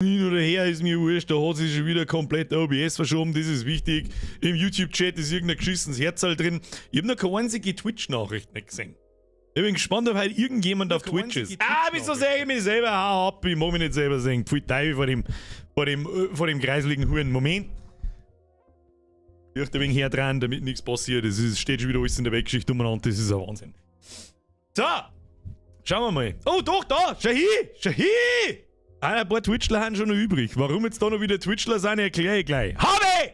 Hin oder her, ist mir wurscht, da hat sich schon wieder komplett OBS verschoben, das ist wichtig. Im YouTube-Chat ist irgendein geschissenes Herzerl drin. Ich hab noch keine einzige Twitch-Nachricht nicht gesehen. Ich bin gespannt, ob heute irgendjemand auf Twitch ist. Ah, wieso sehe ich mich selber? Hau ab, ich mag mich nicht selber sehen. Pfui Teufel vor dem kreisligen Huren. Moment. Ich ein wenig her dran, damit nichts passiert. Es steht schon wieder alles in der Weltgeschichte umeinander. Das ist ein Wahnsinn. So, schauen wir mal. Oh, doch, da! Schau hin! Schau hin! Ein paar Twitchler haben schon noch übrig. Warum jetzt da noch wieder Twitchler sind, erkläre ich gleich. Habe!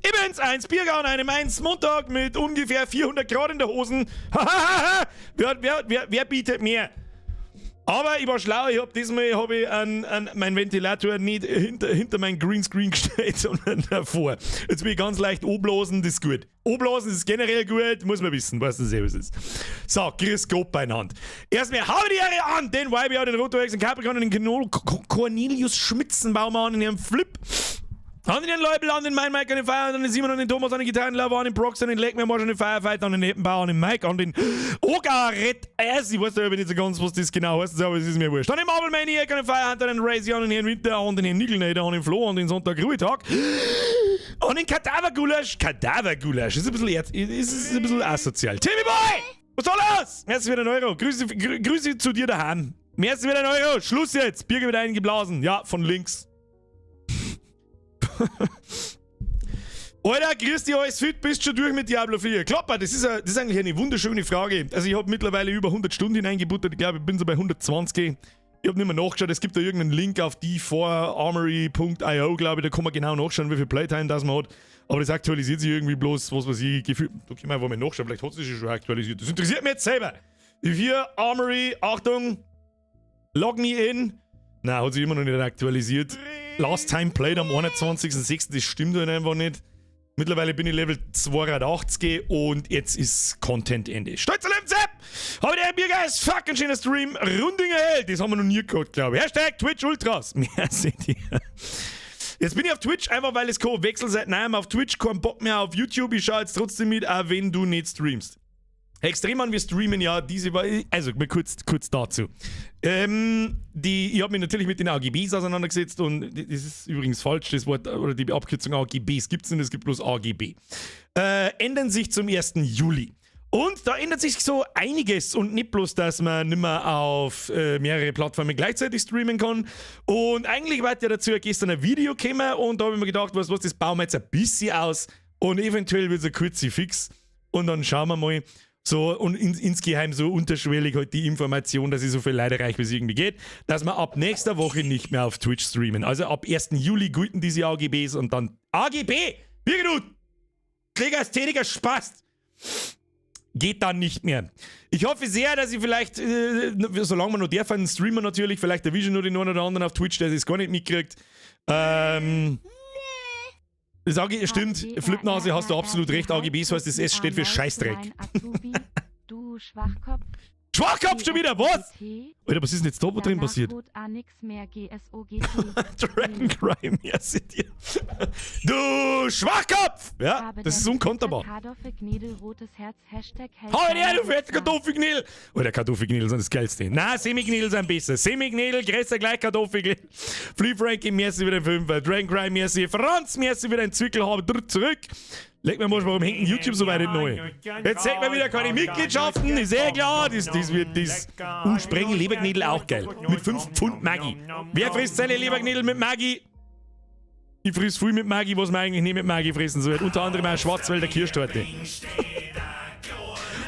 Ich bin's, 1 Birger an einem 1 Montag mit ungefähr 400 Grad in der Hosen. Wer bietet mehr? Aber ich war schlau, ich hab diesmal hab ich mein Ventilator nicht hinter mein Greenscreen gestellt, sondern davor. Jetzt bin ich ganz leicht anblasen, das ist gut. Anblasen ist generell gut, muss man wissen, weißt du selber, was es ist. So, grüß Gott beieinander. Erstmal habe die Ehre an den YBA, den Rotorex, den Capricorn, den Cornelius Schmitzenbaumer, an den Herrn Flip. An den Leubel, an den Mein Mike, an den Fire, an den Simon, an den Thomas, an den Gitarrenlover, an den Prox, an den Leck mir an den Firefighter, an den Eppenbauer, an den Mike, an den Ogaret S. Ich weiß da nicht so ganz, was das genau heißt, aber es ist mir wurscht. An den Marvel Maniac, an den Firehunter, an den Razy, an den Herrn Winter, an den Herrn Nickelnader, an den Flo, an den Sonntag Ruhetag. An den Kadavergulasch. Kadavergulasch ist ein bisschen, ist ein bisschen asozial. Timmy Boy! Was soll los? Merci für den Euro. Grüße, Grüße zu dir daheim. Merci für den Euro. Schluss jetzt. Birger wird eingeblasen. Ja, von links. Alter, grüß dich, alles fit, bist schon durch mit Diablo 4? Klopper, das ist eigentlich eine wunderschöne Frage. Also ich habe mittlerweile über 100 Stunden hineingebuttert, ich glaube, ich bin so bei 120. Ich habe nicht mehr nachgeschaut, es gibt da irgendeinen Link auf d4armory.io, glaube ich, da kann man genau nachschauen, wie viel Playtime das man hat. Aber das aktualisiert sich irgendwie bloß, was weiß ich, gefühlt. Da können wir einfach mal nachschauen, vielleicht hat es sich schon aktualisiert. Das interessiert mich jetzt selber. D4 Armory, Achtung, log me in. Nein, hat sich immer noch nicht aktualisiert. Last Time Played am 21.06., das stimmt halt einfach nicht. Mittlerweile bin ich Level 280 und jetzt ist Content Ende. Stolzer Level Sepp! Habe der Biergeist, fucking schöner Stream, Rundinger Held, das haben wir noch nie gehabt, glaube ich. #TwitchUltras. Merci dir. Jetzt bin ich auf Twitch, einfach weil es kein Wechsel seit neuem auf Twitch, kein Bock mehr auf YouTube. Ich schaue jetzt trotzdem mit, auch wenn du nicht streamst. Extrem an, wir streamen ja diese Woche, also mal kurz, kurz dazu. Ich habe mich natürlich mit den AGBs auseinandergesetzt und das ist übrigens falsch, das Wort oder die Abkürzung AGBs gibt es nicht, es gibt bloß AGB. Ändern sich zum 1. Juli. Und da ändert sich so einiges und nicht bloß, dass man nicht mehr auf mehrere Plattformen gleichzeitig streamen kann. Und eigentlich war ja dazu gestern ein Video gekommen und da habe ich mir gedacht, was, das bauen wir jetzt ein bisschen aus und eventuell wird es ein kurzer Fix. Und dann schauen wir mal. So, und insgeheim so unterschwellig halt die Information, dass ich so viel Leute erreiche, wie es irgendwie geht, dass wir ab nächster Woche nicht mehr auf Twitch streamen. Also ab 1. Juli gelten diese AGBs und dann AGB! Birgit, du Klägersthetiker Spast! Geht dann nicht mehr. Ich hoffe sehr, dass ich vielleicht, solange man noch darf, einen Streamer natürlich, vielleicht erwische ich nur den einen oder anderen auf Twitch, der das gar nicht mitkriegt. Sag ich, stimmt, Flipnase, hast du absolut recht. AGBs heißt, das S steht für Scheißdreck. Du Schwachkopf. Schwachkopf schon wieder, was? Alter, was ist denn jetzt da drin passiert? Dragon Crime, merci dir. Du Schwachkopf! Ja, das ist unkonterbar. Hau her, du fette Kartoffelknädel! Alter, Kartoffelknädel sind das Geilste. Na, Semiknädel sind besser. Semiknädel, größer gleich Kartoffelknädel. Flea Frankie, merci wieder ein Fünfer. Dragon Crime, merci. Franz, merci wieder ein Zwickel, habe zurück. Leck mir mal, warum hängt denn YouTube so weit nicht neu? Jetzt zeigt mir wieder keine Mitgliedschaften, ist eh klar. Das wird das. Sprengel Leberknädel auch geil. Mit 5 Pfund Maggi. Wer frisst seine Leberknädel mit Maggi? Ich friss viel mit Maggi, was man eigentlich nicht mit Maggi fressen sollte. Unter anderem auch Schwarzwälder Kirschtorte.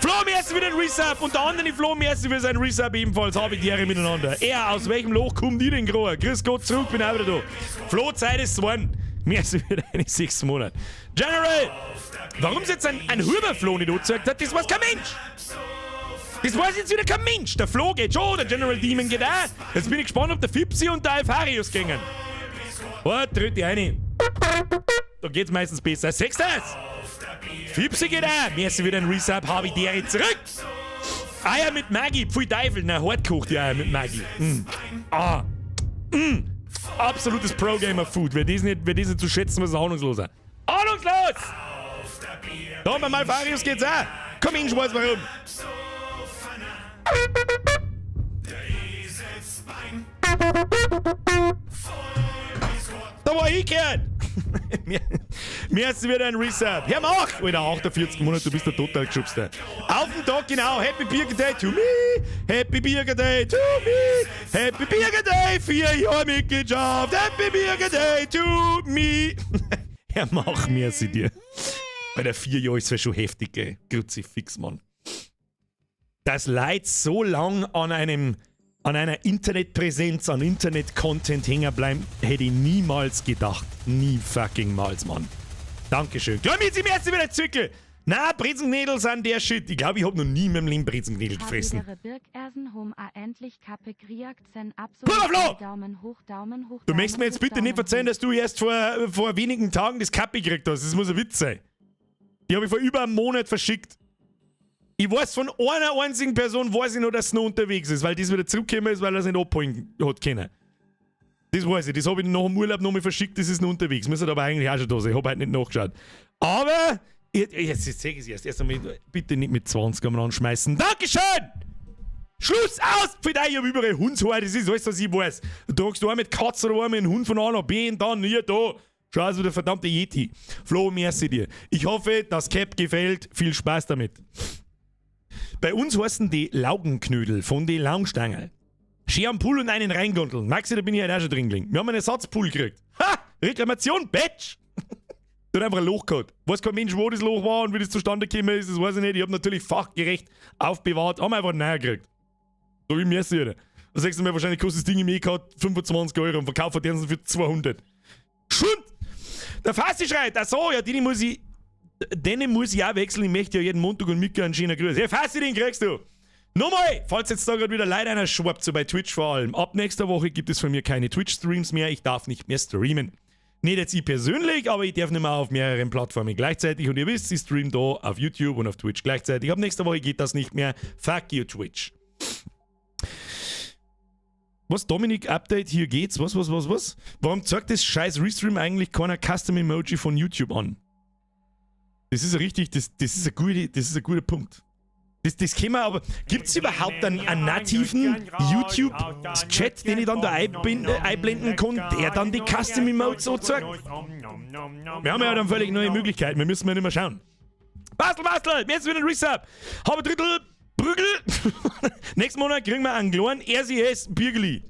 Flo, merci für den Resub. Unter anderem Flo, merci für seinen Resub ebenfalls. Habe ich die Ehre miteinander. Er, aus welchem Loch kommt die denn gerade? Grüß Gott zurück, bin auch wieder da. Flo, Zeit ist geworden. Merci für deine 6 Monate. General! Warum es jetzt ein Huberflo nicht angezeigt hat, das weiß kein Mensch! Das weiß jetzt wieder kein Mensch! Der Flo geht schon, der General Demon geht auch. Jetzt bin ich gespannt, ob der Fipsi und der Alfarius gingen. Oh, tritt die eine. Da geht's meistens besser. Sechstes! Fipsi geht auch. Merci wieder ein Resub, habe ich die zurück. Eier mit Maggi, pfui Teufel. Na, hart gekocht die Eier mit Maggi. Ah. Absolutes Pro-Gamer-Food. Wer das nicht zu schätzen weiß, ist ahnungsloser. Ahnungslos! Da, bei Malfarius geht's auch. Komm hin, weiß warum. Da war ich gehört! Mir ist wieder ein Resub. Hör mal auf! Alter, 48 Monate, du bist der total geschubster. Auf den Tag genau. Happy Birger Day to me! Happy Birger Day to me! Happy Birger Day! 4 Jahre Mitgliedschaft! Happy Birger Day to me! Hör mach, merci dir. Bei der 4 Jahre ist es schon heftig, gell? Kruzifix, Mann. Dass Leute so lang an einer Internetpräsenz, an Internet-Content hängen bleiben, hätte ich niemals gedacht. Nie fucking mals, Mann. Dankeschön. Glaub mir jetzt im ersten wieder Zwickel. Na, Brezenknädel sind der Shit. Ich glaube, ich habe noch nie in meinem Leben Brezenknädel gefressen. Endlich Kappe Flo! Daumen hoch, Daumen hoch. Du möchtest mir jetzt bitte nicht erzählen, dass du erst vor wenigen Tagen das Kappe gekriegt hast. Das muss ein Witz sein. Die habe ich vor über einem Monat verschickt. Ich weiß von einer einzigen Person, weiß ich noch, dass es noch unterwegs ist, weil das wieder zurückgekommen ist, weil er es nicht abholen hat können. Das weiß ich, das habe ich nach dem Urlaub nochmal verschickt, das ist noch unterwegs. Müsste aber eigentlich auch schon da sein, ich habe halt nicht nachgeschaut. Aber, jetzt, jetzt zeige ich es erst. Erst einmal, bitte nicht mit 20 am anschmeißen. Dankeschön! Schluss aus! Für dich, ich hab überall Hundshaar, das ist alles, was ich weiß. Du tragst du mit Katze oder mit einem Hund von A nach B und dann hier, da. Schau aus wie der verdammte Yeti. Flo, merci dir. Ich hoffe, das Cap gefällt. Viel Spaß damit. Bei uns heißen die Laugenknödel von den Laugenstangerl. Schön am Pool und einen reingondeln. Maxi, da bin ich halt auch schon drin gelegen. Wir haben einen Ersatzpool gekriegt. Ha! Reklamation, Bitch! Da hat einfach ein Loch gehabt. Weiß kein Mensch, wo das Loch war und wie das zustande gekommen ist, das weiß ich nicht. Ich hab natürlich fachgerecht aufbewahrt, haben einfach einen neuen gekriegt. So wie mir es. Da sagst du mir, wahrscheinlich kostet das Ding im EK 25 € und verkauft den für 200. Schund! Der Fassi schreit, ach so, ja, den muss ich auch wechseln. Ich möchte ja jeden Montag und Mittwoch einen schönen Gruß. Ja, Fassi, den kriegst du. Nochmal, falls jetzt da gerade wieder leider einer schwappt, so bei Twitch vor allem. Ab nächster Woche gibt es von mir keine Twitch-Streams mehr. Ich darf nicht mehr streamen. Nicht jetzt ich persönlich, aber ich darf nicht mehr auf mehreren Plattformen gleichzeitig. Und ihr wisst, ich stream da auf YouTube und auf Twitch gleichzeitig. Ab nächster Woche geht das nicht mehr. Fuck you, Twitch. Was, Dominik, Update, hier geht's? Was, was, was, was? Warum zeigt das scheiß Restream eigentlich keiner Custom Emoji von YouTube an? Das ist richtig, das ist ein guter Punkt. Das können wir aber. Gibt es überhaupt einen nativen YouTube-Chat, den ich dann da einblenden kann, der dann die Custom Emotes so zeigt? Wir haben ja dann völlig neue Möglichkeiten, wir müssen ja nicht mehr schauen. Bastel, Bastel, jetzt wieder ein Resub. Habe Drittel, Prügel. Nächsten Monat kriegen wir einen kleinen RCS Birgeli.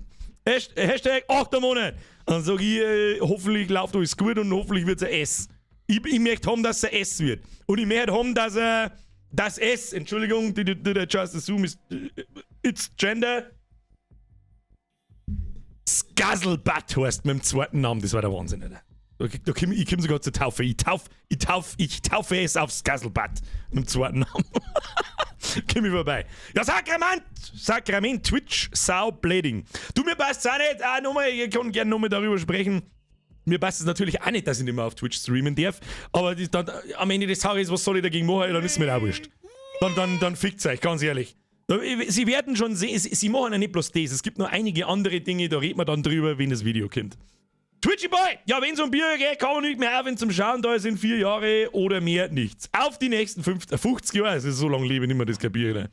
#8. Monat. Dann sage ich, hoffentlich läuft alles gut und hoffentlich wird es ein S. Ich möchte haben, dass es ein S wird. Und ich möchte haben, dass er das S, Entschuldigung, did I just assume it's gender? Scuzzlebutt heißt mit dem zweiten Namen, das war der Wahnsinn, Alter. Da komm, ich komme sogar zur Taufe. Ich taufe es auf Scuzzlebutt mit dem zweiten Namen. Komm ich vorbei. Ja, Sakrament! Sakrament, Twitch, Sau, Blading. Du, mir passt's auch nicht. Ah, nochmal, ich kann gerne nochmal darüber sprechen. Mir passt es natürlich auch nicht, dass ich nicht mehr auf Twitch streamen darf. Aber dann, am Ende des Tages, was soll ich dagegen machen? Dann ist mir auch wurscht. Dann fickt's euch, ganz ehrlich. Sie werden schon sehen, sie machen ja nicht bloß das. Es gibt noch einige andere Dinge, da redet man dann drüber, wenn das Video kommt. Twitchy Boy! Ja, wenn es um Bier geht, kann man nicht mehr aufhören zum Schauen. Da sind 4 Jahre oder mehr nichts. Auf die nächsten 50, 50 Jahre. Also so lange lebe ich nicht mehr, das kapiere ich.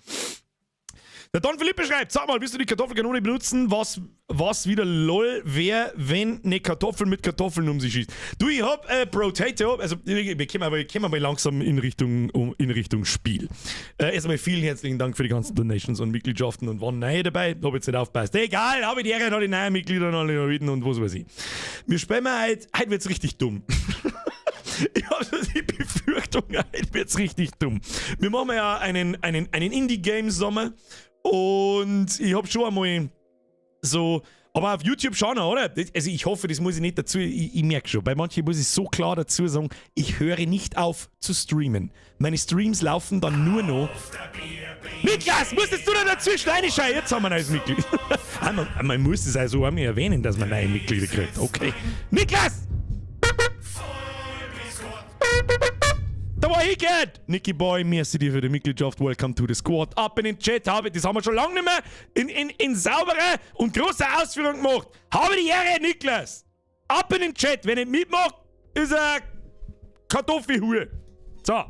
Der Don Philippe schreibt: Sag mal, willst du die Kartoffelkanone benutzen? Was wieder lol wär, wenn eine Kartoffel mit Kartoffeln um sich schießt? Du, ich hab Brotato, also wir kommen mal langsam in Richtung Spiel. Erst einmal vielen herzlichen Dank für die ganzen Donations und Mitgliedschaften und waren neue dabei. Hab jetzt nicht aufpasst. Egal, habe ich die Ehre, alle neuen Mitglieder und alle Leuten und was weiß ich. Wir spielen mal heute, heute wird's richtig dumm. Ich habe so die Befürchtung, heute wird's richtig dumm. Wir machen ja einen Indie-Game-Sommer und ich habe schon einmal so, aber auf YouTube schon, oder? Also ich hoffe, das muss ich nicht dazu, ich merke schon, bei manchen muss ich so klar dazu sagen, ich höre nicht auf zu streamen. Meine Streams laufen dann nur noch. Niklas, musstest du da dazwischen reinschauen? Jetzt haben wir ein neues Mitglied. Ah, man muss es also einmal erwähnen, dass man neue Mitglieder kriegt. Okay. Niklas! Da war ich gehört. Nicky Boy, merci dir für die Mitgliedschaft. Welcome to the squad. Ab in den Chat. Habe, das haben wir schon lange nicht mehr in sauberer und großer Ausführung gemacht. Habe die Ehre, Niklas. Ab in den Chat. Wer nicht mitmacht, ist ein Kartoffelhure. So.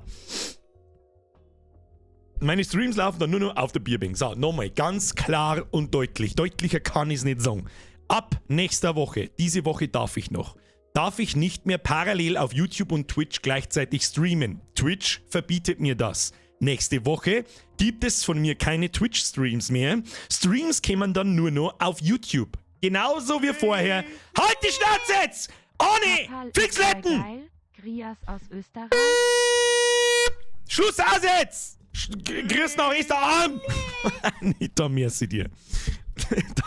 Meine Streams laufen dann nur noch auf der Bierbänk. So, nochmal, ganz klar und deutlich. Deutlicher kann ich es nicht sagen. Ab nächster Woche, diese Woche darf ich noch, darf ich nicht mehr parallel auf YouTube und Twitch gleichzeitig streamen. Twitch verbietet mir das. Nächste Woche gibt es von mir keine Twitch-Streams mehr. Streams kämen dann nur noch auf YouTube. Genauso wie vorher. Halt die Schnauze jetzt! Ohne! Fixletten! Grias aus Österreich. Schluss aus jetzt! Grüß nach Österreich! Nicht da, merci dir.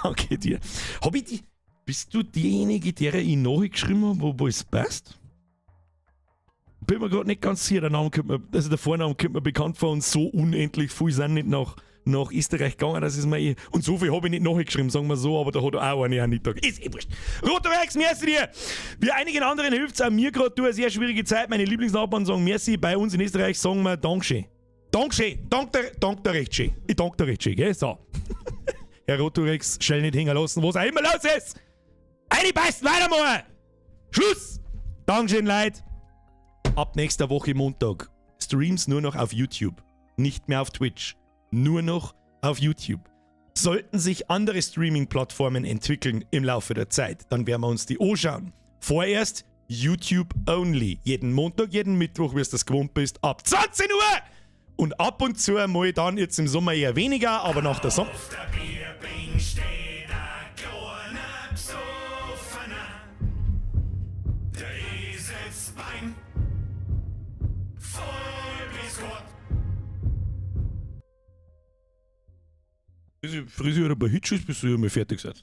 Danke dir. Hab ich die. Bist du diejenige, der ich nachgeschrieben habe, wo es passt? Bin mir gerade nicht ganz sicher. Der Name kommt mir, also der Vorname kommt mir bekannt vor und so unendlich viel sind nicht nach Österreich gegangen, das ist mir eh. Und so viel habe ich nicht nachgeschrieben, sagen wir so, aber da hat auch eine Anita. Ist eh wurscht. Rotorex, merci dir! Wie einigen anderen hilft es auch mir gerade durch eine sehr schwierige Zeit. Meine Lieblingsnachbarn sagen merci. Bei uns in Österreich sagen wir Dankeschön. Dankeschön. Dank dir, dank dir recht schön. Ich danke dir recht schön, gell? So. Herr Rotorex, schnell nicht hängen lassen, was auch immer los ist! Eine beißen, weitermachen! Schluss! Dankeschön, Leute. Ab nächster Woche Montag. Streams nur noch auf YouTube. Nicht mehr auf Twitch. Nur noch auf YouTube. Sollten sich andere Streaming-Plattformen entwickeln im Laufe der Zeit, dann werden wir uns die anschauen. Vorerst YouTube only. Jeden Montag, jeden Mittwoch, wie es das gewohnt bist, ab 20 Uhr! Und ab und zu mal dann jetzt im Sommer eher weniger, aber nach der Sommer. Auf der Bierbänk steht ein kleiner Besoffener. Der ist jetzt Bein voll bis Gott. Friseur ein paar Hitches, bis du ja mal fertig seid.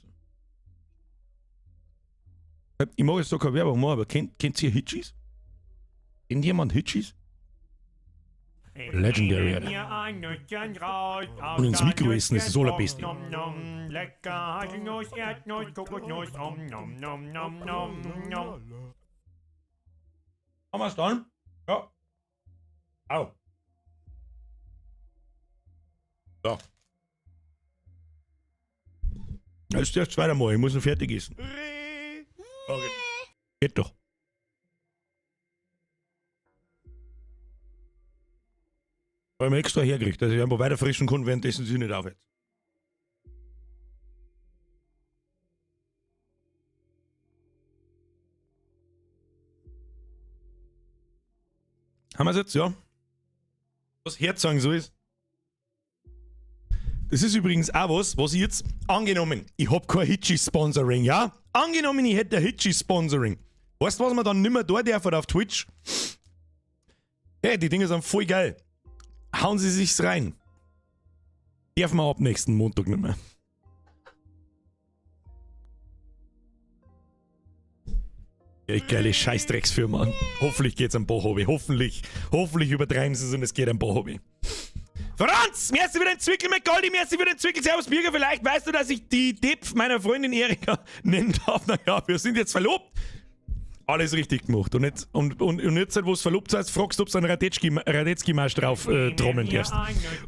Ich mache jetzt da keine Werbung mehr, aber kennt ihr Hitchis? Kennt jemand Hitchis? Legendary, Alter. Und ins Mikro essen ist das Allerbeste. Lecker Haselnuss, Erdnuss, Kokosnuss, om nom nom nom nom nom. Haben wir's dann? Ja. Au. So. Das ist das zweite Mal, ich muss noch fertig essen. Okay. Geht doch. Hab ich mir extra hergekriegt, dass ich einfach weiter frischen kann, währenddessen sie nicht aufhört. Haben wir's jetzt, ja? Was herzagen so ist. Das ist übrigens auch was, was ich jetzt angenommen, ich hab kein Hitchi-Sponsoring, ja? Angenommen, ich hätte ein Hitchi-Sponsoring. Weißt du, was man dann nimmer da darf auf Twitch? Hey, die Dinger sind voll geil. Hauen sie sich's rein. Darf man ab nächsten Montag nicht mehr. Ja, geile Scheißdrecksfirma. Hoffentlich geht's am Bach-Hobby. Hoffentlich. Hoffentlich übertreiben sie es und es geht am Bach-Hobby. Franz, merci für den Zwickel mit Goldi, merci für den Zwickel. Servus Birger, vielleicht weißt du, dass ich die Depp meiner Freundin Erika nennen darf. Naja, wir sind jetzt verlobt. Alles richtig gemacht. Und jetzt, wo es verlobt seid, fragst du, ob du einen Radetzky-Marsch drauf trommeln darfst.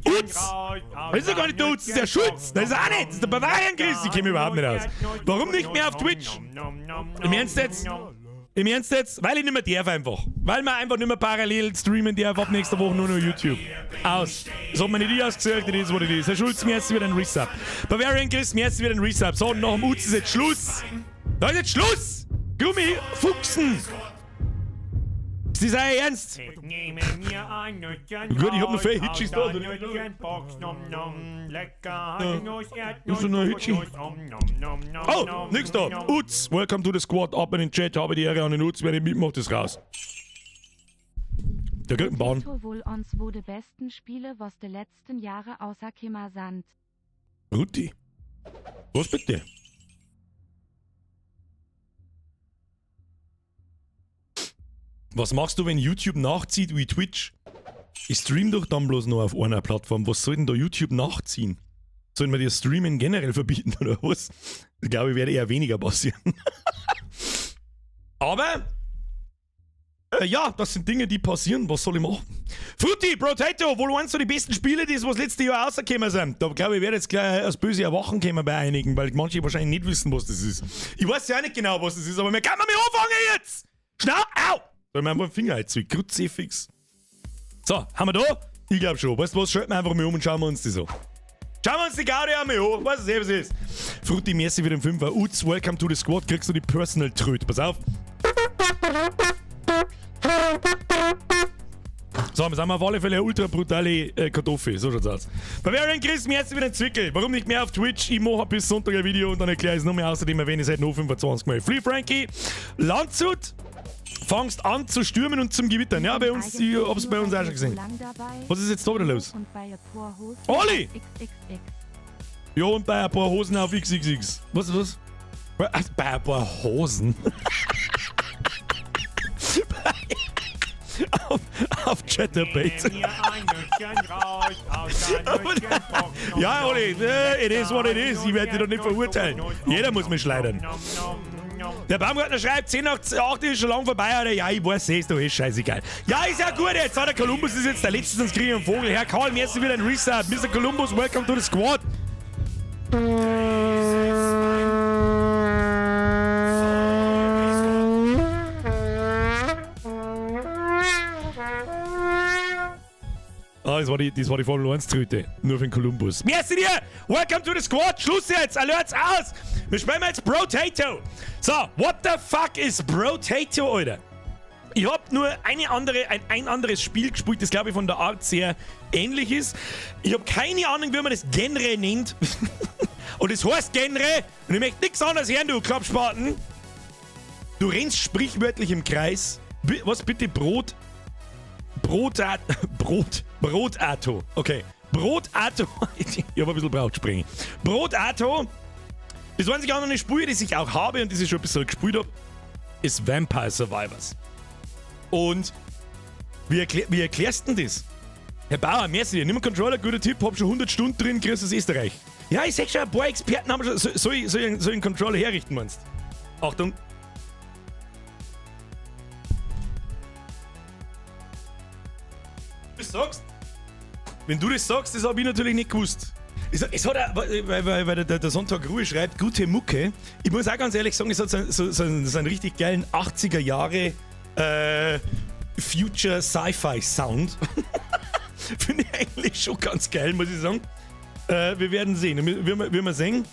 Utz! Das ist doch gar nicht der Utz, das ist der Schulz. Das ist auch nicht. Das ist der Bavarian-Chris. Ich kenn mich überhaupt nicht aus. Warum nicht mehr auf Twitch? Im Ernst jetzt? Im Ernst jetzt? Weil ich nicht mehr darf einfach. Weil man einfach nicht mehr parallel streamen darf, ab nächster Woche nur noch YouTube. Aus. Das hat mir nicht ich ausgesucht, das ist, was it ist. Herr Schulz, mir ist wieder ein Resub. Bavarian Chris, mir ist wieder ein Resub. So, nach dem Utz ist jetzt Schluss. Da ist jetzt Schluss! Gummi, Fuchsen! Ist das euer Ernst? Ich nehme mir ein Nüsschen Gut, ich hab noch viele raus Hitchis aus da, der oder? Nüsschenbox, nom nom. Lecker Ja. Haselnuss, Erdnuss, Ist da noch ein Hitschi? Kokosnuss, om nom nom nom Oh, nom nix da. nom. Utz, welcome to the squad. Ab in den Chat, habe die Ehre an den Utz. Wer nicht mitmacht, ist raus. Der kriegt einen Bahn. Otto wohl ons wo de besten Spiele was de letzten Jahre außer Kimmer Sand. Ruti. Was bitte? Was machst du, wenn YouTube nachzieht wie Twitch? Ich stream doch dann bloß nur auf einer Plattform. Was soll denn da YouTube nachziehen? Sollen wir dir Streamen generell verbieten oder was? Ich glaube, ich werde eher weniger passieren. Aber ja, das sind Dinge, die passieren. Was soll ich machen? Frutti, Brotato, wohl eins von den besten Spiele, die was letztes Jahr rausgekommen sind. Da glaube ich, werde jetzt gleich das böse Erwachen kommen bei einigen, weil manche wahrscheinlich nicht wissen, was das ist. Ich weiß ja auch nicht genau, was das ist, aber wir können mal anfangen jetzt! Schnell! Au! Soll ich mir einfach den Finger einziehen? Kruzifix. So, haben wir da? Ich glaube schon. Weißt du was? Schalten wir einfach mal um und schauen wir uns das an. Schauen wir uns die Gaudi einmal an. Was es ist. Frutti, merci für den Fünfer. Utz, welcome to the squad. Kriegst du die Personal Tröte. Pass auf. So, wir sind auf alle Fälle eine ultra brutale Kartoffel. So schaut's aus. Bavarian Chris, merci für den Zwickel. Warum nicht mehr auf Twitch? Ich mache bis Sonntag ein Video und dann erkläre ich es noch mehr. Außerdem erwähne ich es halt noch 25 Mal. Free Frankie, Landshut, fangst an zu stürmen und zum Gewittern. Ja, bei uns, ich hab's bei uns auch schon gesehen. Was ist jetzt da wieder los? Olli! Ja, und bei ein paar Hosen auf XXX. Was, was? Bei ein paar Hosen? Auf Chatterbait. Ja, Olli, it is what it is. Ich werde dich doch nicht verurteilen. Jeder muss mich schleudern. Der Baumgartner schreibt, 10 nach 8 ist schon lang vorbei, Alter. Ja, ich weiß, ist doch eh scheißegal. Ja, ist ja gut jetzt. Der Columbus ist jetzt der letzte, sonst kriege ich einen Vogel. Herr Karl, merci wieder ein Resub. Mr. Columbus, welcome to the squad. Ah, das war die Formel 1 Tröte. Nur für den Columbus. Merci dir! Welcome to the squad! Schluss jetzt! Alerts aus! Wir spielen jetzt Brotato! So, what the fuck is Brotato, Alter? Ich hab nur ein anderes Spiel gespielt, das glaube ich von der Art sehr ähnlich ist. Ich hab keine Ahnung, wie man das Genre nennt. Und es heißt Genre. Und ich möchte nichts anderes hören, du Klappspaten. Du rennst sprichwörtlich im Kreis. Was bitte? Brot? Brotat, Brot, Brotato. Okay. Brotato. Ich hab ein bisschen braucht springen. Brotato. Das einzige andere Spiel, das ich auch habe und das ich schon ein bisschen gespielt hab, ist Vampire Survivors. Und wie erklärst du denn das? Herr Bauer, merci dir. Nimm einen Controller, guter Tipp, hab schon 100 Stunden drin, grüß aus Österreich. Ja, ich seh schon, ein paar Experten haben schon. Soll ich einen Controller herrichten, meinst du? Achtung. Du sagst, wenn du das sagst, das hab ich natürlich nicht gewusst. Es hat auch, weil der Sonntag Ruhe schreibt, gute Mucke. Ich muss auch ganz ehrlich sagen, es hat so einen richtig geilen 80er Jahre Future Sci-Fi Sound. Finde ich eigentlich schon ganz geil, muss ich sagen. Wir werden sehen. Wir sehen.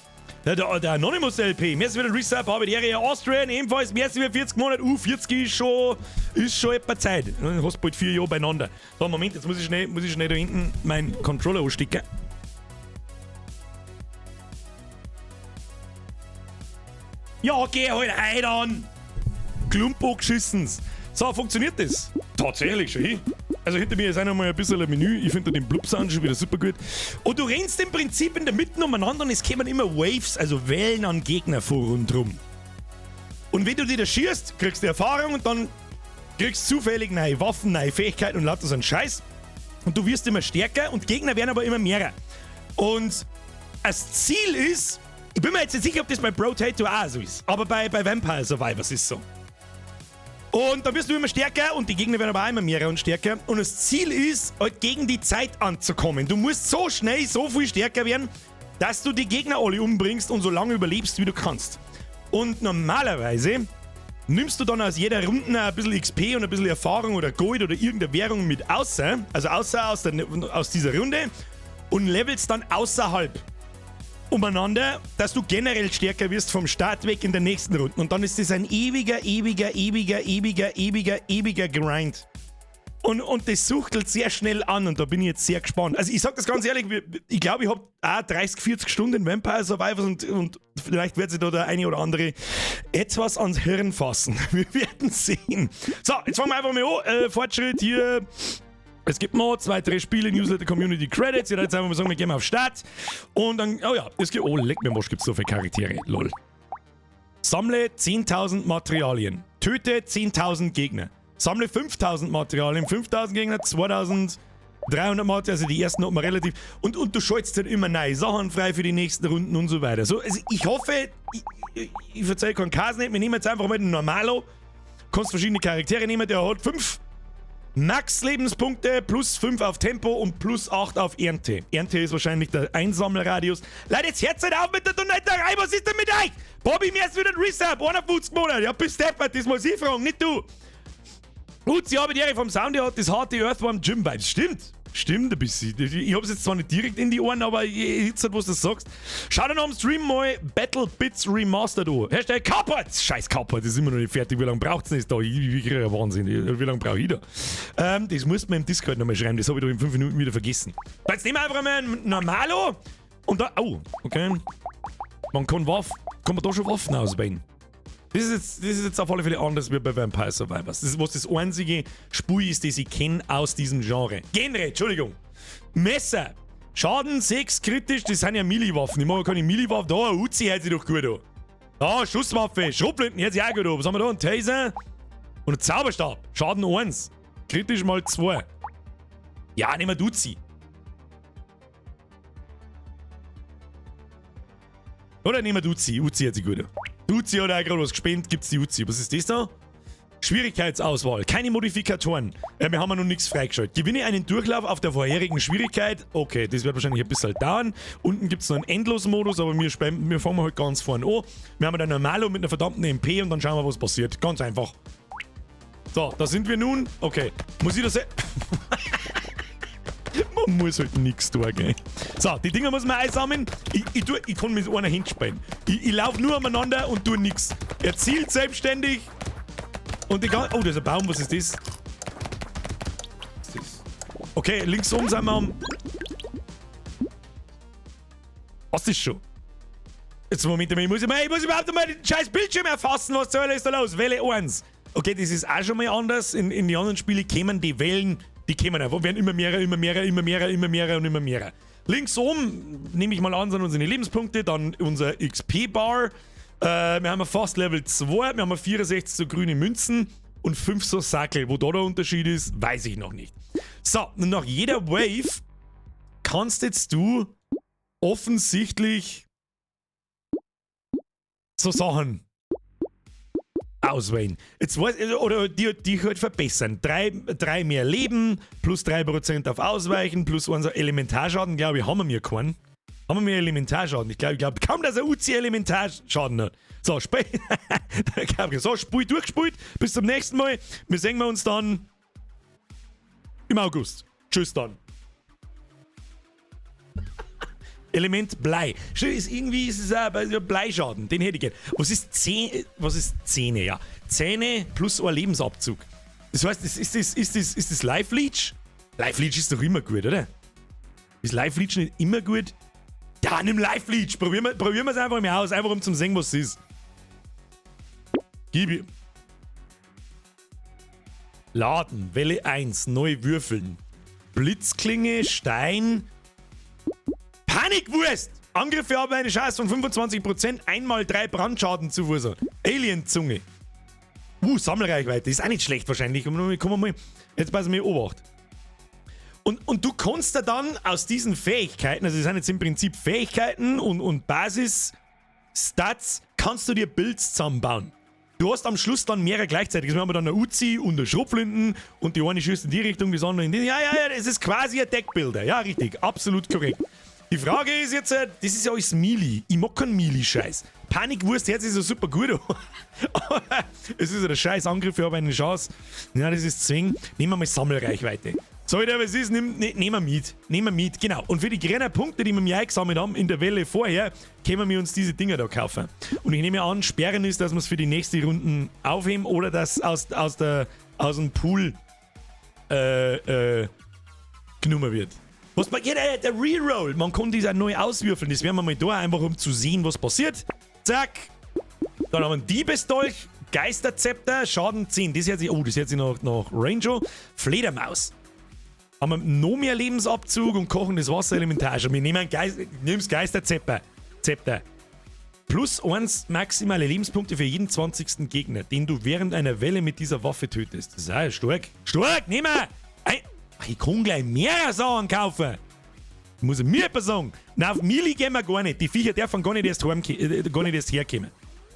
Ja, der Anonymous LP. Merci für den Resub, habe die Ehre. Austrian ebenfalls. Merci für 40 Monate. 40 ist schon etwa Zeit. Du hast bald 4 Jahre beieinander. So, Moment, jetzt muss ich schnell da hinten meinen Controller anstecken. Ja, geh halt rein an! Klumpo geschissens. So, funktioniert das? Tatsächlich schon hin. Also hinter mir ist auch noch mal ein bisschen ein Menü. Ich finde den Blub-Sound schon wieder super gut. Und du rennst im Prinzip in der Mitte umeinander und es kommen immer Waves, also Wellen an Gegner vor und rum. Und wenn du die da schießt, kriegst du Erfahrung und dann kriegst du zufällig neue Waffen, neue Fähigkeiten und lauter so einen Scheiß. Und du wirst immer stärker und Gegner werden aber immer mehr. Und das Ziel ist, ich bin mir jetzt nicht sicher, ob das bei Brotato auch so ist, aber bei Vampire Survivors ist es so. Und dann wirst du immer stärker und die Gegner werden aber auch immer mehr und stärker. Und das Ziel ist, halt gegen die Zeit anzukommen. Du musst so schnell, so viel stärker werden, dass du die Gegner alle umbringst und so lange überlebst, wie du kannst. Und normalerweise nimmst du dann aus jeder Runde ein bisschen XP und ein bisschen Erfahrung oder Gold oder irgendeine Währung mit außer, also außer aus dieser Runde und levelst dann außerhalb umeinander, dass du generell stärker wirst vom Start weg in der nächsten Runde. Und dann ist das ein ewiger, ewiger, ewiger, ewiger, ewiger, ewiger Grind. Und das suchtelt sehr schnell an und da bin ich jetzt sehr gespannt. Also ich sag das ganz ehrlich, ich glaube, ich hab auch 30, 40 Stunden in Vampire Survivors und vielleicht wird sich da der eine oder andere etwas ans Hirn fassen. Wir werden sehen. So, jetzt fangen wir einfach mal an. Fortschritt hier. Es gibt noch 2, 3 Spiele, Newsletter, Community Credits. Ich würde jetzt einfach mal sagen, wir gehen auf Start. Und dann, oh ja, es gibt, oh, leck mir, was gibt's so viele Charaktere? Lol. Sammle 10.000 Materialien. Töte 10.000 Gegner. Sammle 5.000 Materialien, 5.000 Gegner, 2.300 Materialien, also die ersten hat man relativ. Und du schaltest halt immer neue Sachen frei für die nächsten Runden und so weiter. So, also ich hoffe, ich verzeihe keinen Käse nicht, wir nehmen jetzt einfach mal den Normalo. Kannst verschiedene Charaktere nehmen, der hat 5 Max-Lebenspunkte, plus 5 auf Tempo und plus 8 auf Ernte. Ernte ist wahrscheinlich der Einsammelradius. Leute, jetzt hört halt auf mit der Donaterei, was ist denn mit euch? Bobby, mir ist wieder ein Resub, 51 Monate. Ja, bist deppert, das muss ich fragen, nicht du. Gut, sie haben die Ehre vom Sound, der hat das harte Earthworm Jim Vibes. Stimmt. Stimmt ein bisschen. Ich hab's jetzt zwar nicht direkt in die Ohren, aber jetzt, wo du das sagst. Schau dir noch am Stream mal Battle Bits Remastered an. Hashtag Carport! Scheiß Carport, das ist immer noch nicht fertig. Wie lange braucht's denn das da? Ich krieg ja Wahnsinn. Wie lange brauche ich da? Das muss man im Discord nochmal schreiben. Das habe ich doch in 5 Minuten wieder vergessen. Jetzt nehmen wir einfach mal ein Normalo. Und da. Oh, okay. Man kann Waffen. Kann man da schon Waffen auswählen? Das ist jetzt auf alle Fälle anders wie bei Vampire Survivors. Das ist, was das einzige Spiel ist, das ich kenne aus diesem Genre. Genre, Entschuldigung. Messer. Schaden 6 kritisch, das sind ja Melee-Waffen. Ich mag keine Melee-Waffen. Da, Uzi hört sich doch gut an. Da, Schusswaffe, Schrotflinten hört sich auch gut an. Was haben wir da? Ein Taser und ein Zauberstab. Schaden 1. Kritisch mal 2. Ja, nehmen wir Uzi. Oder nehmen wir Uzi. Uzi hört sich gut an. Uzi hat auch gerade was gespendet, gibt's die Uzi. Was ist das da? Schwierigkeitsauswahl. Keine Modifikatoren. Wir haben ja noch nichts freigeschaltet. Gewinne einen Durchlauf auf der vorherigen Schwierigkeit. Okay, das wird wahrscheinlich ein bisschen dauern. Unten gibt's noch einen Endlos-Modus, aber wir fangen halt ganz vorne an. Wir haben dann Normalo mit einer verdammten MP und dann schauen wir, was passiert. Ganz einfach. So, da sind wir nun. Okay. Muss ich das... Man muss halt nix tun, gell? So, die Dinger muss man einsammeln. Ich kann mit einer Hand spielen. Ich lauf nur umeinander und tu nix. Er zielt selbstständig. Und die ganze. Oh, da ist ein Baum. Was ist das? Was ist das? Okay, links oben sind wir am. Was ist schon? Jetzt, Moment mal, ich muss überhaupt mal den scheiß Bildschirm erfassen. Was zur Hölle ist da los? Welle 1. Okay, das ist auch schon mal anders. In die anderen Spiele kämen die Wellen, die kämen einfach, werden immer mehr, immer mehr, immer mehr, immer mehr und immer mehr. Links oben, nehme ich mal an, sind unsere Lebenspunkte, dann unser XP-Bar. Wir haben fast Level 2, wir haben 64 so grüne Münzen und 5 so Sackel. Wo da der Unterschied ist, weiß ich noch nicht. So, und nach jeder Wave kannst jetzt du offensichtlich so Sachen auswählen. Jetzt weiß, oder die halt verbessern. 3 mehr Leben, plus 3% auf Ausweichen, plus unser Elementarschaden, glaube ich, haben wir keinen. Haben wir mehr Elementarschaden? Ich glaub kaum, dass er Uzi Elementarschaden hat. So, spiel. So, Spiel durchgespielt. Bis zum nächsten Mal. Wir sehen wir uns dann im August. Tschüss dann. Element Blei. Ist irgendwie ist es auch Bleischaden, den hätte ich gern. Was ist Zähne? Was ist Zähne? Ja. Zähne plus ein Lebensabzug. Das heißt, ist das Life Leech? Life Leech ist doch immer gut, oder? Ist Life Leech nicht immer gut? Ja, nimm Life Leech. Probieren wir es einfach mal aus, einfach um zu sehen, was es ist. Gib ihm. Laden, Welle 1, neu würfeln. Blitzklinge, Stein. Panikwurst! Angriffe haben eine Chance von 25%, einmal 3 Brandschaden zu verursachen. Alien-Zunge. Sammelreichweite. Ist auch nicht schlecht wahrscheinlich. Komm mal. Jetzt pass mal Obacht. Und du kannst da dann aus diesen Fähigkeiten, also das sind jetzt im Prinzip Fähigkeiten und Basis-Stats, kannst du dir Builds zusammenbauen. Du hast am Schluss dann mehrere gleichzeitig. Also wir haben dann eine Uzi und eine Schrotflinten und die eine schießt in die Richtung, die andere in die. Ja, ja, ja, es ist quasi ein Deckbuilder. Ja, richtig. Absolut korrekt. Die Frage ist jetzt, das ist ja alles Melee. Ich mag keinen Melee-Scheiß. Panikwurst hört sich so super gut an. Aber es ist ja der scheiß Angriff, ich habe eine Chance. Ja, das ist zwing. Nehmen wir mal Sammelreichweite. So, wieder was ist, nehmen wir mit. Nehmen wir mit, genau. Und für die grünen Punkte, die wir mir eingesammelt haben in der Welle vorher, können wir uns diese Dinger da kaufen. Und ich nehme an, Sperren ist, dass wir es für die nächste Runden aufheben oder dass aus dem Pool genommen wird. Was man, ja, der Reroll, man kann das auch neu auswürfeln. Das werden wir mal da, einfach um zu sehen, was passiert. Zack. Dann haben wir einen Diebesdolch, Geisterzepter, Schaden 10. Das hört sich, oh, das hört sich nach Ranger. Fledermaus. Haben wir noch mehr Lebensabzug und kochendes Wasser Elementarschau. Wir nehmen Geist, nimm's Geisterzepter. Zepter. Plus 1 maximale Lebenspunkte für jeden 20. Gegner, den du während einer Welle mit dieser Waffe tötest. Das ist auch stark. Stark, nehmen wir! Ach, ich kann gleich mehr Sachen kaufen. Muss ich mir etwas sagen. Nein, auf Melee gehen wir gar nicht. Die Viecher dürfen gar nicht erst herkommen.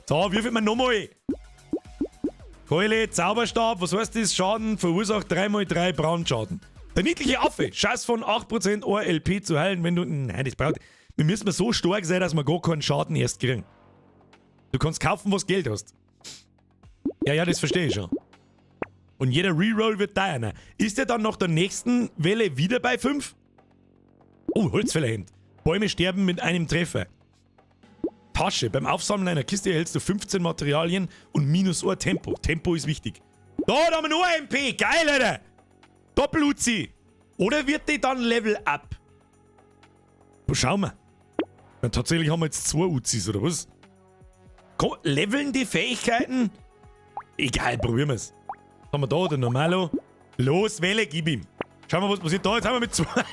So, würfelt man nochmal. Keule, Zauberstab, was heißt das? Schaden verursacht 3x3 Brandschaden. Der niedliche Affe, Chance von 8% OLP zu heilen, wenn du. Nein, das braucht. Wir müssen so stark sein, dass wir gar keinen Schaden erst kriegen. Du kannst kaufen, was Geld hast. Ja, ja, das verstehe ich schon. Und jeder Reroll wird teurer. Ist der dann nach der nächsten Welle wieder bei 5? Oh, Holzfällerhemd. Bäume sterben mit einem Treffer. Tasche. Beim Aufsammeln einer Kiste erhältst du 15 Materialien und minus ein Tempo. Tempo ist wichtig. Da, da haben wir noch ein MP. Geil, Alter. Doppel-Uzi. Oder wird die dann Level Up? Schauen wir. Na, tatsächlich haben wir jetzt zwei Uzis, oder was? Komm, leveln die Fähigkeiten? Egal, probieren wir's. Was haben wir da? Der Normalo. Los, Welle, gib ihm. Schauen wir, was passiert. Da, jetzt haben wir mit zwei.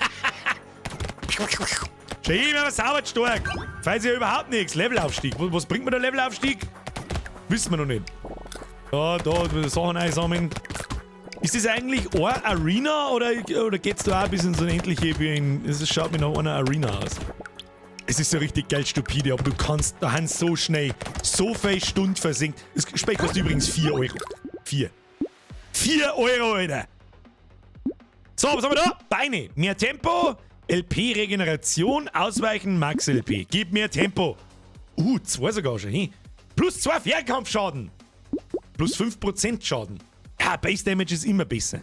Schön, aber sauber stark. Falls ja überhaupt nichts. Levelaufstieg. Was bringt mir der Levelaufstieg? Wissen wir noch nicht. Da, da, Sachen einsammeln. Ist das eigentlich eine Arena oder geht's da auch bis ins Unendliche wie in. Es schaut mir nach einer Arena aus. Es ist so richtig geil stupide, aber du kannst da haben so schnell so viel Stunden versinkt. Das Spiel kostet übrigens 4 Euro. 4. 4 Euro, Alter! So, was haben wir da? Beine. Mehr Tempo, LP-Regeneration, Ausweichen, Max LP. Gib mir Tempo. 2 sogar schon, hin. Plus 2 Fernkampfschaden. Plus 5% Schaden. Ja, Base Damage ist immer besser.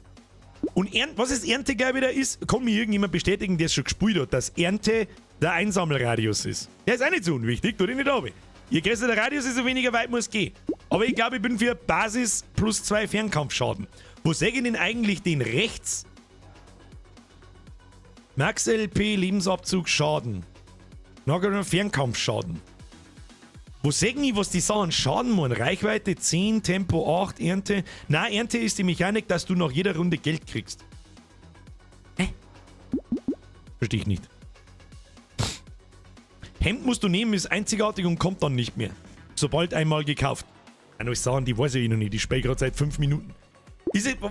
Und was ist Ernte gleich wieder ist, kann mir irgendjemand bestätigen, der es schon gespielt hat, dass Ernte der Einsammelradius ist. Der ist auch nicht so unwichtig, tut ihn nicht runter. Je größer der Radius ist, so weniger weit muss gehen. Aber ich glaube, ich bin für Basis plus 2 Fernkampfschaden. Wo sehe ich denn eigentlich den rechts? Max LP, Lebensabzug, Schaden. Nachher Fernkampfschaden. Wo sehe ich, was die Sachen schaden machen? Reichweite 10, Tempo 8, Ernte. Nein, Ernte ist die Mechanik, dass du nach jeder Runde Geld kriegst. Hä? Verstehe ich nicht. Hemd musst du nehmen, ist einzigartig und kommt dann nicht mehr. Sobald einmal gekauft. Ja, Sachen, die weiß ich noch nicht. Ich spiele gerade seit 5 Minuten.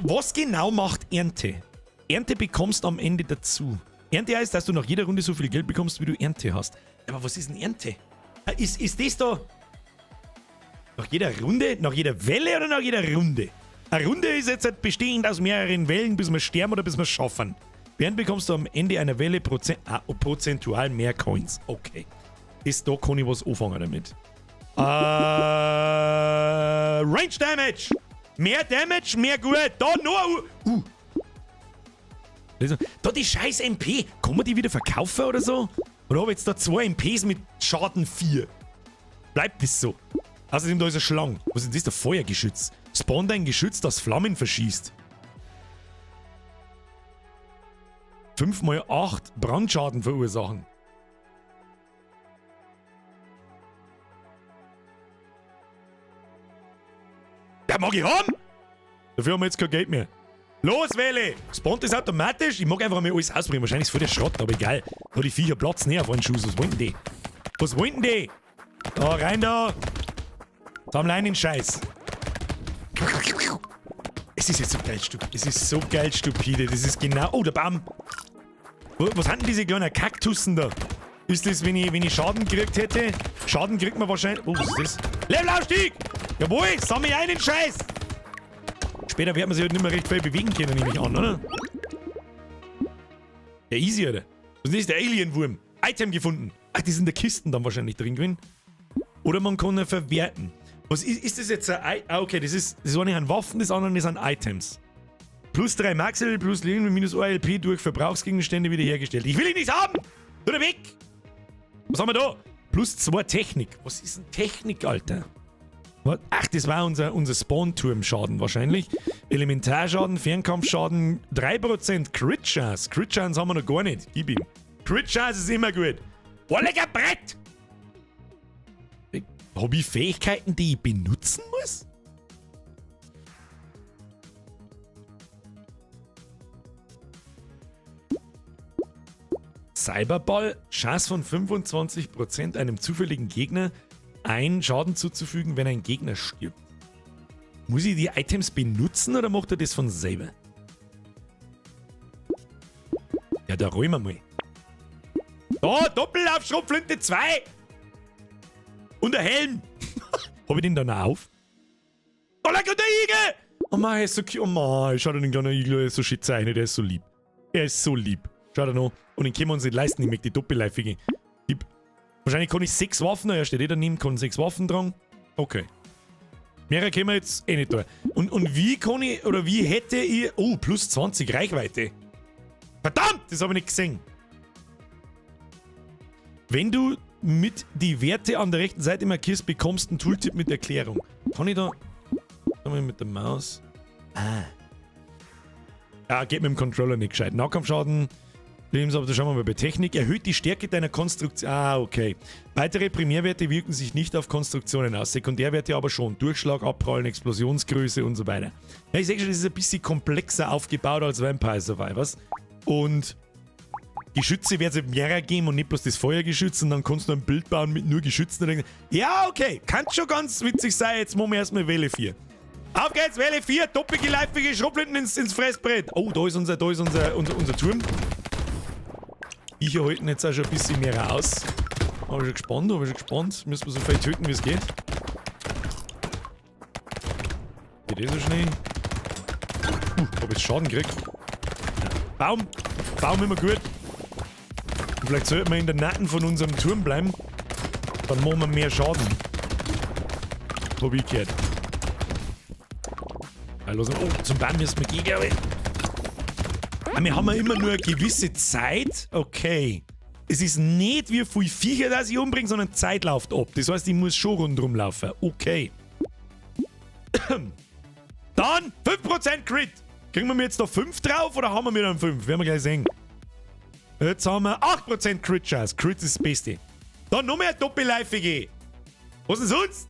Was genau macht Ernte? Ernte bekommst am Ende dazu. Ernte heißt, dass du nach jeder Runde so viel Geld bekommst, wie du Ernte hast. Aber was ist denn Ernte? Ist das da nach jeder Runde, nach jeder Welle oder nach jeder Runde? Eine Runde ist jetzt halt bestehend aus mehreren Wellen, bis wir sterben oder bis wir schaffen. Während bekommst du am Ende einer Welle prozentual mehr Coins. Okay. Das da kann ich was anfangen damit. Range Damage! Mehr Damage, mehr gut. Da noch. Da die scheiß MP. Kann man die wieder verkaufen oder so? Oder habe ich jetzt da 2 MPs mit Schaden 4? Bleibt das so? Außerdem da ist eine Schlange. Was ist denn das? Der Feuergeschütz. Spawnt ein Geschütz, das Flammen verschießt. 5 mal 8 Brandschaden verursachen. Ja, mag ich haben! Dafür haben wir jetzt kein Geld mehr. Los, Welle! Spawnt das automatisch? Ich mag einfach mal alles ausprobieren. Wahrscheinlich ist voll der Schrott, aber egal. Da die Viecher Platz näher auf einen Schuss. Was wollen denn die? Was wollen denn die? Da, rein da! Sammel einen Scheiß. Es ist jetzt so geil stupide. Es ist so geil stupide. Das ist genau... Oh, der Baum! Was haben denn diese kleinen Kaktussen da? Ist das, wenn ich Schaden gekriegt hätte? Schaden kriegt man wahrscheinlich... Oh, was ist das? Levelaufstieg! Jawohl, sammel einen Scheiß! Später wird man sich halt nicht mehr recht viel bewegen können, nehme ich an, oder? Ja, easy, oder? Was ist das? Der Alien-Wurm. Item gefunden. Ach, die sind in der Kisten dann wahrscheinlich drin gewesen. Oder man kann ihn verwerten. Was ist das jetzt ein I-, ah, okay, das ist, das eine sind Waffen, das andere sind Items. Plus 3 Max Level, plus Leben, minus OLP durch Verbrauchsgegenstände wiederhergestellt. Ich will ihn nicht haben! Oder weg! Was haben wir da? Plus 2 Technik. Was ist denn Technik, Alter? Was? Ach, das war unser Spawn-Turm-Schaden wahrscheinlich. Elementarschaden, Fernkampfschaden, 3% Crit-Chance. Crit-Chance haben wir noch gar nicht. Gib ihm. Crit-Chance ist immer gut. Boah, lecker Brett! Hab ich Fähigkeiten, die ich benutzen muss? Cyberball, Chance von 25% einem zufälligen Gegner einen Schaden zuzufügen, wenn ein Gegner stirbt. Muss ich die Items benutzen oder macht er das von selber? Ja, da räumen wir mal. Da, Doppellauf-Schrotflinte 2! Und der Helm! Hab ich den da noch auf? Oh, lecker, der Igel! Oh Mann, er ist so cute. Oh Mann, schau dir den kleinen Igel, er ist so schön zeichnet, er ist so lieb. Er ist so lieb. Schau dir noch. Und den können wir uns nicht leisten, ich möchte die doppelläufige. Wahrscheinlich kann ich 6 Waffen, er steht eh daneben, kann 6 Waffen tragen. Okay. Mehr können wir jetzt eh nicht tun. Und wie kann ich, oder wie hätte ich. Oh, plus 20 Reichweite. Verdammt, das habe ich nicht gesehen. Wenn du mit die Werte an der rechten Seite markierst, bekommst du einen Tooltip mit Erklärung. Kann ich da. Kann ich mit der Maus? Ah. Ja, geht mit dem Controller nicht gescheit. Nahkampfschaden. Lebensab, da schauen wir mal bei Technik. Erhöht die Stärke deiner Konstruktion. Ah, okay. Weitere Primärwerte wirken sich nicht auf Konstruktionen aus, Sekundärwerte aber schon. Durchschlag, Abprallen, Explosionsgröße und so weiter. Ja, ich sehe schon, das ist ein bisschen komplexer aufgebaut als Vampire Survivors. Und Geschütze wird es mehrere geben und nicht bloß das Feuergeschütz und dann kannst du ein Bild bauen mit nur Geschützen und denken, ja, okay, kann schon ganz witzig sein, jetzt machen wir erstmal Welle 4. Auf geht's, Welle 4, doppelgeleifige Schrotflinten ins Fressbrett. Oh, da ist unser Turm. Ich erhalte jetzt auch schon ein bisschen mehr raus. Hab ich schon gespannt, hab ich schon gespannt. Müssen wir so viel töten, wie es geht. Geht eh so schnell. Hab jetzt Schaden gekriegt. Baum. Baum immer gut. Und vielleicht sollten wir in der Nacken von unserem Turm bleiben. Dann machen wir mehr Schaden. Hab ich gehört. Ja, los, oh, zum Baum müssen wir gehen, glaube ich. Ah, wir haben ja immer nur eine gewisse Zeit. Okay. Es ist nicht wie viel Viecher, das ich umbringe, sondern Zeit läuft ab. Das heißt, ich muss schon rundherum laufen. Okay. Dann 5% Crit. Kriegen wir jetzt da 5 drauf oder haben wir dann 5? Werden wir gleich sehen. Jetzt haben wir 8% Crit Chance. Crit ist das Beste. Dann noch mehr Doppelläufige. Was denn sonst?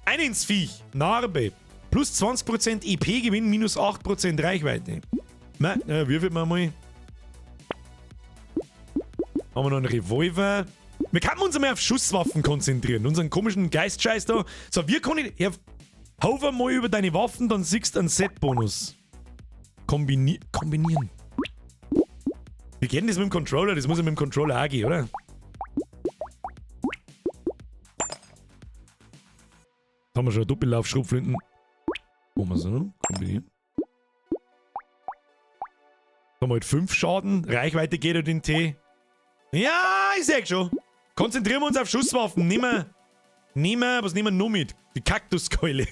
Ein ins Viech. Narbe. Plus 20% EP-Gewinn, minus 8% Reichweite. Na, würfeln wir mal. Haben wir noch einen Revolver. Wir können uns einmal auf Schusswaffen konzentrieren. Unseren komischen Geistscheiß da. So, wir können. Ja, hover mal über deine Waffen, dann siehst du einen Set-Bonus. Kombinieren. Wir kennen das mit dem Controller, das muss ja mit dem Controller auch gehen, oder? Jetzt haben wir schon Doppellauf-Schrotflinten. Machen wir so, kombinieren. Haben wir halt 5 Schaden. Reichweite geht halt in T. Ja, ich sag schon. Konzentrieren wir uns auf Schusswaffen. Nehmen wir, was nehmen wir noch mit? Die Kaktuskeule.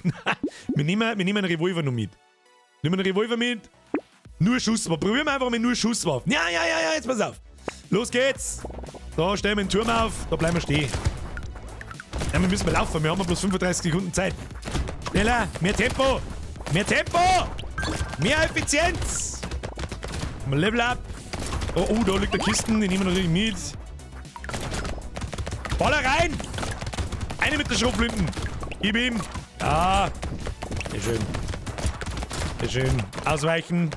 Wir nehmen einen Revolver noch mit. Nehmen wir einen Revolver mit. Nur Schusswaffen. Probieren wir einfach mit nur Schusswaffen. Ja, ja, ja, ja, jetzt pass auf. Los geht's. Da stellen wir den Turm auf. Da bleiben wir stehen. Ja, wir müssen mal laufen. Wir haben bloß 35 Sekunden Zeit. Schneller. Mehr Tempo. Mehr Tempo. Mehr Effizienz. Level up. Oh, oh, da liegt der Kisten. Die nehmen wir natürlich mit. Baller rein. Eine mit der Schrotflinten. Gib ihm. Ah. Sehr schön. Sehr schön. Ausweichen.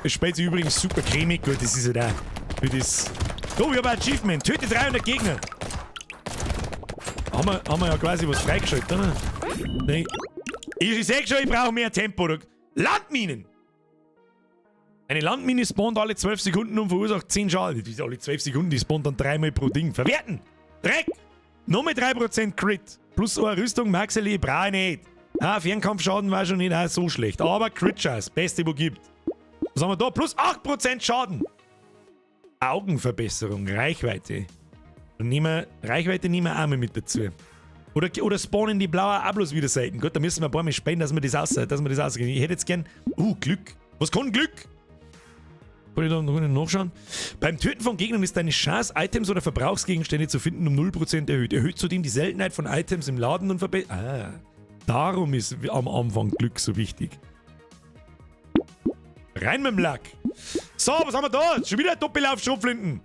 Es spielt sich übrigens super cremig. Gut, das ist ja da. Für das. Oh, wir haben ein Achievement. Töte 300 Gegner. Haben wir ja quasi was freigeschaltet, oder? Nein. Ich sag schon, ich brauche mehr Tempo. Landminen! Eine Landmine spawnt alle 12 Sekunden und verursacht 10 Schaden. Die ist alle 12 Sekunden, die spawnt dann dreimal pro Ding. Verwerten! Dreck! Nochmal 3% Crit. Plus eine Rüstung, Maxeli, brauche ich nicht. Ah, Fernkampfschaden war schon nicht auch so schlecht. Aber Crit-Chance, beste, wo gibt. Was haben wir da? Plus 8% Schaden. Augenverbesserung, Reichweite. Dann nehmen wir, Reichweite nehmen wir auch mal mit dazu. Oder spawnen die blauen auch bloß wieder Seiten. Gut, da müssen wir ein paar Mal spielen, dass wir das aussehen. Ich hätte jetzt gern. Glück. Was kann Glück? Kann ich da noch nachschauen? Beim Töten von Gegnern ist deine Chance, Items oder Verbrauchsgegenstände zu finden, um 0% erhöht. Erhöht zudem die Seltenheit von Items im Laden und verbessert. Ah, darum ist am Anfang Glück so wichtig. Rein mit dem Lack. So, was haben wir da? Schon wieder Doppellauf-Schrotflinten.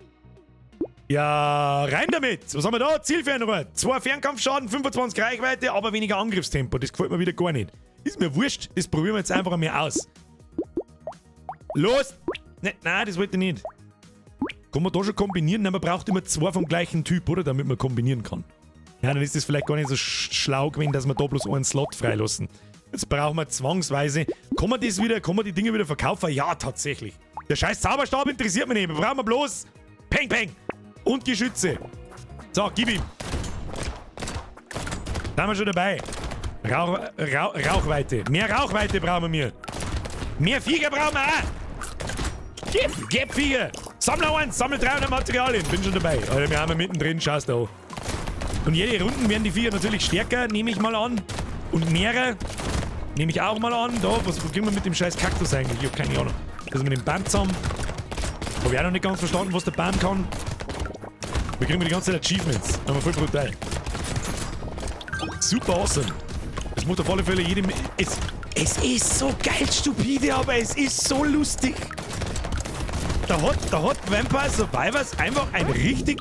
Ja, rein damit. Was haben wir da? Zielfernrohr. 2 Fernkampfschaden, 25 Reichweite, aber weniger Angriffstempo. Das gefällt mir wieder gar nicht. Ist mir wurscht. Das probieren wir jetzt einfach mal aus. Los! Ne, nein, das wollte ich nicht. Kann man da schon kombinieren? Nein, man braucht immer 2 vom gleichen Typ, oder? Damit man kombinieren kann. Ja, dann ist das vielleicht gar nicht so schlau gewesen, dass wir da bloß einen Slot freilassen. Jetzt brauchen wir zwangsweise. Kann man das wieder, kann man die Dinge wieder verkaufen? Ja, tatsächlich. Der scheiß Zauberstab interessiert mich nicht. Wir brauchen bloß Peng, Peng. Und Geschütze. So, gib ihm. Da sind wir schon dabei. Rauchweite. Mehr Rauchweite brauchen wir. Mehr Viecher brauchen wir auch. Gib Viecher. Sammle eins, sammle 300 Materialien. Bin schon dabei. Alter, wir haben ja mittendrin. Schau's da an. Und jede Runden werden die Viecher natürlich stärker, nehme ich mal an. Und mehrere, nehme ich auch mal an. Da, was kriegen wir mit dem scheiß Kaktus eigentlich? Ich hab keine Ahnung. Das mit dem Baum zusammen. Hab ich auch noch nicht ganz verstanden, was der Baum kann. Wir kriegen die ganze Zeit Achievements. Aber voll brutal. Super awesome. Das macht auf alle Fälle jedem... Es ist so geil stupide, aber es ist so lustig. Da hat Vampire Survivors einfach ein richtig...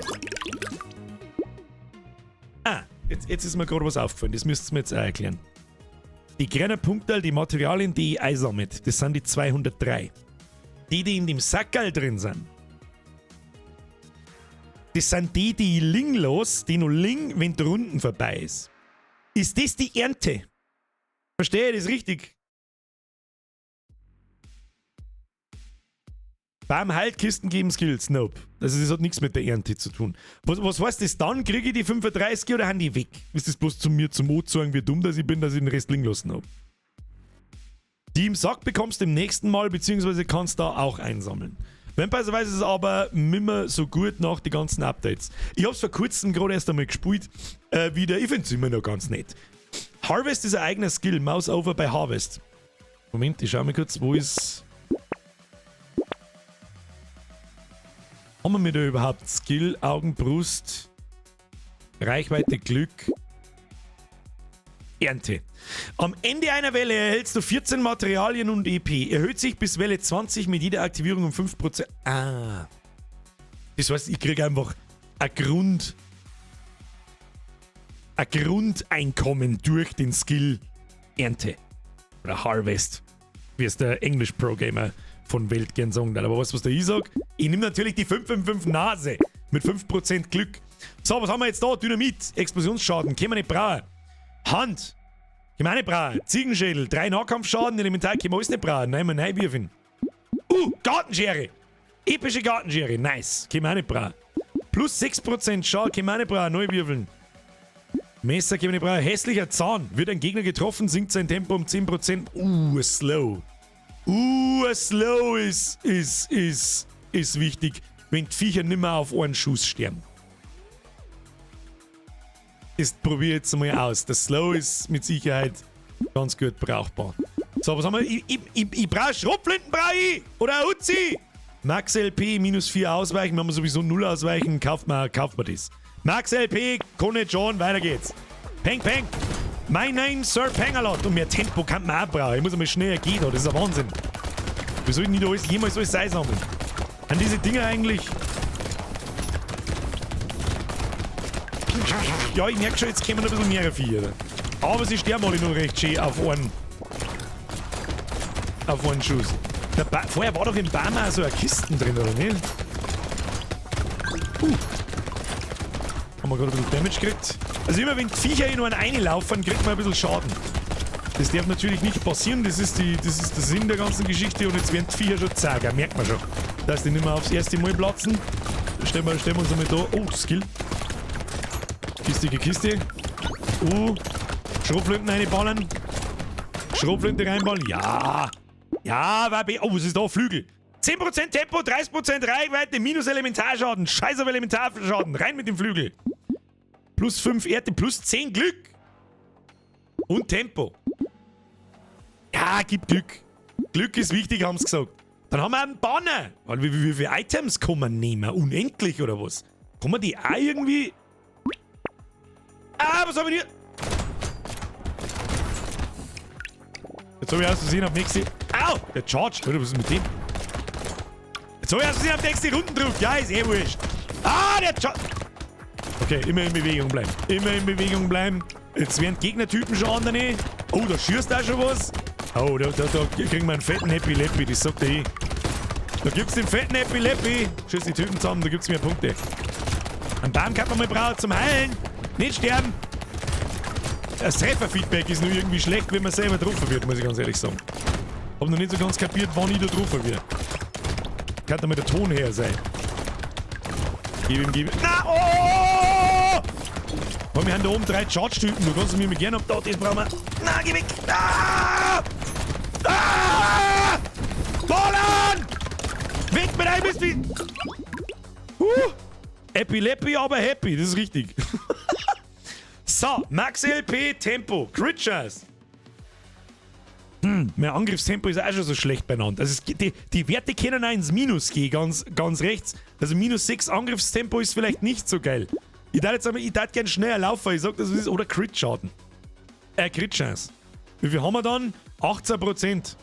Ah, jetzt ist mir gerade was aufgefallen. Das müsst ihr mir jetzt auch erklären. Die kleinen Punkte, die Materialien, die ich einsammle, das sind die 203. Die, die in dem Sackerl drin sind, das sind die, die ich liegen lasse, die noch liegen, wenn die Runden vorbei ist. Ist das die Ernte? Verstehe ich das richtig? Beim Heilkisten geben Skills, nope. Also das hat nichts mit der Ernte zu tun. Was heißt das dann? Kriege ich die 35 oder haben die weg? Ist das bloß zu mir zum O sagen, wie dumm dass ich bin, dass ich den Rest liegen lassen hab? Die im Sack bekommst du im nächsten Mal, beziehungsweise kannst da auch einsammeln. Vampire Survivors ist aber nimmer so gut nach den ganzen Updates. Ich hab's vor kurzem gerade erst einmal gespielt. Wieder, ich find's immer noch ganz nett. Harvest ist ein eigener Skill, Mouse over bei Harvest. Moment, ich schau mal kurz, wo ist... Haben wir da überhaupt Skill, Augen, Brust, Reichweite, Glück, Ernte. Am Ende einer Welle erhältst du 14 Materialien und EP. Erhöht sich bis Welle 20 mit jeder Aktivierung um 5%. Ah. Das heißt, ich kriege einfach ein Grundeinkommen durch den Skill Ernte. Oder Harvest, wie es der English Pro Gamer von Welt gern sagen darf. Aber weißt du, was der ich sag? Ich nehme natürlich die 555 Nase mit 5% Glück. So, was haben wir jetzt da? Dynamit, Explosionsschaden, können wir nicht brauchen. Hand, können wir auch nicht brauchen. Ziegenschädel, 3 Nahkampfschaden, Elementar, können wir alles nicht brauchen. Nein, wir reinwürfeln. Gartenschere. Epische Gartenschere, nice. Können wir auch nicht brauchen. Plus 6% Schaden, können wir auch nicht brauchen. Neu würfeln. Messer können wir nicht brauchen. Hässlicher Zahn. Wird ein Gegner getroffen, sinkt sein Tempo um 10%. Slow. Slow ist wichtig, wenn die Viecher nimmer auf einen Schuss sterben. Das probiere ich jetzt mal aus. Das Slow ist mit Sicherheit ganz gut brauchbar. So, was haben wir? Ich brauche Schrotflinten, brauche ich! Oder ein Uzi! Max LP, minus 4 ausweichen. Wir haben sowieso 0 ausweichen. Kauft man das. Max LP, Kone John, weiter geht's. Peng, peng. My name, Sir Pangalot. Und mehr Tempo kann man auch brauchen. Ich muss einmal schneller gehen da. Das ist ein Wahnsinn. Wir sollten nicht alles, jemals alles einsammeln. An diese Dinger eigentlich... Ja, ich merke schon, jetzt kommen noch ein bisschen mehr Viecher. Aber sie sterben alle noch recht schön auf einen Schuss. Vorher war doch im Baum auch so eine Kisten drin, oder nicht? Haben wir gerade ein bisschen Damage gekriegt. Also immer wenn die Viecher in einen reinlaufen, kriegt man ein bisschen Schaden. Das darf natürlich nicht passieren, das ist der Sinn der ganzen Geschichte und jetzt werden die Viecher schon zager, merkt man schon. Dass die nicht mehr aufs erste Mal platzen. Stellen wir uns einmal da. Oh, Skill. Kiste, Kiste. Schrotflinten reinballern. Schrotflinte reinballern. Ja. Ja, oh, was ist da? Flügel. 10% Tempo, 30% Reichweite, minus Elementarschaden. Scheiß auf Elementarschaden. Rein mit dem Flügel. Plus 5 Erde, plus 10 Glück. Und Tempo. Ja, gib Glück. Glück ist wichtig, haben sie gesagt. Dann haben wir einen Banner. Weil wie viele Items kann man nehmen? Unendlich oder was? Kann man die auch irgendwie... Ah, was haben wir hier? Jetzt habe ich aus Versehen auf nächste... Au! Der charged. Oder was ist mit dem? Jetzt habe ich aus Versehen auf nächste Runden gedrückt. Ja, ist eh wurscht. Ah, der charged. Okay, immer in Bewegung bleiben. Immer in Bewegung bleiben. Jetzt werden Gegnertypen schon andere. Oh, da schießt auch schon was. Oh, da kriegen wir einen fetten Happy Lappy. Das sagt er eh. Da gibt's den fetten Happy Lappy. Schieß die Typen zusammen, da gibt's mehr Punkte. Einen Baum kann man mal brauchen zum Heilen. Nicht sterben. Das Trefferfeedback ist nur irgendwie schlecht, wenn man selber getroffen wird, muss ich ganz ehrlich sagen. Hab noch nicht so ganz kapiert, wann ich da getroffen werde. Kann da mal der Ton her sein. Gib ihm, gib ihm. Na, oh! Oh, wir haben da oben 3 Charge-Typen. Du kannst mir gerne ab da, das brauchen wir. Na, geh weg! Ah! Ah! Ballern! Weg mit einem bist du! Happy Lappy, aber happy, das ist richtig. So, Max LP, Tempo, Crit Chance. Mein Angriffstempo ist auch schon so schlecht benannt. Also die Werte können auch ins Minus gehen, ganz, ganz rechts. Also minus 6 Angriffstempo ist vielleicht nicht so geil. Ich darf jetzt aber, ich darf gern schneller laufen, ich sag das ist, oder Crit-Schaden. Crit-Chance. Wie viel haben wir dann? 18%.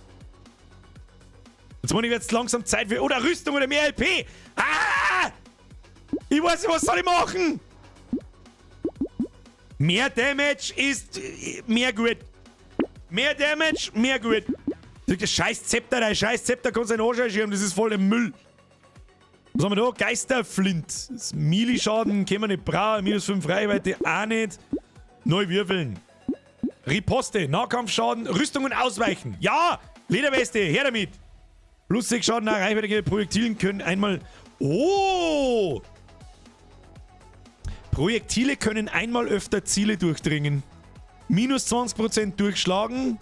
Jetzt meine ich jetzt langsam Zeit für. Oder Rüstung oder mehr LP! Ah! Ich weiß nicht, was soll ich machen? Mehr Damage ist mehr gut. Mehr Damage, mehr gut. Das scheiß Zepter, dein scheiß Zepter kannst du in den Arsch schieben, das ist voll im Müll. Was haben wir da? Geisterflint. Das Melee-Schaden können wir nicht brauchen. Minus 5 Reichweite auch nicht. Neu würfeln. Riposte, Nahkampfschaden, Rüstung und Ausweichen. Ja! Lederweste, her damit! Plus 6 Schaden nach Reichweite Projektilen können einmal. Oh! Projektile können einmal öfter Ziele durchdringen. Minus 20% durchschlagen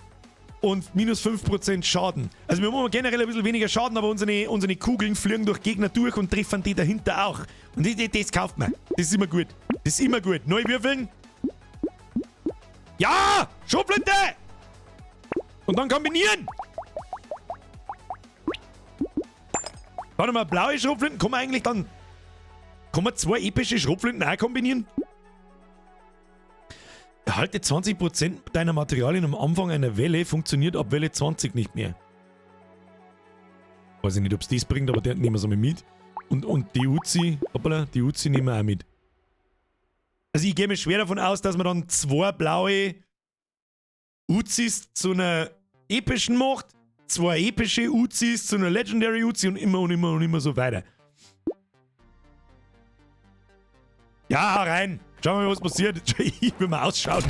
und minus 5% Schaden. Also wir machen generell ein bisschen weniger Schaden, aber unsere Kugeln fliegen durch Gegner durch und treffen die dahinter auch. Und das kauft man. Das ist immer gut. Das ist immer gut. Neu würfeln. Ja! Schrotflinte! Und dann kombinieren! Warte mal, blaue Schrotflinten kann man eigentlich dann. Kann man zwei epische Schrotflinten auch kombinieren? Erhalte 20% deiner Materialien am Anfang einer Welle, funktioniert ab Welle 20 nicht mehr. Weiß ich nicht, ob es das bringt, aber der nehmen wir es einmal mit. Und die Uzi, hoppala, die Uzi nehmen wir auch mit. Also ich gehe mir schwer davon aus, dass man dann zwei blaue Uzis zu einer epischen macht, zwei epische Uzis zu einer Legendary Uzi und immer und immer und immer so weiter. Ja, rein. Schauen wir mal, was passiert. Ich will mal ausschauen.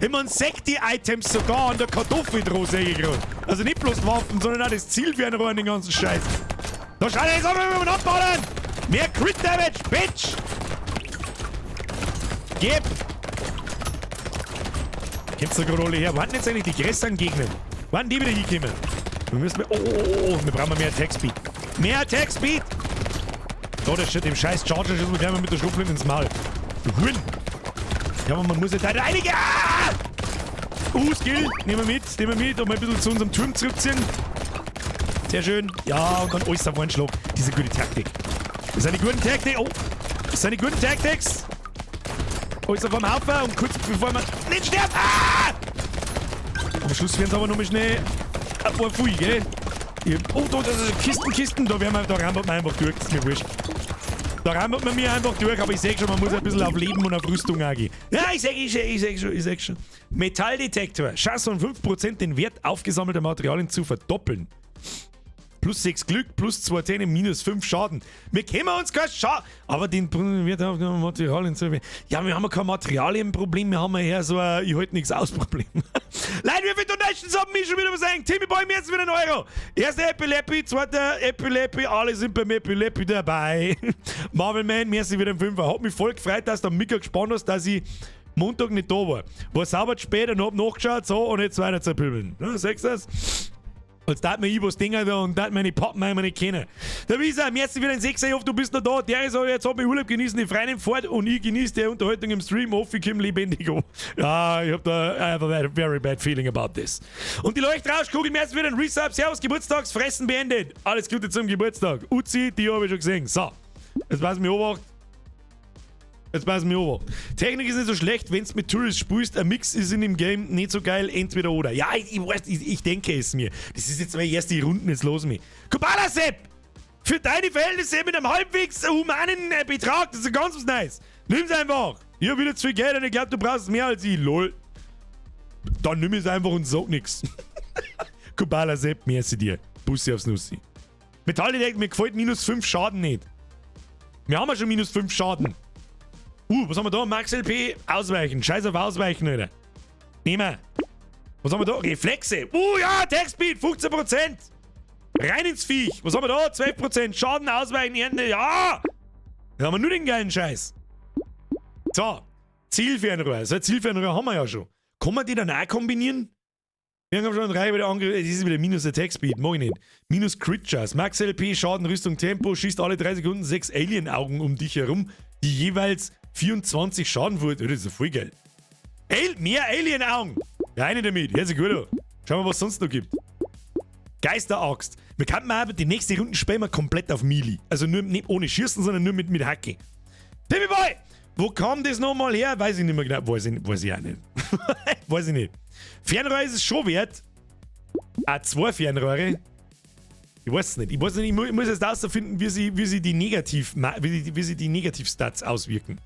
Ich meine, sag die Items sogar an der Kartoffel dran, sag ich gerade. Also nicht bloß Waffen, sondern auch das Zielfernrohr und den ganzen Scheiß. Da schau jetzt auch noch mal abballern! Mehr Crit Damage, Bitch! Gib! Kommt's da gerade alle her? Wann jetzt eigentlich die größeren Gegner? Wann die wieder hinkommen? Wir müssen. Oh, wir brauchen mehr Attack Speed. Mehr Attack Speed! Da, der shit, dem scheiß Charger schießen wir gleich mal mit der Schrotflinte ins Maul. Du Huren! Ja, aber man muss ja da einige. Ah! Skill! Nehmen wir mit, nehmen wir mit und mal ein bisschen zu unserem Turm zurückziehen. Sehr schön. Ja, und dann alles auf einen Schlag. Diese gute Taktik. Das ist eine gute Taktik. Oh! Das sind die guten Tactics. Alles auf einem Haufen und kurz bevor wir nicht sterben. Ah! Am Schluss werden es aber noch mal schnell ein paar viel, gell? Oh, da, das ist Kisten, Kisten. Da rammelt man einfach durch. Das ist mir wurscht. Da rammelt man mir einfach durch, aber ich seh schon, man muss ein bisschen auf Leben und auf Rüstung auch gehen. Ja, ich seh schon, ich seh schon. Metalldetektor. Chance von 5% den Wert aufgesammelter Materialien zu verdoppeln. Plus 6 Glück, plus 2 Zähne, minus 5 Schaden. Wir können uns kein Schaden. Aber den Wert aufgesammelter Materialien zu. Ja, wir haben ja kein Materialienproblem, wir haben ja eher so ein Ich halte nichts aus Problem. Leute, wie viele Donations haben mich schon wieder was sagen? Timmy Boy, mir jetzt wieder 1 Euro. Erster Happy Lappy, zweiter Happy Lappy, alle sind beim Happy Lappy dabei. Marvel Man, merci wieder ein Fünfer. Hat mich voll gefreut, dass du am Mittag gespannt hast, dass ich Montag nicht da war. War sauber zu spät und hab nachgeschaut, so, und jetzt weiter zu pöbeln. Ja, siehst du das? Jetzt tat mir ich was Dinger da und tat meine Pappenheimer nicht kennen. Der Wieser, merci wieder ein Sechser, ich hoffe, du bist noch da. Der ist aber jetzt, hab ich Urlaub genießen, die Freundin fährt und ich genieße die Unterhaltung im Stream. Hoffe, ich komme lebendig an. Ja, ich hab da, I have a very bad feeling about this. Und die Leuchtrauschkugel, merci wieder ein Resub. Servus, Geburtstagsfressen beendet. Alles Gute zum Geburtstag. Uzi, die habe ich schon gesehen. So, jetzt pass mich Obacht. Jetzt pass mir auf. Technik ist nicht so schlecht, wenn du mit Tourist spielst. Ein Mix ist in dem Game nicht so geil, entweder oder. Ja, ich weiß, ich denke es mir. Das ist jetzt meine erste Runden, jetzt los mich. Kubala Sepp! Für deine Verhältnisse mit einem halbwegs humanen Betrag, das ist ganz was nice. Nimm's einfach. Ich hab wieder zu viel Geld und ich glaub, du brauchst mehr als ich. Lol. Dann nimm es einfach und sag nix. Kubala Sepp, merci dir. Bussi aufs Nussi. Metalldetektor, mir gefällt minus 5 Schaden nicht. Wir haben ja schon minus 5 Schaden. Was haben wir da? Max LP, ausweichen. Scheiß auf Ausweichen, Alter. Nehmen wir. Was haben wir da? Reflexe. Ja, Attack Speed, 15%. Rein ins Viech. Was haben wir da? 12% Schaden, Ausweichen, Ernte. Ja! Da haben wir nur den geilen Scheiß. So. Zielfernrohr. So ein Zielfernrohr haben wir ja schon. Kann man die dann auch kombinieren? Wir haben schon drei wieder angegriffen. Das ist wieder minus Attack Speed, mag ich nicht. Minus Crit Chance. Max LP, Schaden, Rüstung, Tempo, schießt alle 3 Sekunden sechs Alien-Augen um dich herum, die jeweils 24 Schaden wurde. Das ist ja voll geil. El mehr Alien-Augen. Rein damit. Hört sich gut an. Schauen wir, was es sonst noch gibt. Geisteraxt. Wir könnten aber die nächste Runde spielen wir komplett auf Melee. Also nur nicht ohne Schießen, sondern nur mit Hacke. Timmy Boy! Wo kam das nochmal her? Weiß ich nicht mehr genau. Weiß ich auch nicht. Weiß ich nicht. Fernrohr ist es schon wert. Ah, zwei Fernrohre. Ich weiß es nicht. Ich weiß nicht, ich muss erst herausfinden, wie sie die Negativ-Stats auswirken.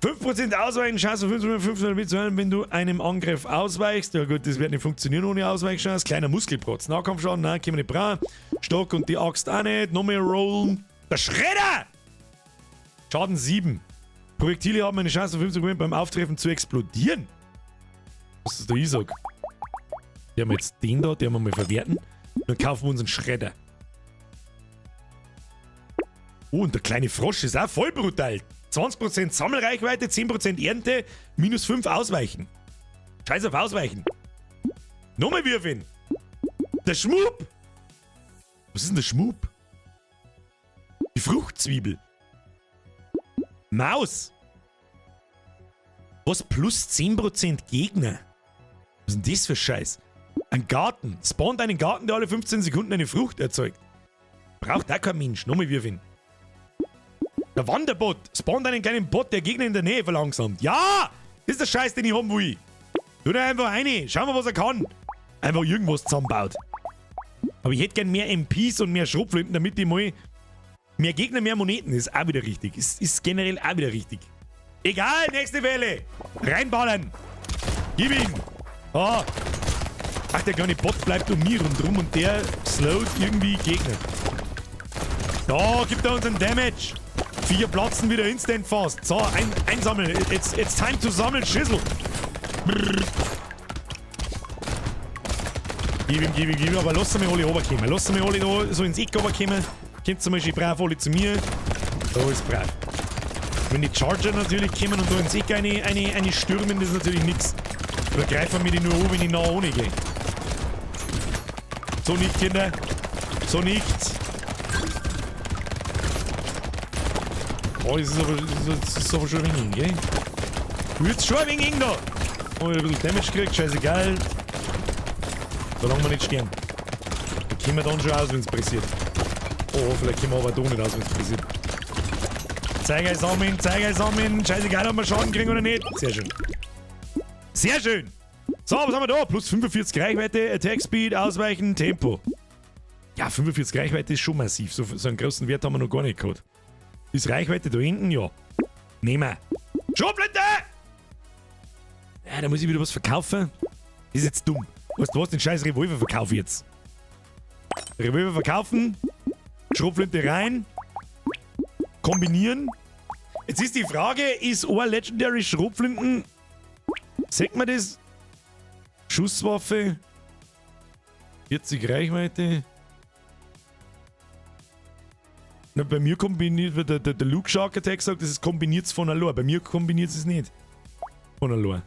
5% Ausweichen, Chance 5,5, wenn du einem Angriff ausweichst. Ja gut, das wird nicht funktionieren ohne Ausweichchance. Kleiner Muskelprotz. Nahkampfschaden, nein, können wir nicht brauchen. Stock und die Axt auch nicht. Nochmal rollen. Der Schredder! Schaden 7. Projektile haben eine Chance von 50% beim Auftreffen zu explodieren. Was ist der ich sag? Die haben wir jetzt den da, den haben wir mal verwerten. Dann kaufen wir uns einen Schredder. Oh, und der kleine Frosch ist auch voll brutal. 20% Sammelreichweite, 10% Ernte, minus 5 Ausweichen. Scheiß auf Ausweichen. Nochmal würfeln. Der Schmup. Was ist denn der Schmup? Die Fruchtzwiebel. Maus. Was? Plus 10% Gegner? Was ist denn das für Scheiß? Ein Garten. Spawnt einen Garten, der alle 15 Sekunden eine Frucht erzeugt. Braucht auch kein Mensch. Nochmal würfeln. Der Wanderbot. Spawnt einen kleinen Bot, der Gegner in der Nähe verlangsamt. Ja! Das ist der Scheiß, den ich haben will. Tu da einfach rein. Schauen wir, was er kann. Einfach irgendwas zusammenbaut. Aber ich hätte gern mehr MPs und mehr Schrotflinten, damit ich mal mehr Gegner, mehr Moneten. Ist auch wieder richtig. Ist generell auch wieder richtig. Egal, nächste Welle. Reinballern. Gib ihm. Oh. Ach, der kleine Bot bleibt um mich rundherum und der slowt irgendwie Gegner. Da gibt er uns einen Damage. 4 platzen wieder instant fast. So, einsammeln. It's time to sammeln Schüssel. Brrr. Gib ihm, gib ihm, gib ihm. Aber lass mich alle runterkommen. Lass mich alle da so ins Eck runterkommen. Kommt zum Beispiel brav alle zu mir. Da ist brav. Wenn die Charger natürlich kommen und da ins Eck eine stürmen, das ist natürlich nix. Oder greifen wir die nur an, wenn ich nah ohne gehe. So nicht, Kinder. So nicht. Oh, das ist aber schon ein wenig eng, gell? Wird's schon ein wenig eng da. Oh, ich hab ein bisschen Damage gekriegt, scheißegal. Solange wir nicht sterben. Da kommen wir dann schon aus, wenn's pressiert. Oh, vielleicht kommen wir aber da nicht aus, wenn's pressiert. Zeiger sammeln, Zeiger sammeln. Scheißegal, ob wir Schaden kriegen oder nicht. Sehr schön. Sehr schön. So, was haben wir da? Plus 45 Reichweite, Attack Speed, Ausweichen, Tempo. Ja, 45 Reichweite ist schon massiv. So einen großen Wert haben wir noch gar nicht gehabt. Ist Reichweite da hinten? Ja. Nehmen wir. Schrotflinte! Ja, da muss ich wieder was verkaufen. Das ist jetzt dumm. Weißt du was? Den scheiß Revolver verkaufe ich jetzt. Revolver verkaufen. Schrotflinte rein. Kombinieren. Jetzt ist die Frage, ist ein Legendary Schrotflinten... Sagt man das? Schusswaffe. 40 Reichweite. Na, bei mir kombiniert, der Luke Shark Attack sagt, das ist kombiniert von allein. Bei mir kombiniert es nicht. Von allein.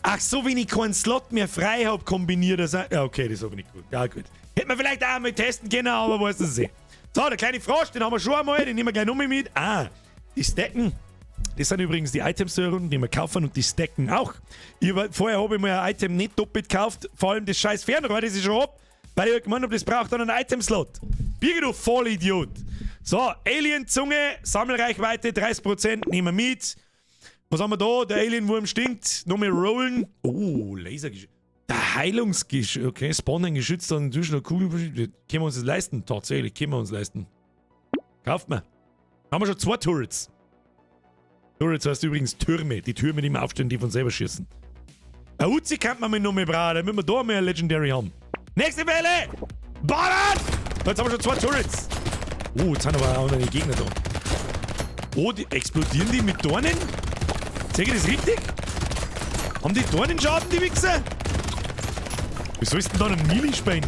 Ach so, wenn ich keinen Slot mehr frei hab, kombiniert das. Ja, okay, das hab ich nicht gut. Ja, gut. Hätten wir vielleicht auch mal testen können, aber weiß das nicht. So, der kleine Frosch, den haben wir schon einmal, den nehmen wir gleich nochmal mit. Ah, die stacken. Das sind übrigens die Items, die wir kaufen und die stacken auch. Vorher habe ich mir ein Item nicht doppelt gekauft, vor allem das scheiß Fernrohr, das ich schon hab, weil ich gemeint hab, das braucht dann einen Item-Slot. Birgit, du Vollidiot. So, Alien-Zunge, Sammelreichweite 30%, nehmen wir mit. Was haben wir da? Der Alien-Wurm stinkt. Nochmal rollen. Oh, Lasergeschütz. Der Heilungsgeschütz. Okay, Spawn ein Geschütz, dann natürlich noch Kugel. Können wir uns das leisten? Tatsächlich, können wir uns leisten. Kauft man. Haben wir schon 2 Turrets. Turrets heißt übrigens Türme. Die Türme, die wir aufstellen, die von selber schießen. Ein Uzi kann man mit noch mehr brauchen, damit wir da mehr Legendary haben. Nächste Welle! Ballern! Jetzt haben wir schon 2 Turrets. Oh, jetzt sind aber auch noch die Gegner da. Oh, die, explodieren die mit Dornen? Sehe ich das richtig? Haben die Dornenschaden, die Wichser? Wie sollst du denn da einen Melee spielen?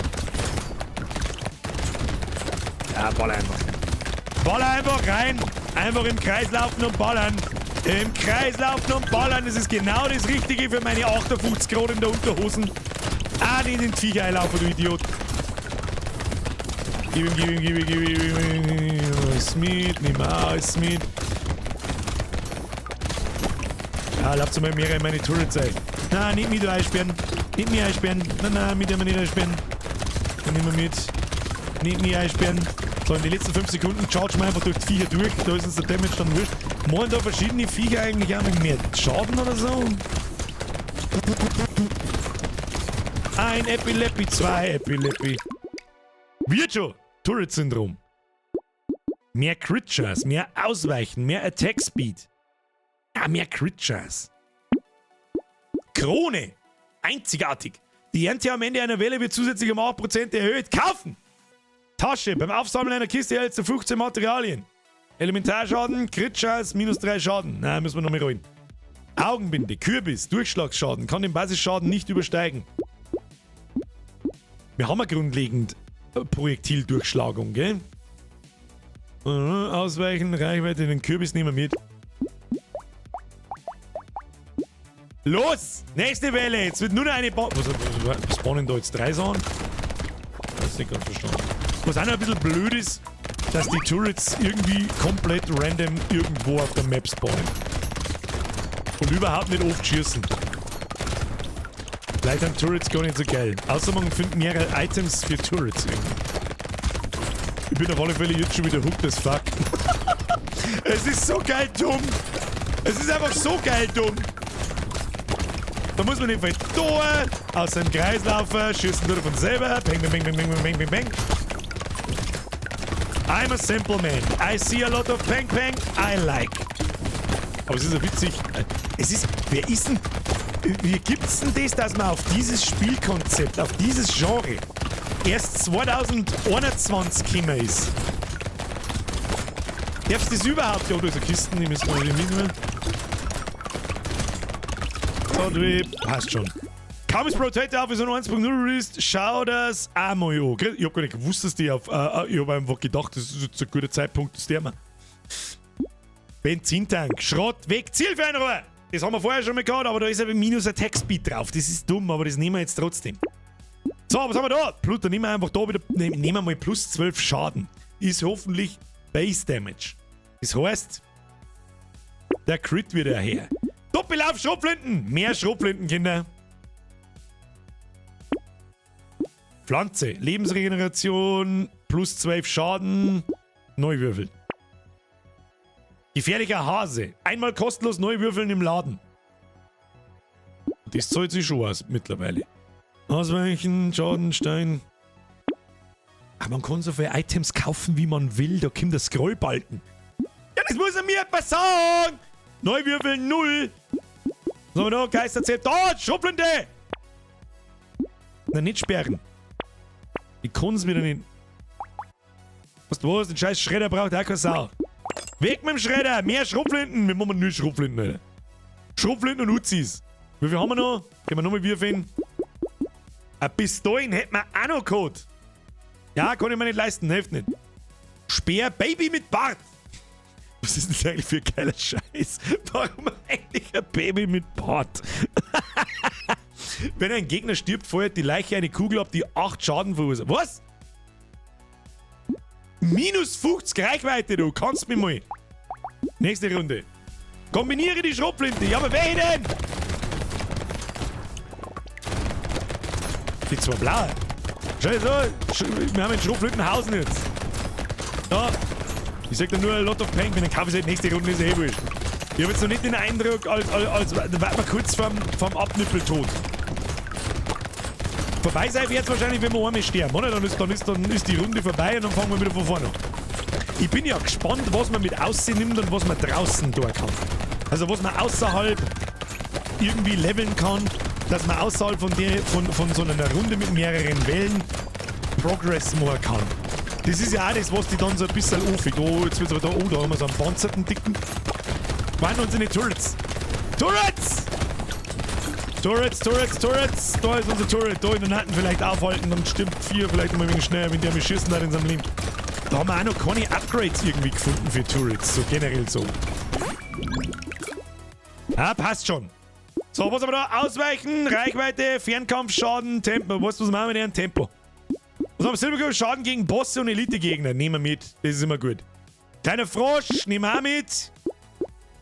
Ja, baller einfach. Baller einfach rein. Einfach im Kreis laufen und ballern. Im Kreis laufen und ballern. Das ist genau das Richtige für meine 58 Grad in der Unterhosen. Ah, nicht in den Viecher einlaufen, du Idiot. Gib ihm, gib ihm, gib ihm, gib ihm, gib ihm. Alles mit, nimm alles mit. Ah, lasst mal mehrere in meine Turrets ein. Nein, nicht mich da einsperren. Nicht mich einsperren. Nein, nein, mit dem wir nicht einsperren. Dann nehmen wir mit. Nicht mich einsperren. So, in den letzten 5 Sekunden chargen wir einfach durch die Viecher durch. Da ist uns der Damage dann wurscht. Machen da verschiedene Viecher eigentlich auch mit mehr Schaden oder so? Ein Epileppi, zwei Epileppi. Wird schon. Turret-Syndrom. Mehr Crit-Chance, mehr Ausweichen, mehr Attack Speed. Ja, mehr Crit-Chance. Krone. Einzigartig. Die Ernte am Ende einer Welle wird zusätzlich um 8% erhöht. Kaufen! Tasche. Beim Aufsammeln einer Kiste erhältst du 15 Materialien. Elementarschaden, Crit-Chance, minus 3 Schaden. Na, müssen wir noch mal rollen. Augenbinde, Kürbis, Durchschlagsschaden, kann den Basisschaden nicht übersteigen. Wir haben ja grundlegend Projektildurchschlagung, gell? Ausweichen, Reichweite, den Kürbis nehmen wir mit. Los! Nächste Welle! Jetzt wird nur noch eine ba was, was, was spawnen da jetzt drei Sachen? Das ist nicht ganz verstanden. Was auch noch ein bisschen blöd ist, dass die Turrets irgendwie komplett random irgendwo auf der Map spawnen. Und überhaupt nicht oft schießen. Vielleicht sind Turrets gar nicht so geil. Außer man findet mehrere Items für Turrets irgendwie. Ich bin auf alle Fälle jetzt schon wieder hooked as fuck. Es ist so geil dumm. Es ist einfach so geil dumm. Da muss man einfach da aus dem Kreis laufen, schießen nur von selber. Bang, bang, bang, bang, bang, bang, bang, bang. I'm a simple man. I see a lot of pang pang. I like. Aber es ist ja witzig. Es ist. Wer ist denn. Wie gibt's denn das, dass man auf dieses Spielkonzept, auf dieses Genre erst 2021 gekommen ist? Darfst du das überhaupt? Ja, da ist eine Kiste, die müssen wir mitnehmen. So, passt schon. Kaum ist Brotato auf Version 1.0 released, schau das auch mal an. Ich hab gar nicht gewusst, dass die auf. Ich hab einfach gedacht, das ist jetzt ein guter Zeitpunkt, das Thema. Benzintank, Schrott, weg, Zielfernrohr! Das haben wir vorher schon mal gehabt, aber da ist eben minus Attack Speed drauf. Das ist dumm, aber das nehmen wir jetzt trotzdem. So, was haben wir da? Plus, dann nehmen wir einfach da wieder. Ne, nehmen wir mal plus 12 Schaden. Ist hoffentlich Base Damage. Das heißt, der Crit wird her. Doppellauf Schrotflinten! Mehr Schrotflinten, Kinder. Pflanze. Lebensregeneration. Plus 12 Schaden. Neuwürfeln. Gefährlicher Hase. Einmal kostenlos neu würfeln im Laden. Das zahlt sich schon aus mittlerweile. Ausweichen, Schaden, Stein. Ach, man kann so viele Items kaufen, wie man will. Da kommt der Scrollbalken. Ja, das muss er mir etwas sagen. Neuwürfeln 0. Was haben wir da? Geisterzelt. Da, Schrotflinte! Na, nicht sperren. Ich kann's wieder nicht. Weißt du was? Den scheiß Schredder braucht auch keine Sau. Weg mit dem Schredder! Mehr Schrotflinten! Wir machen nur Schrotflinten, Alter. Schrotflinten und Uzis. Wie viel haben wir noch? Können wir nochmal würfeln? Ein Pistolen hätten wir auch noch gehabt. Ja, kann ich mir nicht leisten, hilft nicht. Speer Baby mit Bart. Was ist denn das eigentlich für ein geiler Scheiß? Warum eigentlich ein Baby mit Bart? Wenn ein Gegner stirbt, feuert die Leiche eine Kugel ab, die 8 Schaden verursacht. Was? Minus 50 Reichweite, du kannst mich mal. Nächste Runde. Kombiniere die Schrotflinte. Ja, aber welche denn? Die zwei blaue. Scheiße, wir haben ein Schrotflintenhausen jetzt. Ja, ich sag da nur a lot of pain, wenn dann kaufe ich halt nächste Runde, ist eh wurscht. Ich habe jetzt noch nicht den Eindruck, als wäre man kurz vorm Abnippeltod. Vorbei sein wird es wahrscheinlich, wenn wir einmal sterben, oder? Dann ist die Runde vorbei und dann fangen wir wieder von vorne an. Ich bin ja gespannt, was man mit aussehen nimmt und was man draußen da kann. Also was man außerhalb irgendwie leveln kann, dass man außerhalb von so einer Runde mit mehreren Wellen Progress machen kann. Das ist ja auch das, was die dann so ein bisschen aufigt. Oh, jetzt wird's aber da, oh, da haben wir so einen panzerten Dicken. Waren unsere Turrets. Turrets! Turrets, Turrets, Turrets! Da ist unser Turret. Da in den Nacken vielleicht aufhalten, dann stimmt 4 vielleicht mal ein wenig schneller, wenn der mich schießen hat in seinem Leben. Da haben wir auch noch keine Upgrades irgendwie gefunden für Turrets, so generell so. Ah, passt schon. So, was haben wir da? Ausweichen, Reichweite, Fernkampfschaden, Tempo. Was machen wir mit dem Tempo? Was haben wir? Silberkugel, Schaden gegen Bosse und Elite-Gegner. Nehmen wir mit. Das ist immer gut. Kleiner Frosch, nehmen wir auch mit.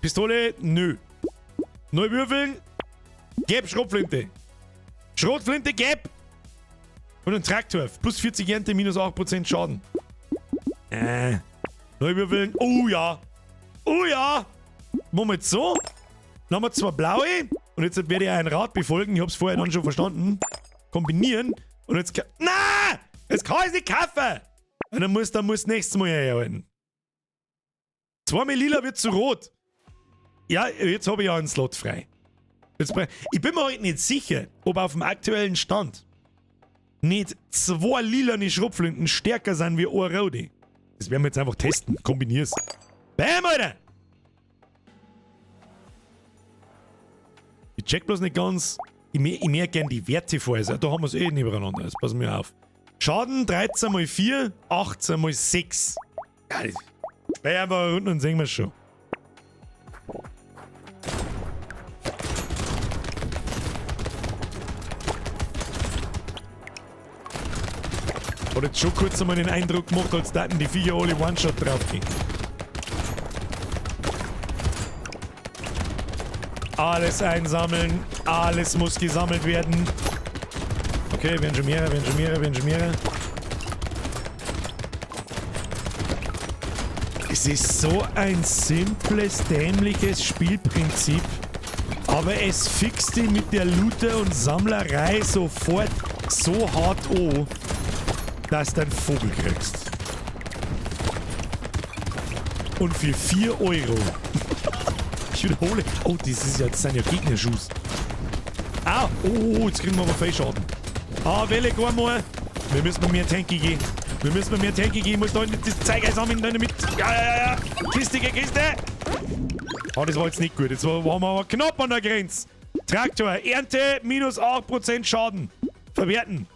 Pistole, nö. Neu würfeln. Geb Schrotflinte. Schrotflinte, geb! Und ein Traktor. Plus 40 Ernte, minus 8% Schaden. Neu würfeln. Oh ja. Oh ja. Machen wir jetzt so. Dann haben wir zwei blaue. Und jetzt werde ich einen Rat befolgen. Ich hab's vorher dann schon verstanden. Kombinieren. Und jetzt kann. Na! Jetzt kann ich nicht kaufen! Und dann muss nächstes Mal herhalten. Zweimal lila wird zu rot. Ja, jetzt habe ich ja einen Slot frei. Jetzt, ich bin mir halt nicht sicher, ob auf dem aktuellen Stand nicht zwei lilane Schrotflinten stärker sind wie eine rote. Das werden wir jetzt einfach testen. Kombinier's. Bam, Alter! Ich check bloß nicht ganz. Ich merke gern die Werte vorher. Also, da haben wir's eh nebeneinander. Jetzt passen wir auf. Schaden 13 mal 4, 18 mal 6. Ja, das sperr einfach unten und sehen wir schon. Hat jetzt schon kurz einmal den Eindruck gemacht, als da die Viecher alle One-Shot draufgehen. Alles einsammeln. Alles muss gesammelt werden. Okay, werden schon mehrere, werden schon mehrere, werden schon mehrere. Es ist so ein simples, dämliches Spielprinzip. Aber es fixt dich mit der Looter und Sammlerei sofort so hart an, dass du einen Vogel kriegst. Und für 4 Euro. Ich wiederhole. Oh, das ist ja, das sind ja Gegnerschuss. Au! Oh, jetzt kriegen wir aber viel Schaden. Ah, Welle, gar mal. Wir müssen mit mehr Tanky gehen. Wir müssen mit mehr Tanky gehen. Ich muss da das Zeug einsammeln. Da mit. Ja, ja, ja, ja. Kiste, Kiste. Ah, das war jetzt nicht gut. Jetzt waren wir aber knapp an der Grenze. Traktor, Ernte, minus 8% Schaden. Verwerten.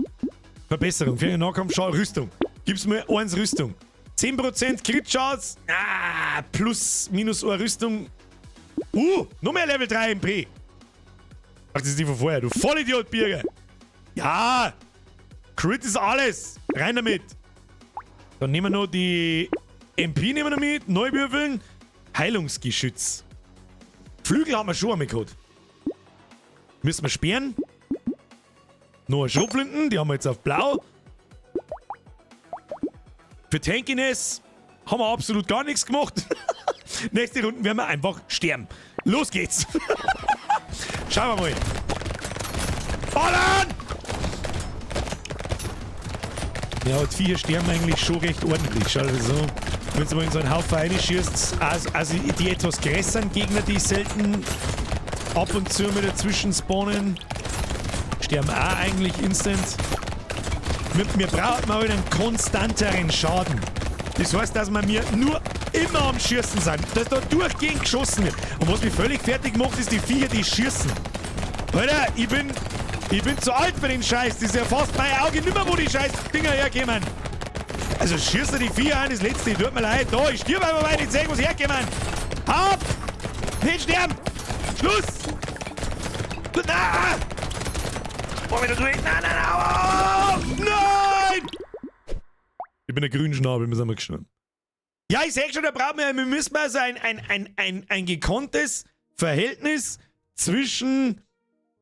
Verbesserung. Für den Nahkampf, Schaden, Rüstung. Gib's mir 1 Rüstung. 10% Crit-Chance. Ah, plus, minus 1 Rüstung. Noch mehr Level 3 MP. Ach, das ist die von vorher, du Vollidiot, Birger. Ja, Crit ist alles. Rein damit. Dann nehmen wir noch die MP nehmen wir noch mit. Neuwürfeln. Heilungsgeschütz. Flügel haben wir schon einmal gehabt. Müssen wir sperren. Noch eine Schrotflinten, die haben wir jetzt auf blau. Für Tankiness haben wir absolut gar nichts gemacht. Nächste Runde werden wir einfach sterben. Los geht's. Schauen wir mal. Ballern! Ja, die Viecher sterben eigentlich schon recht ordentlich. Schau dir so. Wenn du mal in so einen Haufen reinschießt, also die etwas größeren Gegner, die selten ab und zu mal dazwischen spawnen, sterben auch eigentlich instant. Wir brauchen mal einen konstanteren Schaden. Das heißt, dass wir mir nur immer am Schießen sind. Dass da durchgehend geschossen wird. Und was mich völlig fertig macht, ist die Viecher, die schießen. Alter, ich bin zu alt für den Scheiß. Das ist ja fast mein Auge nimmer, wo die scheiß Dinger herkommen. Also schießen die Viecher an, das letzte. Tut mir leid. Da, ich stirb einfach, weil ich nicht sehe, wo sie herkommen. Hau ab! Nicht sterben! Schluss! Na! Oh, wieder durch! Nein, nein, nein! Oh, nein! Ich bin der Grünschnabel, wir sind mal gestorben. Ja, ich sag schon, da brauchen wir, wir müssen also ein gekonntes Verhältnis zwischen,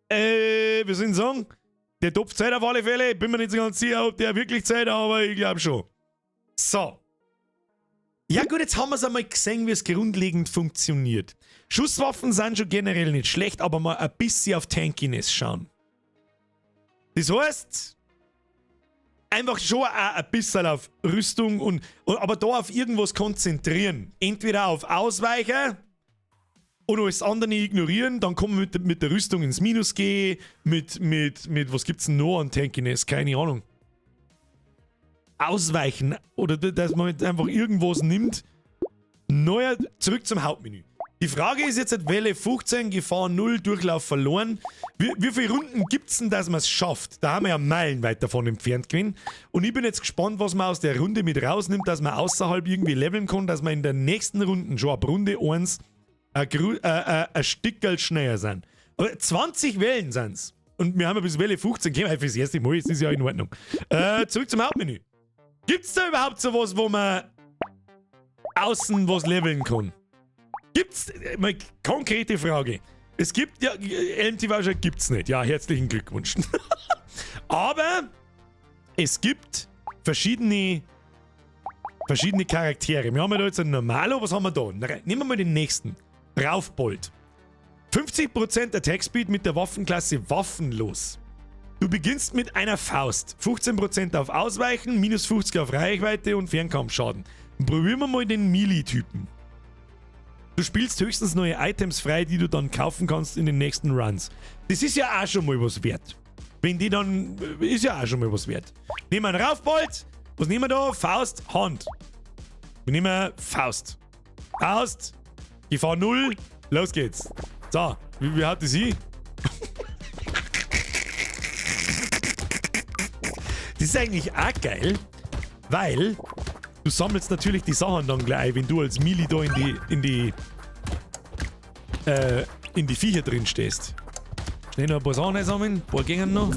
wie soll ich sagen, der Topf Zeit auf alle Fälle. Ich bin mir nicht so ganz sicher, ob der wirklich Zeit hat, aber ich glaube schon. So. Ja gut, jetzt haben wir es einmal gesehen, wie es grundlegend funktioniert. Schusswaffen sind schon generell nicht schlecht, aber mal ein bisschen auf Tankiness schauen. Das heißt, einfach schon auch ein bisschen auf Rüstung und aber da auf irgendwas konzentrieren. Entweder auf Ausweicher oder alles andere ignorieren, dann kann man mit der Rüstung ins Minus gehen, mit was gibt's denn noch an Tankiness? Keine Ahnung. Ausweichen oder dass man einfach irgendwas nimmt. Neuer, zurück zum Hauptmenü. Die Frage ist jetzt, Welle 15, Gefahr 0, Durchlauf verloren. Wie viele Runden gibt es denn, dass man es schafft? Da haben wir ja meilenweit davon entfernt gewesen. Und ich bin jetzt gespannt, was man aus der Runde mit rausnimmt, dass man außerhalb irgendwie leveln kann, dass man in der nächsten Runde schon ab Runde 1 ein Stickerl schneller sind. Aber 20 Wellen sind's. Und wir haben ja bis Welle 15 gekommen, fürs erste Mal, jetzt ist ja in Ordnung. Zurück zum Hauptmenü. Gibt's da überhaupt sowas, wo man außen was leveln kann? Gibt's, mal konkrete Frage. Es gibt ja, LMT-Voucher gibt's nicht. Ja, herzlichen Glückwunsch. Aber es gibt verschiedene Charaktere. Wir haben ja da jetzt einen Normalo. Was haben wir da? Nehmen wir mal den nächsten. Raufbold. 50% Attack Speed mit der Waffenklasse Waffenlos. Du beginnst mit einer Faust. 15% auf Ausweichen, minus 50 auf Reichweite und Fernkampfschaden. Probieren wir mal den Melee-Typen. Du spielst höchstens neue Items frei, die du dann kaufen kannst in den nächsten Runs. Das ist ja auch schon mal was wert. Wenn die dann... Ist ja auch schon mal was wert. Nehmen wir einen Raufbold. Was nehmen wir da? Faust, Hand. Wir nehmen Faust. Faust. Gefahr 0. Los geht's. So, wie hat die sie? Das ist eigentlich auch geil, weil du sammelst natürlich die Sachen dann gleich, wenn du als Melee da in die Viecher drin stehst. Schnell noch ein paar Sachen einsammeln, ein paar gingen noch.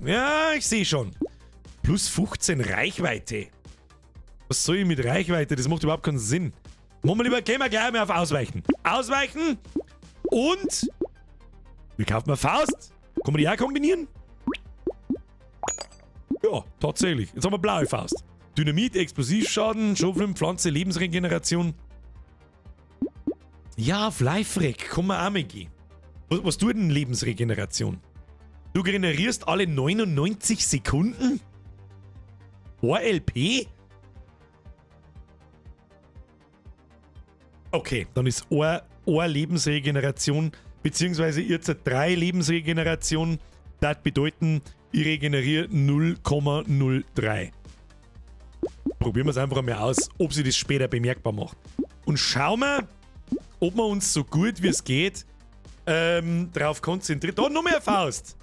Ja, ich sehe schon. Plus 15 Reichweite. Was soll ich mit Reichweite? Das macht überhaupt keinen Sinn. Machen wir lieber, gehen wir gleich mal auf Ausweichen. Ausweichen und wie kauft man Faust? Kann man die auch kombinieren? Ja, tatsächlich. Jetzt haben wir blaue Faust. Dynamit, Explosivschaden, Schoflim, Pflanze, Lebensregeneration. Ja, auf Life-Reg kann man auch mal gehen. Was tut denn Lebensregeneration? Du generierst alle 99 Sekunden? 1 LP? Okay, dann ist eine Lebensregeneration, beziehungsweise jetzt 3 Lebensregeneration, das bedeuten, ich regeneriere 0,03. Probieren wir es einfach mal aus, ob sich das später bemerkbar macht. Und schauen wir, ob wir uns so gut wie es geht, drauf konzentrieren. Da, noch mehr Faust.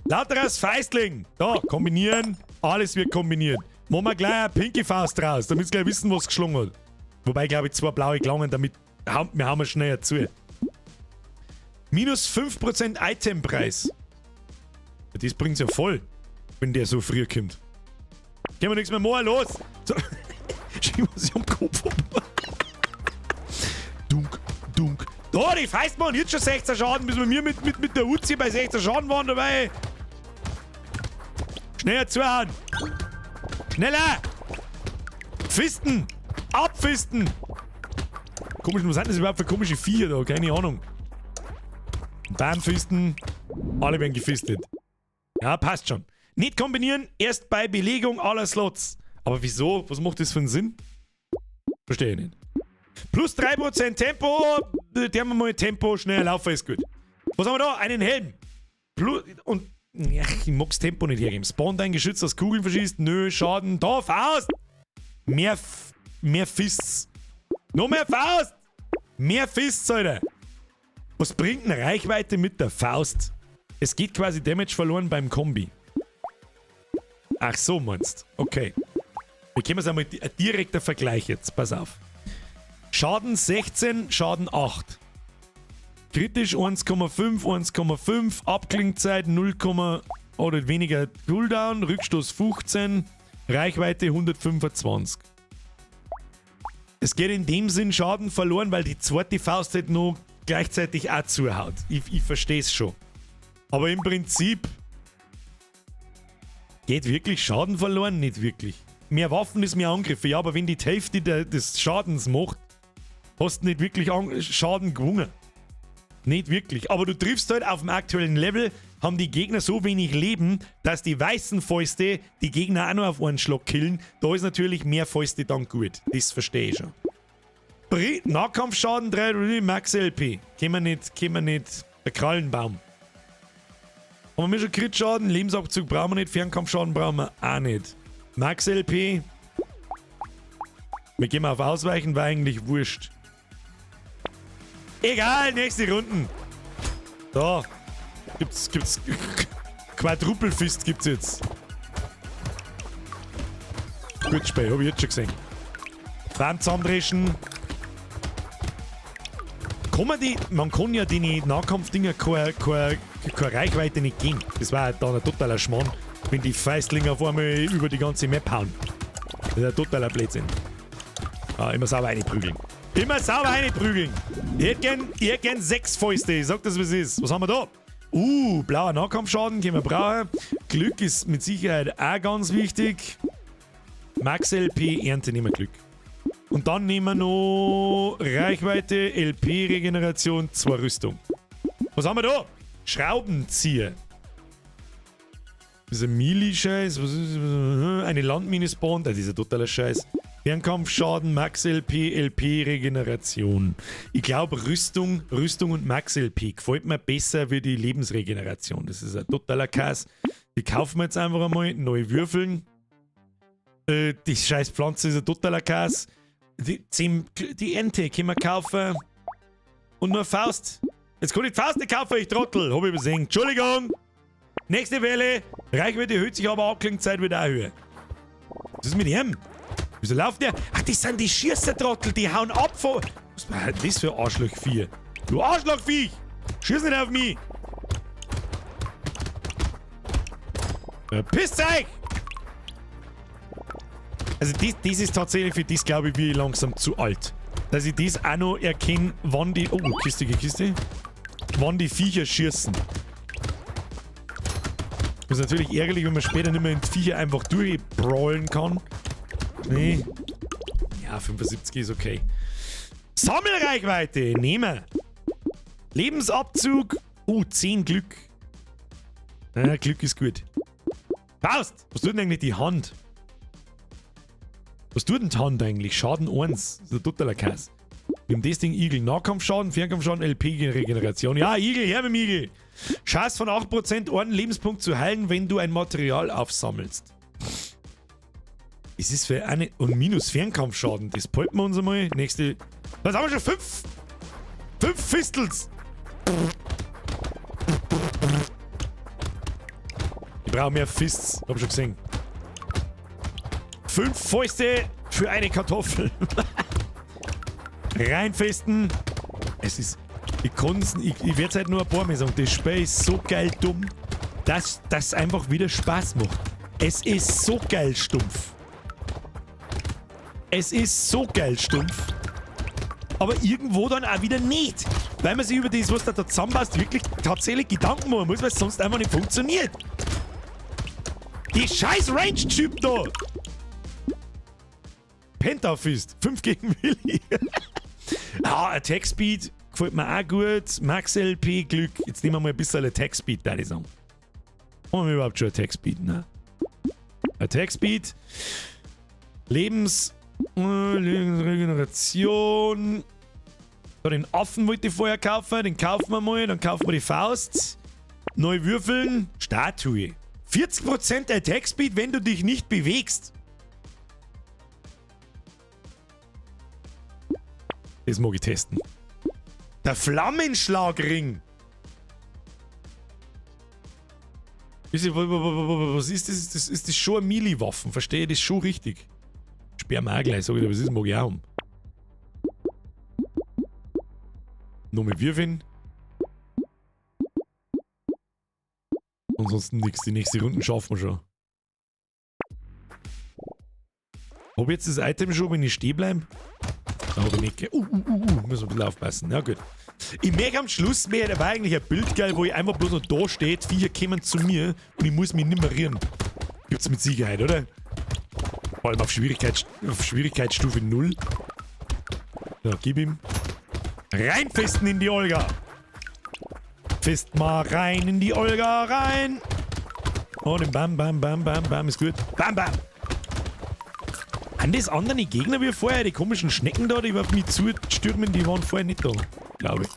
Lauteres Feistling. Da, kombinieren. Alles wird kombiniert. Machen wir gleich eine pinke Faust raus, damit sie gleich wissen, was geschlungen hat. Wobei, glaube ich, 2 blaue gelangen, damit wir hauen wir schneller zu. Minus 5% Itempreis. Ja, das bringt's ja voll, wenn der so früh kommt. Können wir nichts mehr machen, los! So. Schieben wir sie am Kopf ab. Dunk, dunk. Da, die Faust machen jetzt schon 16 Schaden, bis wir mir mit der Uzi bei 16 Schaden waren dabei. Schneller zuhauen! Schneller! Fisten! Abfisten! Komisch, was sind das überhaupt für komische Viecher da? Keine Ahnung. Bam, Fisten. Alle werden gefistet. Ja, passt schon. Nicht kombinieren, erst bei Belegung aller Slots. Aber wieso? Was macht das für einen Sinn? Verstehe ich nicht. Plus 3% Tempo. Der haben wir mal Tempo, schneller laufen ist gut. Was haben wir da? Einen Helm. Plus, und, ja, ich mag's Tempo nicht hergeben. Spawn dein Geschütz, das Kugeln verschießt. Nö, Schaden. Da, Faust! Mehr Fists. Noch mehr Faust! Mehr Fists, Alter. Was bringt denn Reichweite mit der Faust? Es geht quasi Damage verloren beim Kombi. Ach so, meinst. Okay. Wir können es einmal ein direkter Vergleich jetzt. Pass auf. Schaden 16, Schaden 8. Kritisch 1,5, 1,5, Abklingzeit 0, oder weniger Cooldown, Rückstoß 15, Reichweite 125. Es geht in dem Sinn Schaden verloren, weil die zweite Faust halt noch gleichzeitig auch zuhaut. Ich verstehe es schon. Aber im Prinzip geht wirklich Schaden verloren? Nicht wirklich. Mehr Waffen ist mehr Angriffe. Ja, aber wenn die Hälfte des Schadens macht, hast du nicht wirklich Schaden gewonnen. Nicht wirklich. Aber du triffst halt auf dem aktuellen Level, haben die Gegner so wenig Leben, dass die weißen Fäuste die Gegner auch nur auf einen Schlag killen. Da ist natürlich mehr Fäuste dann gut. Das verstehe ich schon. Nahkampfschaden 3, Max LP. Können wir nicht. Der Krallenbaum. Haben wir schon Crit-Schaden? Lebensabzug brauchen wir nicht. Fernkampfschaden brauchen wir auch nicht. Max LP. Wir gehen mal auf Ausweichen, war eigentlich wurscht. Egal, nächste Runden. Da. Gibt's. Quadruple Fist gibt's jetzt. Gut Spiel, hab ich jetzt schon gesehen. Beim Zusammendreschen. Kann man die, man kann ja die Nahkampfdinger keine Reichweite nicht geben. Das war dann ein totaler Schmarrn, wenn die Feistlinge auf einmal über die ganze Map hauen. Das ist ein totaler Blödsinn. Ah, immer sauber reinprügeln. Immer sauber reinprügeln! Ich hätte gern 6 Fäuste. Ich sag das, wie es ist. Was haben wir da? Blauer Nahkampfschaden, können wir brauchen. Glück ist mit Sicherheit auch ganz wichtig. Max LP, Ernte, nehmen wir Glück. Und dann nehmen wir noch Reichweite, LP-Regeneration, 2 Rüstung. Was haben wir da? Schraubenzieher. Das ist ein Melee-Scheiß. Was ist das? Eine Landmine spawnt. Das ist ein totaler Scheiß. Fernkampfschaden, Max LP, LP-Regeneration. Ich glaube, Rüstung und Max LP gefällt mir besser wie die Lebensregeneration. Das ist ein totaler Kass. Die kaufen wir jetzt einfach einmal. Neu würfeln. Die scheiß Pflanze ist ein totaler Kass. Die Ente können wir kaufen. Und nur Faust. Jetzt kann ich die Faust nicht kaufen, ich Trottel. Hab ich übersehen. Entschuldigung. Nächste Welle. Reichweite erhöht sich aber, Abklingzeit wird auch höher. Was ist mit ihm? Wieso läuft der? Ach, das sind die Schießertrottel, die hauen ab von... Was war denn das für Arschlochvieh? Du Arschlochviech! Schieß nicht auf mich! Verpisst euch! Also das ist tatsächlich für das, glaube ich, wie langsam zu alt. Dass ich das auch noch erkenne, wann die... Oh, Kiste, Kiste. Wann die Viecher schießen. Das ist natürlich ärgerlich, wenn man später nicht mehr in die Viecher einfach durchbrawlen kann. Nee. Ja, 75 ist okay. Sammelreichweite! Nehmen. Lebensabzug. Oh, 10 Glück. Ja, Glück ist gut. Faust! Was tut denn eigentlich die Hand? Was tut denn die Hand eigentlich? Schaden 1. Das ist ein totaler Kass. Wir haben das Ding Igel. Nahkampfschaden, Fernkampfschaden, LP-Regeneration. Ja, Igel, her mit dem Igel. Chance von 8%, einen Lebenspunkt zu heilen, wenn du ein Material aufsammelst. Es ist für eine. Und minus Fernkampfschaden. Das polten wir uns einmal. Nächste. Was haben wir schon? 5! 5 Fistels! Ich brauche mehr Fists. Hab schon gesehen. 5 Fäuste für eine Kartoffel. Reinfesten. Es ist. Ich kann's. Ich werde halt nur ein paar Mal sagen. Das Spiel ist so geil dumm, dass das einfach wieder Spaß macht. Es ist so geil stumpf. Es ist so geil stumpf. Aber irgendwo dann auch wieder nicht. Weil man sich über das, was da zusammenpasst, wirklich tatsächlich Gedanken machen muss, weil es sonst einfach nicht funktioniert. Die scheiß Range-Typ da! Pentafist. 5 gegen Willi. Ah, Attack Speed gefällt mir auch gut. Max LP, Glück. Jetzt nehmen wir mal ein bisschen Attack Speed, da ich sagen. Haben wir überhaupt schon Attack Speed? Ne? Attack Speed. Lebens... Regeneration. So, den Affen wollte ich vorher kaufen. Den kaufen wir mal. Dann kaufen wir die Faust. Neu würfeln. Statue. 40% Attack Speed, wenn du dich nicht bewegst. Das mag ich testen. Der Flammenschlagring. Was ist das? Ist das schon eine Melee-Waffen? Verstehe ich das schon richtig? Sperren wir auch gleich, sag ich dir, was ist, mag ich auch haben. Nochmal würfeln. Ansonsten nichts. Die nächste Runde schaffen wir schon. Hab ich jetzt das Item schon, wenn ich stehen bleibe? Da hab ich nicht. Müssen wir ein bisschen aufpassen. Ja, gut. Ich merke am Schluss mehr, da war eigentlich ein Bild geil, wo ich einfach bloß noch da steht. Viecher kommen zu mir und ich muss mich nicht mehr rühren. Gibt's mit Sicherheit, oder? Vor allem auf Schwierigkeitsstufe 0. So, gib ihm. Reinfesten in die Olga. Fest mal rein in die Olga rein. Und bam, bam, bam, bam, bam, ist gut. Bam, bam. An das andere Gegner wie vorher, die komischen Schnecken da, die auf mich zustürmen, die waren vorher nicht da, glaube ich.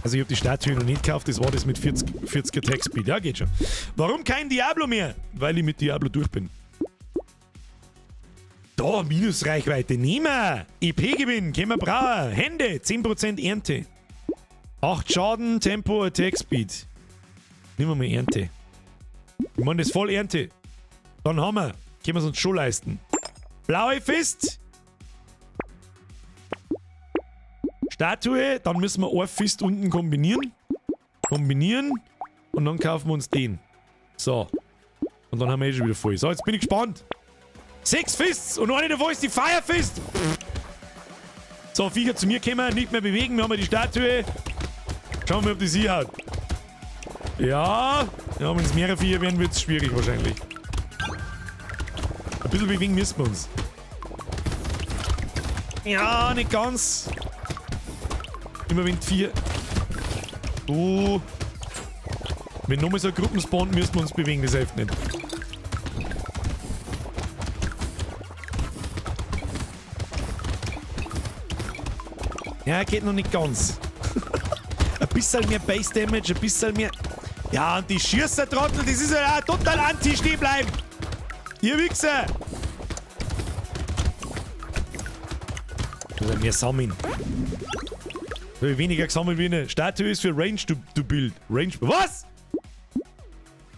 Also ich habe die Statue noch nicht gekauft, das war das mit 40 Attack Speed. Ja, geht schon. Warum kein Diablo mehr? Weil ich mit Diablo durch bin. Da, Minusreichweite, nehmen wir. EP-Gewinn, können wir brauchen. Hände, 10% Ernte. 8 Schaden, Tempo, Attack Speed. Nehmen wir mal Ernte. Ich meine, das ist voll Ernte. Dann haben wir. Können wir es uns schon leisten. Blaue Fist. Statue. Dann müssen wir ein Fist unten kombinieren. Kombinieren. Und dann kaufen wir uns den. So. Und dann haben wir eh schon wieder voll. So, jetzt bin ich gespannt. 6 Fists und eine davon ist die Fire Fist. So, Viecher zu mir kommen, nicht mehr bewegen. Wir haben ja die Statue. Schauen wir, ob die sie hat. Ja, ja, wenn es mehrere Viecher werden, wird es schwierig wahrscheinlich. Ein bisschen bewegen müssen wir uns. Ja, nicht ganz. Immer wenn 4. Du. Wenn nochmal so eine Gruppen spawnt, müssen wir uns bewegen, das hilft nicht. Ja, geht noch nicht ganz. Ein bisschen mehr Base Damage, ein bisschen mehr. Ja, und die Schießer-Trottel, das ist ja auch total anti-stehen bleiben. Ihr Wichser! Oder mehr sammeln. So, weniger gesammelt wie eine Statue ist für Range to build. Range. Was?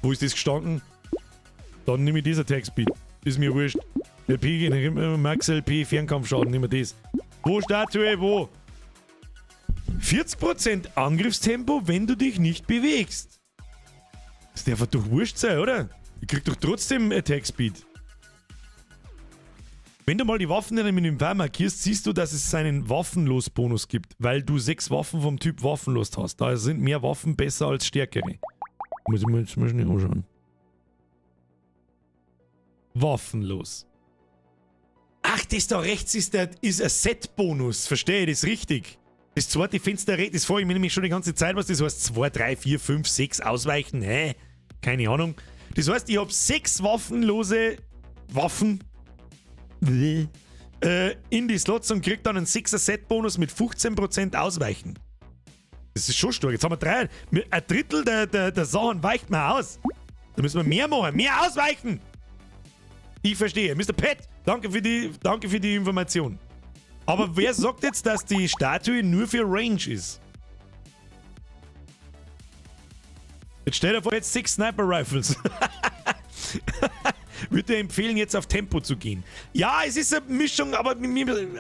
Wo ist das gestanden? Dann nehme ich dieser Attack Speed. Ist mir wurscht. LP, Max LP, Fernkampfschaden, nehmen wir das. Wo Statue? Wo? 40% Angriffstempo, wenn du dich nicht bewegst. Das darf doch wurscht sein, oder? Ich krieg doch trotzdem Attack Speed. Wenn du mal die Waffen in deinem Inventar markierst, siehst du, dass es seinen Waffenlos-Bonus gibt, weil du 6 Waffen vom Typ Waffenlos hast. Da sind mehr Waffen besser als stärkere. Muss ich mir jetzt mal schnell anschauen. Waffenlos. Ach, das da rechts ist ein Set-Bonus. Verstehe ich das richtig? Das zweite Fenster, das frage ich mich nämlich schon die ganze Zeit, was das heißt. 2, 3, 4, 5, 6 ausweichen. Hä? Keine Ahnung. Das heißt, ich habe 6 waffenlose Waffen in die Slots und krieg dann einen 6er Set-Bonus mit 15% Ausweichen. Das ist schon stark. Jetzt haben wir 3. Ein Drittel der Sachen weicht mir aus. Da müssen wir mehr machen. Mehr ausweichen! Ich verstehe. Mr. Pet, danke für die Information. Aber wer sagt jetzt, dass die Statue nur für Range ist? Jetzt stell dir vor, jetzt 6 Sniper Rifles. Würde empfehlen, jetzt auf Tempo zu gehen. Ja, es ist eine Mischung, aber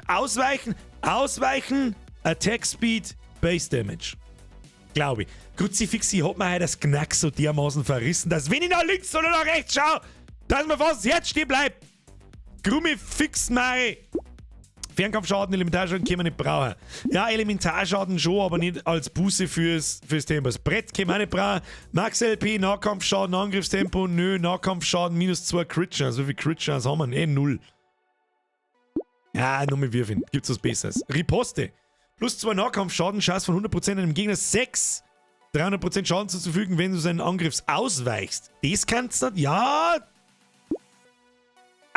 ausweichen, ausweichen, Attack Speed, Base Damage. Glaube ich. Kruzifixi hat mir heute das Knack so dermaßen verrissen, dass wenn ich nach links oder nach rechts schaue, dass mir fast das Herz stehen bleibt. Krumifix mei. Fernkampfschaden, Elementarschaden können wir nicht brauchen. Ja, Elementarschaden schon, aber nicht als Buße fürs Tempo. Das Brett können wir auch nicht brauchen. Max LP, Nahkampfschaden, Angriffstempo, nö, Nahkampfschaden, minus 2 Crit-Chance. Wie viel Crit-Chance haben wir? 0. Ja, nur mit Würfeln. Gibt's was Besseres. Riposte. Plus 2 Nahkampfschaden, Chance von 100% einem Gegner 6. 300% Schaden zuzufügen, wenn du seinen Angriffs ausweichst. Das kannst du nicht. Ja.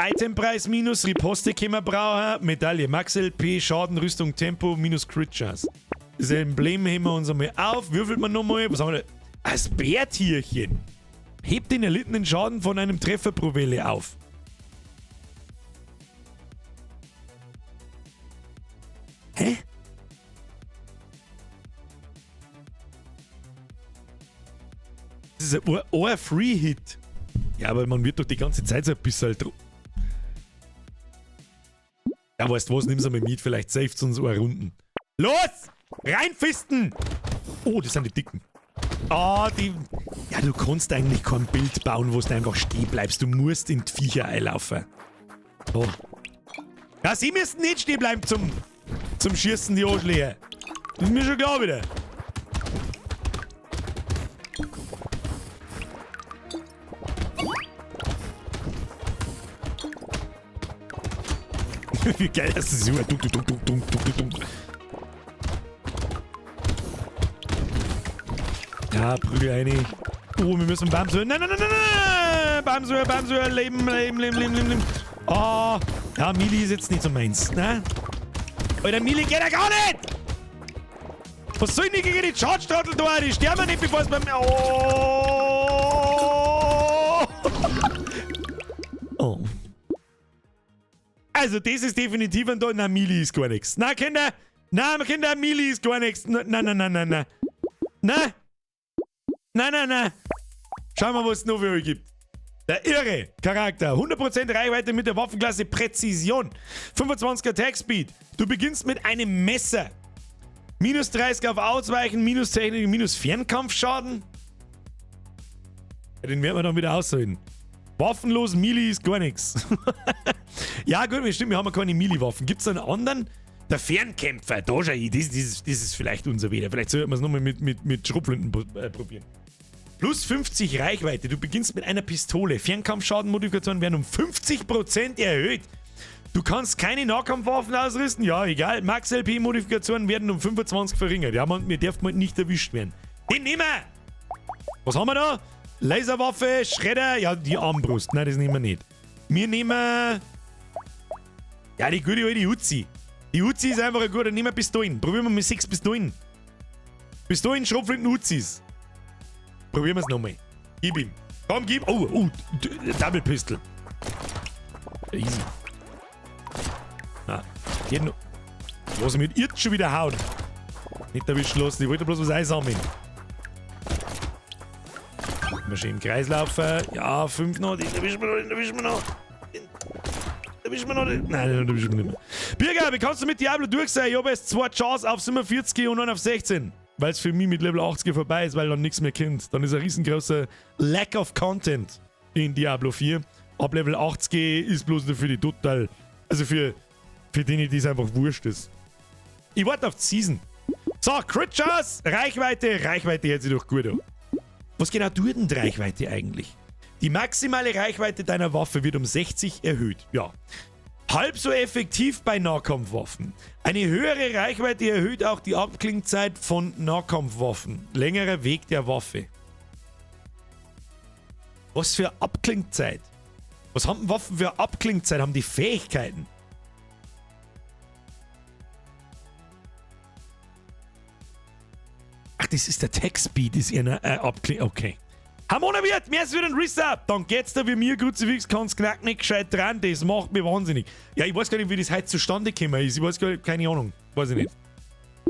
Itempreis minus, Riposte können wir brauchen, Medaille, Max LP, Schaden, Rüstung, Tempo, minus Crit Chance. Das Emblem heben wir uns einmal auf, würfelt man nochmal. Was haben wir da? Das Bärtierchen. Hebt den erlittenen Schaden von einem Treffer pro Welle auf. Hä? Das ist ein Free-Hit. Ja, aber man wird doch die ganze Zeit so ein bisschen Ja, weißt du was, nimm's einmal mit, vielleicht saves uns eine Runden. Los! Reinfisten! Oh, das sind die Dicken. Ah, die... Ja, du kannst eigentlich kein Bild bauen, wo du einfach stehen bleibst. Du musst in die Viecher einlaufen. Oh. Ja, sie müssen nicht stehen bleiben zum Schießen, die Arschlöcher. Das ist mir schon klar wieder. Wie geil das ist. Dunk, dunk, dunk, dunk, dunk, dunk. Ja, Prügel eine. Oh, wir müssen Bamsur. Nein, nein, nein, nein, nein! Bamsur, Bamsur, Leben, Leben, Leben, Leben, Leben, Leben. Oh, ja, Mili ist jetzt nicht so meins, ne? Alter, Mili geht ja gar nicht! Was soll ich denn gegen die Charge-Trottel da? Die sterben nicht, bevor es bei mir. Oh! Oh. Also, das ist definitiv ein Tor. Na, Mili ist gar nichts. Na, Kinder! Na, Kinder, Mili ist gar nichts. Na, na, na, na, na. Na! Na, na, na. Schauen wir mal, was es noch für euch gibt. Der irre Charakter. 100% Reichweite mit der Waffenklasse Präzision. 25 Attack Speed. Du beginnst mit einem Messer. Minus 30 auf Ausweichen, minus Technik, minus Fernkampfschaden. Ja, den werden wir dann wieder ausholen. Waffenlos, Melee ist gar nichts. Ja, gut, stimmt, wir haben ja keine Melee-Waffen. Gibt es einen anderen? Der Fernkämpfer, da schau ich, das ist vielleicht unser Weder. Vielleicht sollten wir es nochmal mit Schrotflinten probieren. Plus 50 Reichweite. Du beginnst mit einer Pistole. Fernkampfschadenmodifikatoren werden um 50% erhöht. Du kannst keine Nahkampfwaffen ausrüsten. Ja, egal. Max-LP-Modifikationen werden um 25 verringert. Ja, man, mir darf man nicht erwischt werden. Den nehmen wir! Was haben wir da? Laserwaffe, Schredder. Ja, die Armbrust. Nein, das nehmen wir nicht. Wir nehmen... Ja, die gute alte Uzi. Die Uzi ist einfach ein guter. Nehmen wir Pistolen. Probieren wir mit 6 Pistolen. Pistolen, Schrotflinten, Uzis. Probieren wir es nochmal. Gib ihm. Komm, gib. Oh, oh, Double Pistol. Easy. Na, geht noch. Lass mich jetzt schon wieder hauen. Nicht erwischen lassen, ich wollte bloß was einsammeln. Immer schön im Kreis laufen. Ja, 5 noch. Den erwischen wir noch, den erwischen wir noch. Den erwischen wir noch. Nein, den erwischen wir nicht mehr. Birger, wie kannst du mit Diablo durch sein? Ich hab erst 2 Chars auf 47 und 9 auf 16. Weil es für mich mit Level 80 vorbei ist, weil dann nichts mehr kommt. Dann ist ein riesengroßer Lack of Content in Diablo 4. Ab Level 80 ist bloß nur für die total. Also für die, die es einfach wurscht ist. Ich warte auf die Season. So, Crit Chance, Reichweite. Reichweite hört sich doch gut an. Was genau tut denn die Reichweite eigentlich? Die maximale Reichweite deiner Waffe wird um 60 erhöht. Ja. Halb so effektiv bei Nahkampfwaffen. Eine höhere Reichweite erhöht auch die Abklingzeit von Nahkampfwaffen. Längerer Weg der Waffe. Was für Abklingzeit? Was haben Waffen für Abklingzeit? Haben die Fähigkeiten? Ach, das ist der Tech-Speed, ist einer Abkling... Okay. Harmona wird, mehr als wieder ein Resub. Dann geht's da wie mir, Kruzifix, kann's knack nicht gescheit dran. Das macht mich wahnsinnig. Ja, ich weiß gar nicht, wie das heute zustande gekommen ist. Ich weiß gar nicht, keine Ahnung. Weiß ich nicht.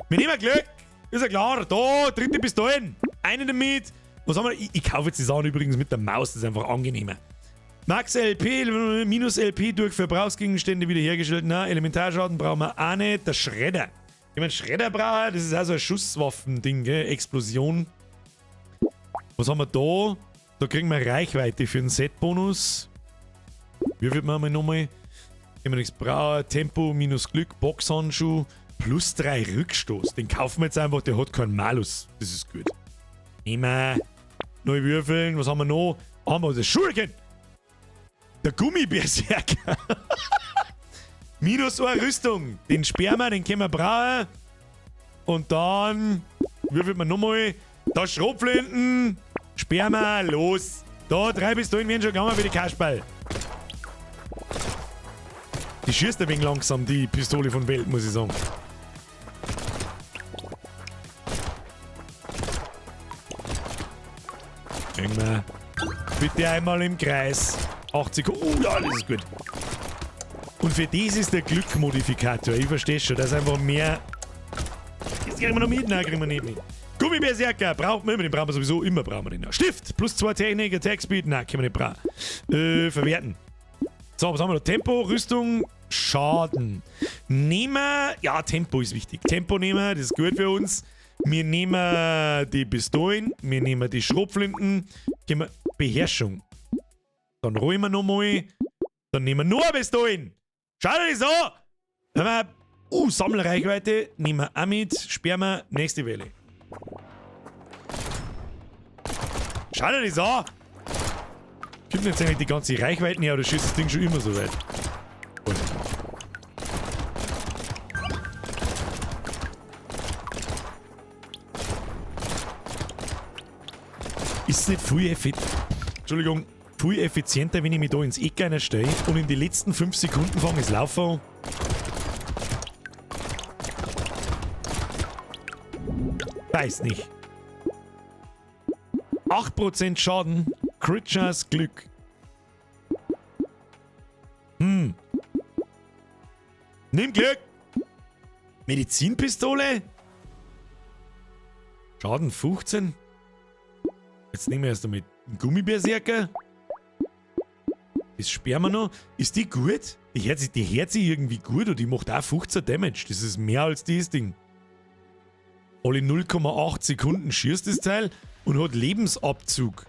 Wir nehmen Glück. Ist ja klar. Da, dritte Pistolen. Eine damit. Was haben wir? Ich kaufe jetzt die Sachen übrigens mit der Maus. Das ist einfach angenehmer. Max LP, minus LP durch Verbrauchsgegenstände wiederhergestellt. Na, Elementarschaden brauchen wir auch nicht. Der Schredder. Ich meine, Schredder brauche, das ist auch so ein Schusswaffending, gell? Explosion. Was haben wir da? Da kriegen wir Reichweite für den Set-Bonus. Würfelt man mal nochmal. Immer nichts brauchen. Tempo minus Glück, Boxhandschuh. Plus 3 Rückstoß. Den kaufen wir jetzt einfach, der hat keinen Malus. Das ist gut. Nehmen wir. Neu würfeln. Was haben wir noch? Haben wir das Schurken! Der Gummibärserker. Minus eine Rüstung. Den Sperma, den können wir brauchen. Und dann würfelt man nochmal. Da Schrotflinten. Sperma, los. Da, 3 Pistolen werden schon gegangen für die Kasperl. Die schießt ein wenig langsam, die Pistole von Welt, muss ich sagen. Irgendwann. Bitte einmal im Kreis. 80. Oh ja, das ist gut. Und für das ist der Glückmodifikator. Ich verstehe schon, das ist einfach mehr. Das kriegen wir noch mit? Nein, kriegen wir nicht mit. Gummibärserker braucht man immer, den brauchen wir sowieso immer, brauchen wir den. Stift, plus 2 Technik, Attack Speed, nein, können wir nicht brauchen. Verwerten. So, was haben wir noch? Tempo, Rüstung, Schaden. Nehmen wir, ja, Tempo ist wichtig. Tempo nehmen wir, das ist gut für uns. Wir nehmen die Pistolen, wir nehmen die Schrotflinten, wir, Beherrschung. Dann rollen wir nochmal. Dann nehmen wir nur Pistolen. Schau dir das an! Dann haben wir, Sammelreichweite, nehmen wir auch mit, sperren wir, nächste Welle. Schau dir das an! Kommt jetzt eigentlich die ganze Reichweite her, oder schießt das Ding schon immer so weit? Gut. Ist es nicht viel Entschuldigung, viel effizienter, wenn ich mich da ins Eck reinstelle und in die letzten 5 Sekunden fange ich das Laufen an? Weiß nicht. 8% Schaden, Crit Chance, Glück. Nimm Glück! Medizinpistole? Schaden 15? Jetzt nehmen wir erst einmal einen Gummibärserker. Das sperren wir noch. Ist die gut? Die hört sich irgendwie gut und die macht auch 15 Damage. Das ist mehr als dieses Ding. Alle 0,8 Sekunden schießt das Teil und hat Lebensabzug.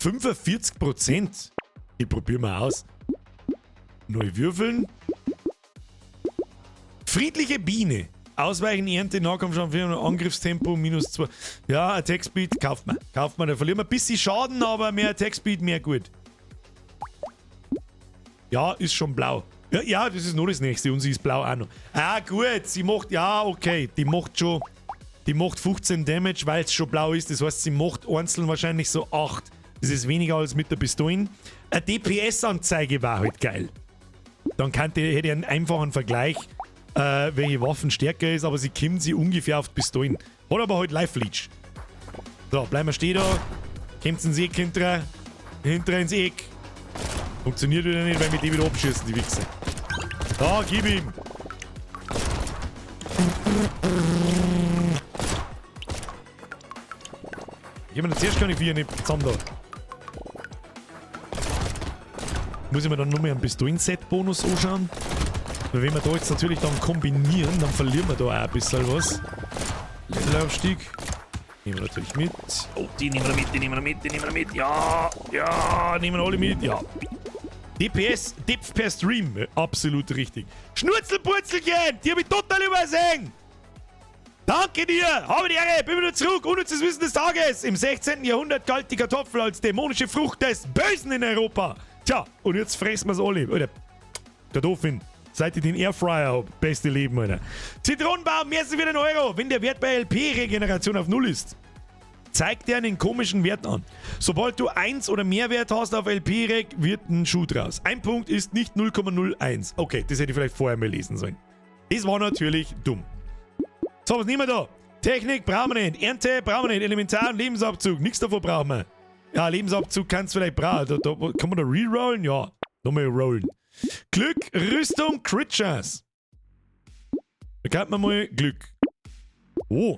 45%. Die probieren wir aus. Neu würfeln. Friedliche Biene. Ausweichen, Ernte, Nahkampfschaden, Angriffstempo, minus 2. Ja, Attack Speed kauft man. Kauft man, da verlieren wir ein bisschen Schaden, aber mehr Attack Speed, mehr gut. Ja, ist schon blau. Ja, ja, das ist nur das nächste und sie ist blau auch noch. Ah, gut, sie macht, ja, okay, die macht schon, die macht 15 Damage, weil es schon blau ist. Das heißt, sie macht einzeln wahrscheinlich so 8. Das ist weniger als mit der Pistolen. Eine DPS-Anzeige war halt geil. Dann hätte ich einen einfachen Vergleich, welche Waffen stärker ist, aber sie kommt sie ungefähr auf die Pistolen. Hat aber halt Life Leech. So, bleiben wir stehen da. Kommt ins Eck hinter, hinter ins Eck. Funktioniert wieder nicht, weil wir die wieder abschießen, die Wichser. Da, gib ihm! Ich hab mir zuerst keine vier nicht zusammen da. Muss ich mir dann nur mehr einen Pistolen-Set-Bonus anschauen? Weil wenn wir da jetzt natürlich dann kombinieren, dann verlieren wir da auch ein bisschen was. Levelaufstieg. Nehmen wir natürlich mit. Oh, die nehmen wir mit, die nehmen wir mit, die nehmen wir mit. Ja, ja, nehmen wir alle mit, ja. DPS, Depth per Stream. Absolut richtig. Schnurzelpurzelchen, die hab ich total übersehen. Danke dir! Habe die Ehre! Bin wieder zurück! Unnützes Wissen des Tages! Im 16. Jahrhundert galt die Kartoffel als dämonische Frucht des Bösen in Europa. Tja, und jetzt fressen wir's alle. Alter, Kartoffeln. Seit ich den Airfryer hab. Beste Leben, Alter. Zitronenbaum, mehr als wieder ein Euro. Wenn der Wert bei LP-Regeneration auf 0 ist, zeigt er einen komischen Wert an. Sobald du 1 oder mehr Wert hast auf LP-Reg, wird ein Schuh draus. Ein Punkt ist nicht 0,01. Okay, das hätte ich vielleicht vorher mal lesen sollen. Das war natürlich dumm. So, was nehmen wir da? Technik brauchen wir nicht. Ernte brauchen wir nicht. Elementar- und Lebensabzug. Nichts davon brauchen wir. Ja, Lebensabzug kannst du vielleicht brauchen. Da, kann man da rerollen? Ja. Nochmal rollen. Glück, Rüstung, Crit Chance. Da kann man mal Glück. Oh.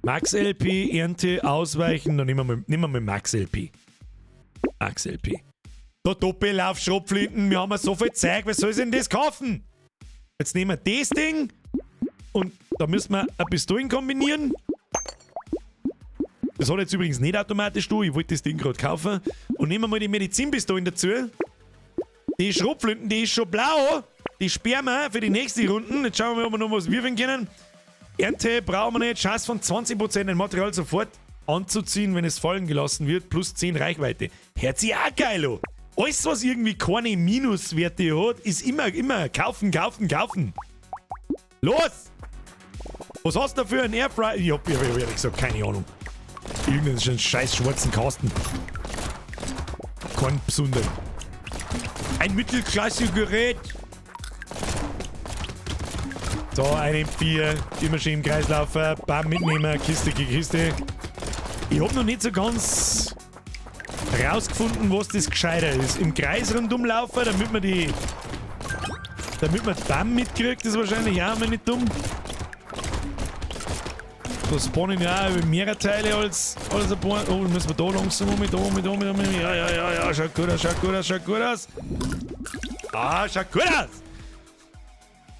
Max LP, Ernte, Ausweichen. Dann nehmen wir mal Max LP. Max LP. Da Doppellauf, Schrotflinten. Wir haben ja so viel Zeug. Was soll ich denn das kaufen? Jetzt nehmen wir das Ding. Und da müssen wir ein Pistolen kombinieren. Das hat jetzt übrigens nicht automatisch du. Ich wollte das Ding gerade kaufen. Und nehmen wir mal die Medizinpistolen dazu. Die Schrotflinten, die ist schon blau. Die sperren wir für die nächste Runden. Jetzt schauen wir mal, ob wir noch was würfeln können. Ernte brauchen wir nicht. Chance von 20% ein Material sofort anzuziehen, wenn es fallen gelassen wird. Plus 10 Reichweite. Hört sich auch geil an. Alles, was irgendwie keine Minuswerte hat, ist immer, immer kaufen, kaufen, kaufen. Los! Was hast du da für einen Airfryer? Ich hab ehrlich gesagt keine Ahnung. Irgendeinen scheiß schwarzen Kasten. Kein besonderen. Ein Mittelklasse-Gerät. So, eine M4. Immer schön im Kreislauf. Bam, mitnehmen. Kiste gegen Kiste. Ich hab noch nicht so ganz rausgefunden, was das gescheiter ist. Im Kreis rundum laufen, damit man Bam mitkriegt, ist wahrscheinlich auch mal nicht dumm. Da spawnen ja auch mehrere Teile als ein paar. Oh, müssen wir da langsam um, da, um, da, um, da, um. Ja, ja, ja, ja, schaut gut aus, schaut gut aus, schaut gut aus. Ah, schaut gut aus!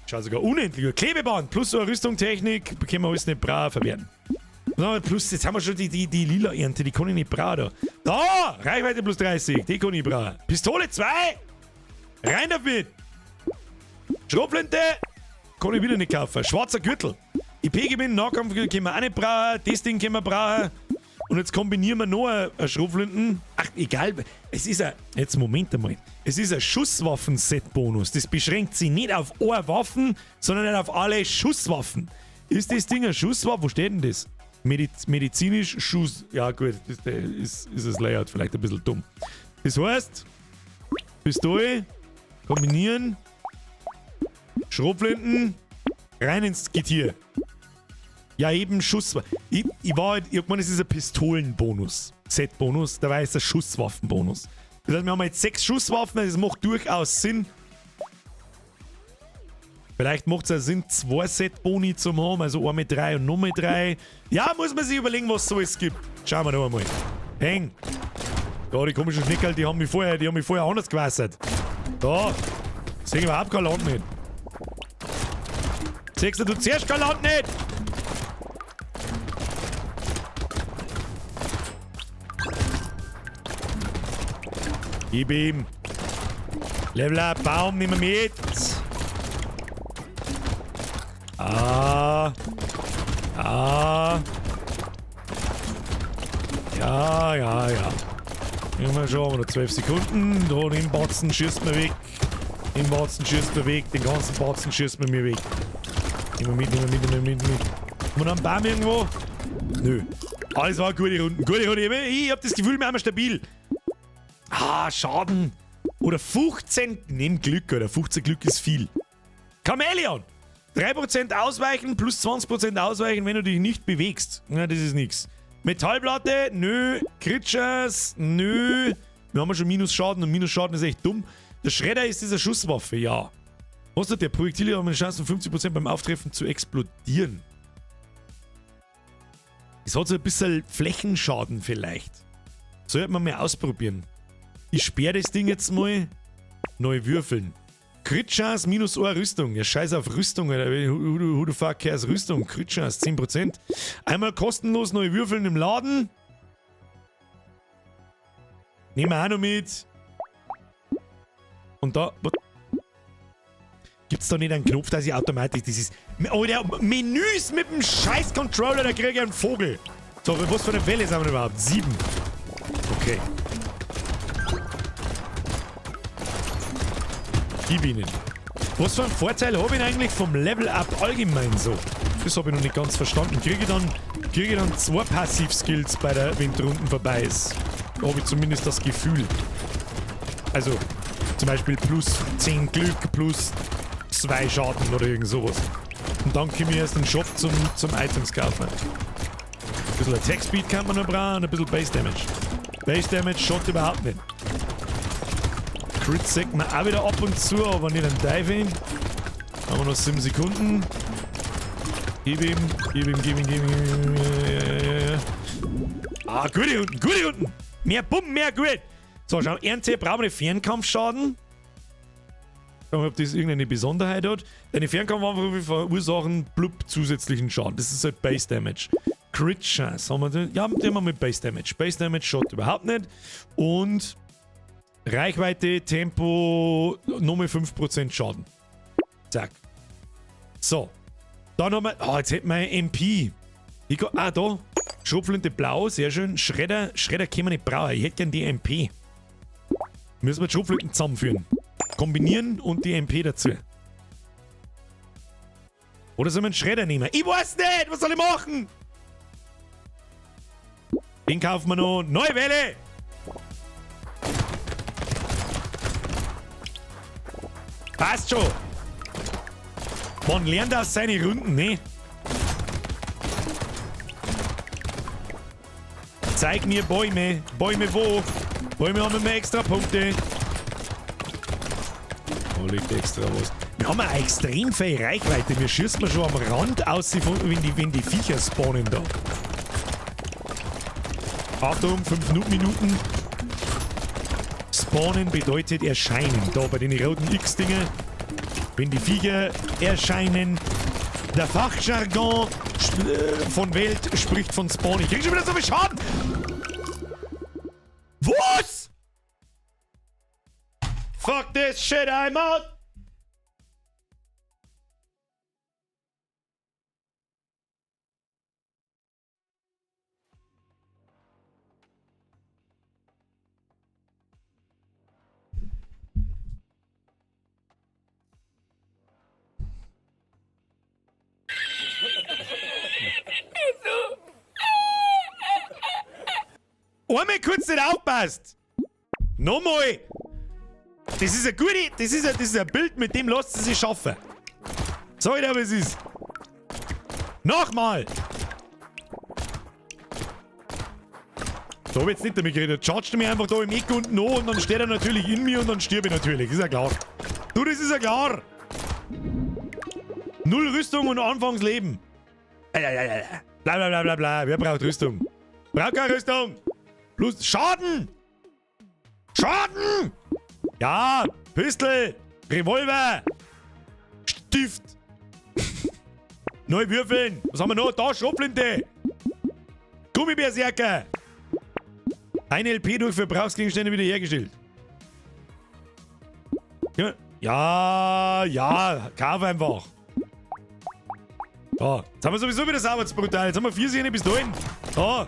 Schaut sogar unendlich gut. Klebeband plus so eine Rüstungstechnik können wir alles nicht brav verwerten. So, plus, jetzt haben wir schon die lila Ernte, die kann ich nicht brauchen da. Da! Reichweite plus 30, die kann ich brauchen. Pistole 2! Rein damit! Schrotflinte! Kann ich wieder nicht kaufen. Schwarzer Gürtel. IP-Gewinn, Nahkampf können wir auch nicht brauchen. Das Ding können wir brauchen. Und jetzt kombinieren wir noch eine Schrotflinten. Ach, egal. Es ist ein. Jetzt Moment einmal. Es ist ein Schusswaffen-Set-Bonus. Das beschränkt sich nicht auf eine Waffen, sondern auf alle Schusswaffen. Ist das Ding eine Schusswaffe? Wo steht denn das? Medizinisch Schuss. Ja, gut, das ist das Layout vielleicht ein bisschen dumm. Das heißt, Pistole, kombinieren, Schrotflinten, rein ins Getier. Ja, eben Schusswaffen. Ich hab gemeint, es ist ein Pistolenbonus. Set-Bonus, dabei ist ein Schusswaffenbonus. Das heißt, wir haben jetzt 6 Schusswaffen, das macht durchaus Sinn. Vielleicht macht es ja Sinn, 2 Set-Boni zu haben, also einmal 3 und nochmal 3. Ja, muss man sich überlegen, was es so alles gibt. Schauen wir noch einmal. Häng. Da, die komischen Schneckerl, die haben mich vorher anders gewassert. Da. Seh ich überhaupt kein Land nicht. Siehst du, du zuerst kein Land nicht! Gib ihm. Level up, Baum nehmen wir mit. Ah. Ah. Ja, ja, ja. Immer schon, noch 12 Sekunden. Da den Batzen schießt man weg. Den Batzen schießt man weg. Den ganzen Batzen schießt man mir weg. Immer mit, immer mit, immer mit, mit. Haben wir noch einen Baum irgendwo? Nö. Alles war gute Runden. Gute Runde. Ich hab das Gefühl, wir haben stabil. Ah, Schaden. Oder 15. Nimm Glück, oder 15 Glück ist viel. Chamäleon! 3% ausweichen plus 20% ausweichen, wenn du dich nicht bewegst. Ja, das ist nix. Metallplatte, nö. Crit-Chance, nö. Wir haben ja schon Minusschaden und Minusschaden ist echt dumm. Der Schredder ist diese Schusswaffe, ja. Was hat der? Projektile haben eine Chance von 50% beim Auftreffen zu explodieren. Es hat so ein bisschen Flächenschaden vielleicht. Sollte man mal ausprobieren. Ich sperre das Ding jetzt mal. Neu würfeln. Crit-Chance minus eine Rüstung. Ja, scheiß auf Rüstung, Alter. Who the fuck cares Rüstung? Crit-Chance 10%. Einmal kostenlos neu würfeln im Laden. Nehmen wir auch noch mit. Und da... Gibt's da nicht einen Knopf, dass ich automatisch das ist... Oh, der Menüs mit dem scheiß Controller, da krieg ich einen Vogel. So, was für eine Welle sind wir überhaupt? 7. Okay. Gib ihnen. Was für einen Vorteil habe ich eigentlich vom Level-Up allgemein so? Das habe ich noch nicht ganz verstanden. Kriege ich dann 2 Passiv-Skills, wenn die Runden vorbei ist? Da habe ich zumindest das Gefühl. Also, zum Beispiel plus 10 Glück, plus 2 Schaden oder irgend sowas. Und dann komme ich erst in den Shop zum Items kaufen. Ein bisschen Attack Speed kann man noch brauchen und ein bisschen Base Damage. Base Damage schaut überhaupt nicht. Crit sägt man auch wieder ab und zu, aber nicht am Diving. Haben wir noch 7 Sekunden. Gib ihm, gib ihm, gib ihm, gib ihm. Ja, ja. Ah, gute unten, gute unten. Mehr Bumm, mehr gut. So, schau, Ernte, brauchen wir Fernkampfschaden. Schauen wir, ob das irgendeine Besonderheit hat. Deine Fernkampfangriffe verursachen blub zusätzlichen Schaden. Das ist halt Base Damage. Crit Chance haben wir den? Ja, den haben wir mit Base Damage. Base Damage schaut überhaupt nicht. Und Reichweite, Tempo, nochmal 5% Schaden. Zack. So. Dann haben wir... Oh, jetzt hätten wir ein MP. Ich, da. Schrotflinte blau, sehr schön. Schredder, Schredder können wir nicht brauchen. Ich hätte gern die MP. Müssen wir die Schrotflinten zusammenführen. Kombinieren und die MP dazu. Oder soll man einen Schredder nehmen? Ich weiß nicht! Was soll ich machen? Den kaufen wir noch. Neue Welle! Passt schon! Man lernt aus seinen Runden, ne? Zeig mir Bäume. Bäume wo? Bäume haben immer extra Punkte. Da liegt extra was. Wir haben eine extrem viel Reichweite. Wir schießen schon am Rand aus, wenn die Viecher spawnen da. Achtung, 5 Minuten. Spawnen bedeutet erscheinen. Da bei den roten X-Dinger. Wenn die Viecher erscheinen. Der Fachjargon von Welt spricht von Spawn. Ich krieg schon wieder so viel Schaden. Was? Fuck this shit, I'm out. Einmal kurz nicht aufpasst. Nochmal. Das ist eine gute, das ist ein Bild, mit dem lässt sie sich schaffen. Sag ich dir, was es ist. Nochmal. Da hab ich jetzt nicht damit geredet. Chargt mir einfach da im Eck unten an und dann steht er natürlich in mir und dann stirb ich natürlich. Ist ja klar. Du, das ist ja klar. Null Rüstung und Anfangsleben. Bla bla bla bla bla. Wer braucht Rüstung? Braucht keine Rüstung. Plus Schaden! Schaden! Ja, Pistol, Revolver, Stift. Neu würfeln. Was haben wir noch? Da, Schrotflinte. Gummibärserker. Ein LP durch Verbrauchsgegenstände wiederhergestellt. Ja, ja, ja, kauf einfach. So, jetzt haben wir sowieso wieder sauber brutal. Jetzt haben wir 4 Sehne bis dahin. So.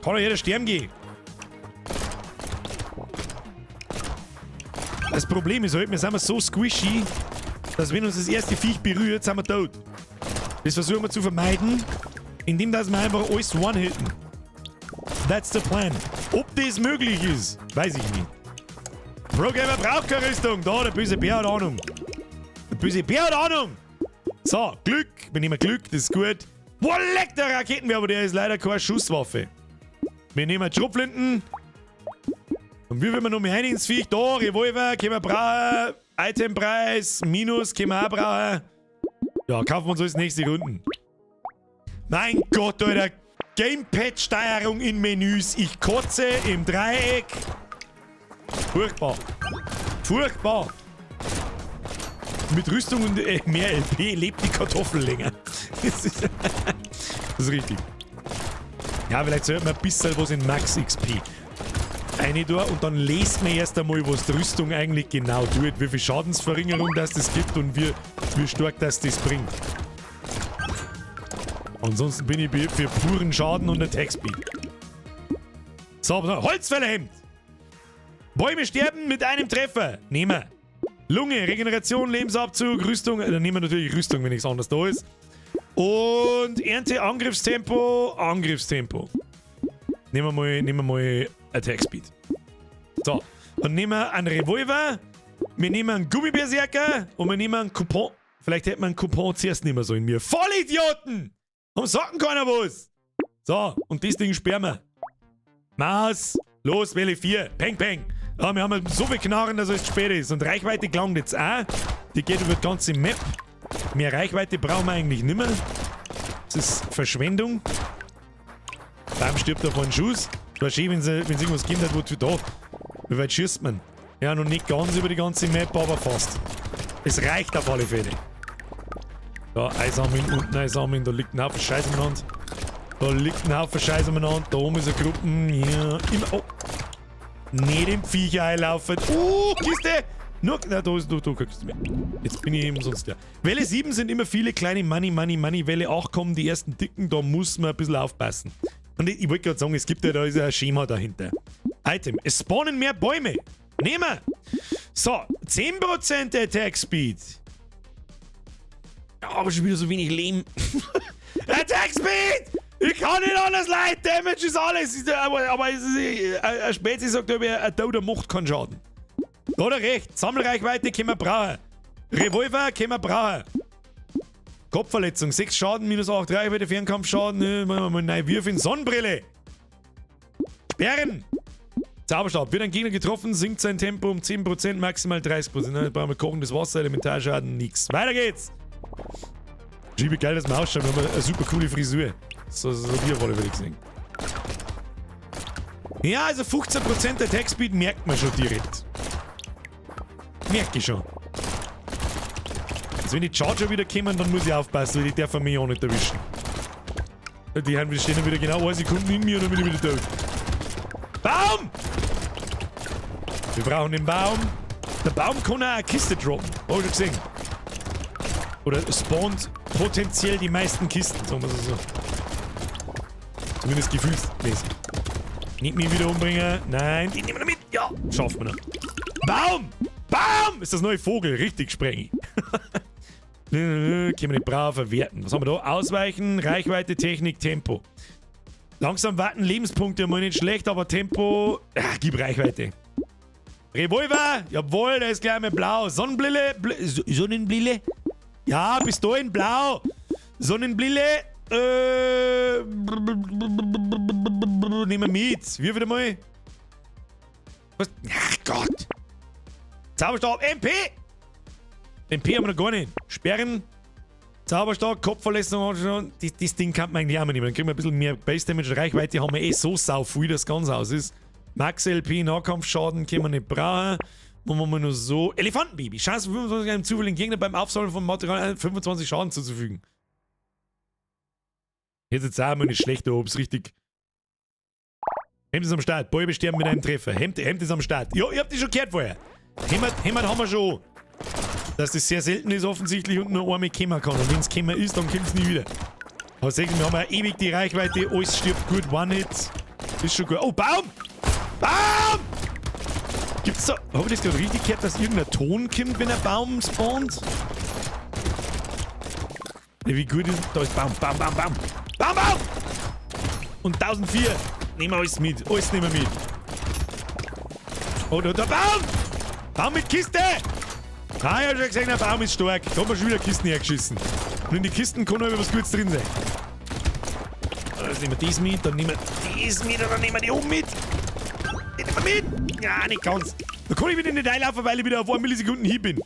Kann doch jeder sterben gehen. Das Problem ist halt, wir sind so squishy, dass wenn uns das erste Viech berührt, sind wir tot. Das versuchen wir zu vermeiden, indem dass wir einfach alles one-hitten. That's the plan. Ob das möglich ist, weiß ich nicht. Pro-Gamer braucht keine Rüstung. Da, der böse Bär hat Ahnung. Der böse Bär hat Ahnung. So, Glück. Wir nehmen Glück, das ist gut. Boah, leck, der Raketenwerfer, der ist leider keine Schusswaffe. Wir nehmen Schrotflinten. Und wie will wir noch mehr rein ins Viech? Da, Revolver, können wir brauchen. Itempreis, Minus, können wir auch brauchen. Ja, kaufen wir uns alles nächste Runden. Mein Gott, Alter. Gamepad-Steuerung in Menüs. Ich kotze im Dreieck. Furchtbar. Furchtbar. Mit Rüstung und mehr LP lebt die Kartoffel länger. Das ist richtig. Ja, vielleicht sollte man ein bisschen was in Max XP eine da und dann lest man erst einmal, was die Rüstung eigentlich genau tut, wie viel Schadensverringerung das gibt und wie stark das bringt. Ansonsten bin ich für puren Schaden und Attack Speed. So, Holzfällerhemd! Bäume sterben mit einem Treffer. Nehmen wir. Lunge, Regeneration, Lebensabzug, Rüstung. Dann nehmen wir natürlich Rüstung, wenn nichts anderes da ist. Und Ernte, Angriffstempo, Angriffstempo. Nehmen wir mal Attack Speed. So, dann nehmen wir einen Revolver, wir nehmen einen Gummiberserker und wir nehmen einen Coupon. Vielleicht hätte man einen Coupon zuerst nehmen sollen. Wir Vollidioten! Warum sagen keiner was? So, und das Ding sperren wir. Maus, los, Welle 4. Peng, peng. Ja, wir haben so viel Knarren, dass es spät ist. Und Reichweite gelangt jetzt auch. Die geht über die ganze Map. Mehr Reichweite brauchen wir eigentlich nimmer. Das ist Verschwendung. Baum stirbt auf einen Schuss. War schön, wenn es irgendwas gibt, hat, wo du da. Wie weit schießt man? Ja, noch nicht ganz über die ganze Map, aber fast. Es reicht auf alle Fälle. Da, einsammeln, unten einsammeln, da liegt ein Haufen Scheiß umeinander. Da liegt ein Haufen Scheiß umeinander, da oben ist eine Gruppe. Ja, immer. Oh! Nicht im Viecher einlaufen. Kiste! Nur, na, da ist, da, kriegst du mehr. Jetzt bin ich umsonst ja. Welle 7 sind immer viele kleine Money, Money, Money. Welle 8 kommen die ersten Dicken, da muss man ein bisschen aufpassen. Und ich wollte gerade sagen, es gibt ja da ist ja ein Schema dahinter. Item. Es spawnen mehr Bäume. Nehmen wir. So, 10% Attack Speed. Ja, aber schon wieder so wenig Leben. Attack Speed! Ich kann nicht anders, Light Damage ist alles. Aber es ist, ein Spezi sagt, ein Toter macht keinen Schaden. Da hat er recht. Sammelreichweite können wir brauchen. Revolver können wir brauchen. Kopfverletzung, 6 Schaden, minus 8 Reichweite, Fernkampfschaden. Nein, wirf in Sonnenbrille. Sperren. Zauberstab. Wird ein Gegner getroffen, sinkt sein Tempo um 10%, maximal 30%. Dann brauchen wir kochendes Wasser, Elementarschaden, nix. Weiter geht's. Schiebe geil, dass wir ausschauen. Wir haben eine super coole Frisur. So, so wir wollen, würde ich sagen. Ja, also 15% Attack Speed merkt man schon direkt. Merke ich schon. Also wenn die Charger wieder kommen, dann muss ich aufpassen, weil die dürfen mich auch nicht erwischen. Die stehen dann wieder genau 1 Sekunde in mir und dann bin ich wieder tot. Baum! Wir brauchen den Baum. Der Baum kann auch eine Kiste droppen. Hab ich schon gesehen. Oder spawnt potenziell die meisten Kisten, sagen wir es so. Zumindest gefühlsmäßig. Nicht mich wieder umbringen. Nein, die nehmen wir mit. Ja, schaffen wir noch. Baum! Baum! Ist das neue Vogel. Richtig sprengi. Können wir nicht brav verwerten. Was haben wir da? Ausweichen, Reichweite, Technik, Tempo. Langsam warten, Lebenspunkte mal nicht schlecht, aber Tempo. Ach, gib Reichweite. Revolver! Jawohl, der ist gleich mit blau. Sonnenbrille. Sonnenbrille? Ja, Pistolen blau. Sonnenbrille. Nehmen wir mit. Wir wieder mal. Was? Ach Gott. Zauberstab. MP! MP haben wir noch gar nicht. Sperren. Zauberstab, Kopfverletzung. Das Ding kann man eigentlich auch mal nehmen. Dann kriegen wir ein bisschen mehr Base Damage. Reichweite haben wir eh so sau viel, dass ganz aus ist. Max LP, Nahkampfschaden können wir nicht brauchen. Machen wir mal nur so. Elefantenbaby. Chance 25 einem zufälligen Gegner beim Aufsammeln von Material 25 Schaden zuzufügen. Jetzt jetzt auch mal nicht schlecht, ob es richtig. Hemd ist am Start. Bäume sterben mit einem Treffer. Hemd ist am Start. Ja, ihr habt die schon gehört vorher. Hämmert haben wir schon. Dass das sehr selten ist offensichtlich und nur einmal kommen kann. Und wenn es gekommen ist, dann kommt es nie wieder. Aber sehen, wir haben ja ewig die Reichweite, alles stirbt gut, One-Hit. Ist schon gut. Oh, Baum! Baum! Gibt's da... Hab ich das gerade richtig gehört, dass irgendein Ton kommt, wenn ein Baum spawnt? Ja, wie gut ist... Da ist Baum, Baum, Baum, Baum. Baum, Baum! Und 1004. Nehmen wir alles mit. Alles nehmen wir mit. Oh, da, da, Baum! Baum mit Kiste! Ah, ich hab schon gesehen, der Baum ist stark. Da haben wir schon wieder Kisten hergeschissen. Und in die Kisten kann noch was Gutes drin sein. Also nehmen wir das mit, dann nehmen wir das mit und dann nehmen wir die oben mit. Die nehmen wir mit. Ja, nicht ganz. Da kann ich wieder nicht einlaufen, weil ich wieder auf 1 Millisekunden hier bin.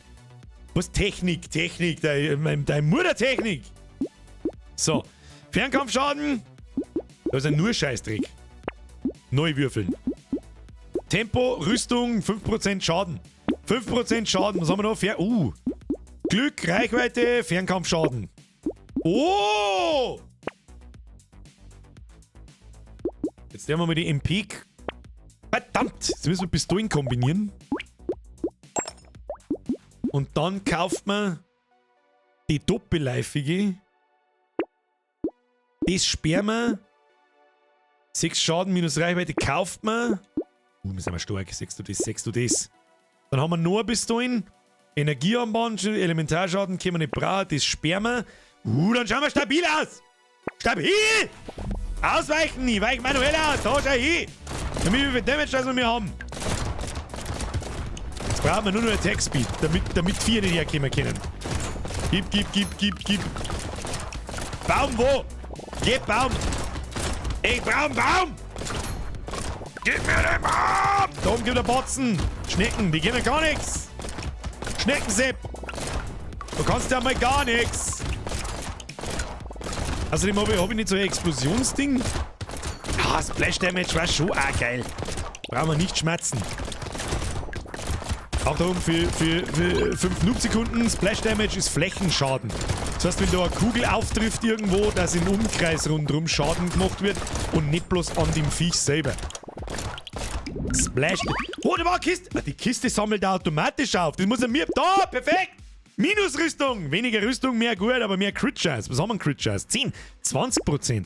Was? Technik, Technik, deine Muttertechnik. So. Fernkampfschaden. Da ist ja nur Scheißdreck. Neu würfeln. Tempo, Rüstung, 5% Schaden. 5% Schaden. Was haben wir noch? Glück, Reichweite, Fernkampfschaden. Oh! Jetzt werden wir mal die MP. Verdammt! Jetzt müssen wir Pistolen kombinieren. Und dann kauft man die doppelläufige. Das sperren wir. 6 Schaden minus Reichweite kauft man. Wir sind stark. Sechst du das, sechst du das. Dann haben wir noch ein Pistolen. Energiearmband, Elementarschaden können wir nicht brauchen. Das sperren wir. Dann schauen wir stabil aus. Stabil! Ausweichen! Ich weiche manuell aus. Da schau hin! Damit wie viel Damage das wir haben. Jetzt brauchen wir nur noch Attack Speed, damit 4 nicht herkommen können. Gib, gib, gib, gib, gib. Baum wo? Gib Baum! Ich brauch einen Baum! Gib mir den Baum! Da oben gibt er Batzen. Schnecken, die geben mir gar nichts. Schneckensepp! Du kannst ja mal gar nichts. Außerdem hab ich nicht so ein Explosionsding. Ah, Splash Damage war schon auch geil. Brauchen wir nicht schmerzen. Achtung, für 5 Noob-Sekunden. Splash Damage ist Flächenschaden. Das heißt, wenn da eine Kugel auftrifft irgendwo, dass im Umkreis rundherum Schaden gemacht wird und nicht bloß an dem Viech selber. Splash. Oh, da war eine Kiste. Ah, die Kiste sammelt er automatisch auf. Das muss er mir... Da, perfekt. Minusrüstung. Weniger Rüstung, mehr gut, aber mehr Crit-Chance. Was haben wir denn Crit-Chance? 10, 20%.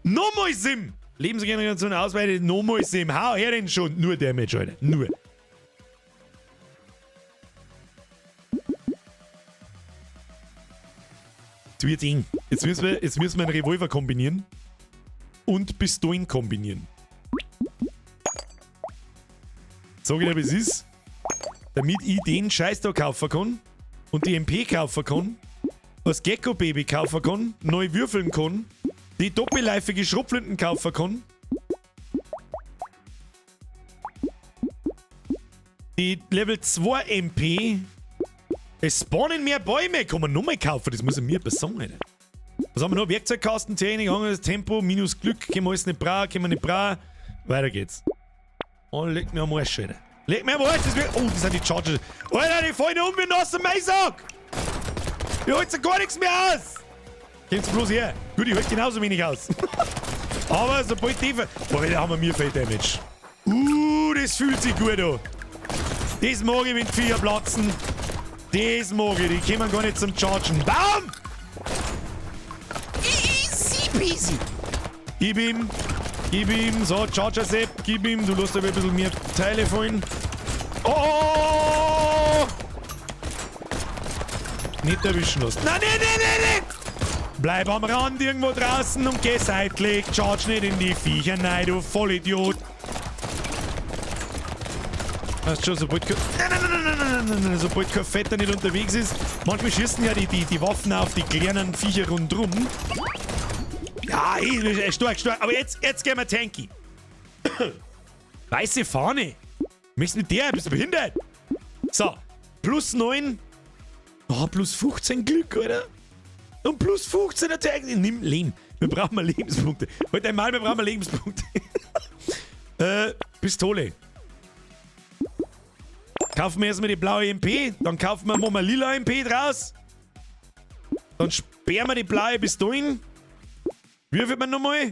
Nochmal Sim. Lebensregeneration ausweitet. Nochmal Sim. Hau her den schon. Nur Damage, Alter. Nur. Jetzt wird's eng. Jetzt müssen wir einen Revolver kombinieren. Und Pistolen kombinieren. Sag ich dir, wie es ist. Damit ich den Scheiß da kaufen kann und die MP kaufen kann, das Gecko-Baby kaufen kann, neu würfeln kann, die doppelläufige Schrotflinten kaufen kann, die Level 2 MP, es spawnen mehr Bäume, kann man nochmal kaufen, das muss ich mir sagen, Alter. Was haben wir noch? Werkzeugkasten, Technik, Tempo, minus Glück, können wir alles nicht brauchen, können wir nicht brauchen. Weiter geht's. Oh, leg mir am Arsch, Alter. Leg mir am Arsch, das wird... Oh, das sind die Charger. Alter, die fallen um wie nass am Maisack! Ihr holt ja gar nichts mehr aus! Kommt's bloß her. Gut, ich halte genauso wenig aus. Aber sobald die... Boah, da haben wir mir viel Damage. Das fühlt sich gut an. Das mag ich, wenn die Viecher platzen. Das mag ich, die kommen gar nicht zum Chargen. Baum! Easy peasy! Gib ihm. Gib ihm, so, Charger Sepp, gib ihm, du lässt aber ein bisschen mehr Teile fallen. Oh! Nicht erwischen lassen. Nein, nein, nein, nein, nein! Bleib am Rand irgendwo draußen und geh seitlich. Charge nicht in die Viecher, nein, du Vollidiot. Weißt schon, sobald kein... Nein, nein, nein, nein, nein, nein, nein, sobald kein Vetter nicht unterwegs ist. Manchmal schießen ja die Waffen auf die kleinen Viecher rundrum. Ja, stark, stark. Aber jetzt gehen wir tanky. Weiße Fahne. Möchtest du mit der? Bist du behindert? So, plus 9. Oh, plus 15 Glück, oder? Und plus 15 Attack. Nimm Leben. Wir brauchen mal Lebenspunkte. Heute einmal, wir brauchen mal Lebenspunkte. Pistole. Kaufen wir erstmal die blaue MP. Dann kaufen wir mal lila MP draus. Dann sperren wir die blaue Pistolen. Würfelt man nochmal.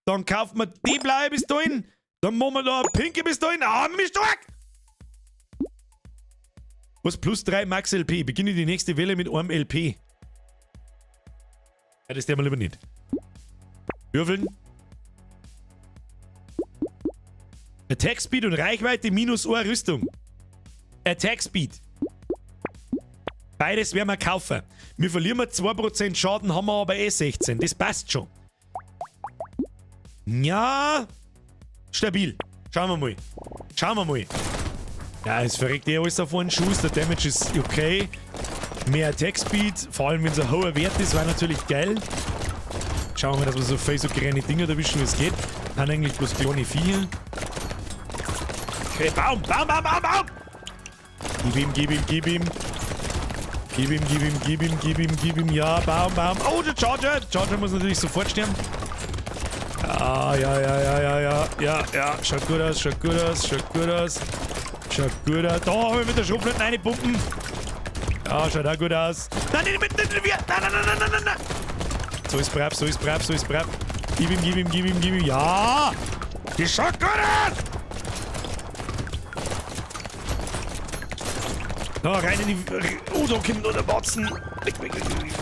Dann kaufen wir die blaue Pistolen. Dann machen wir da eine pinke Pistolen. Ah, mich stark! Was? Plus 3 Max LP. Beginne die nächste Welle mit einem LP. Ja, das tun wir lieber nicht. Würfeln. Attack Speed und Reichweite minus eine Rüstung. Attack Speed. Beides werden wir kaufen. Wir verlieren 2% Schaden, haben wir aber eh 16. Das passt schon. Ja. Stabil. Schauen wir mal. Schauen wir mal. Ja, es verreckt eh alles auf einen Schuss. Der Damage ist okay. Mehr Attack Speed, vor allem wenn es ein hoher Wert ist, war natürlich geil. Schauen wir mal, dass wir so viel so kleine Dinger erwischen, wie es geht. Haben eigentlich bloß kleine Viecher. Okay, Baum, Baum, Baum, Baum, Baum! Gib ihm, gib ihm, gib ihm. Gib ihm, gib ihm, gib ihm, gib ihm, gib ihm. Ja, Baum, Baum. Oh, der Charger! Charger muss natürlich sofort sterben. Ja, ja, ja, ja, ja, ja, ja, ja. Schaut gut aus, schaut gut aus, schaut gut aus. Schaut gut aus. Da haben wir mit der Schrotflinte reinpumpen. Ja, schaut auch gut aus. Nein, nicht mit, nicht mit, nein, nein, nein, nein, nein, nein, nein. So ist brav, so ist brav, so ist brav. Gib ihm, gib ihm, gib ihm, gib ihm. Ja! Das schaut gut aus! Da, rein in die... Oh, da kommt noch der Batzen. Weg, weg, weg, weg.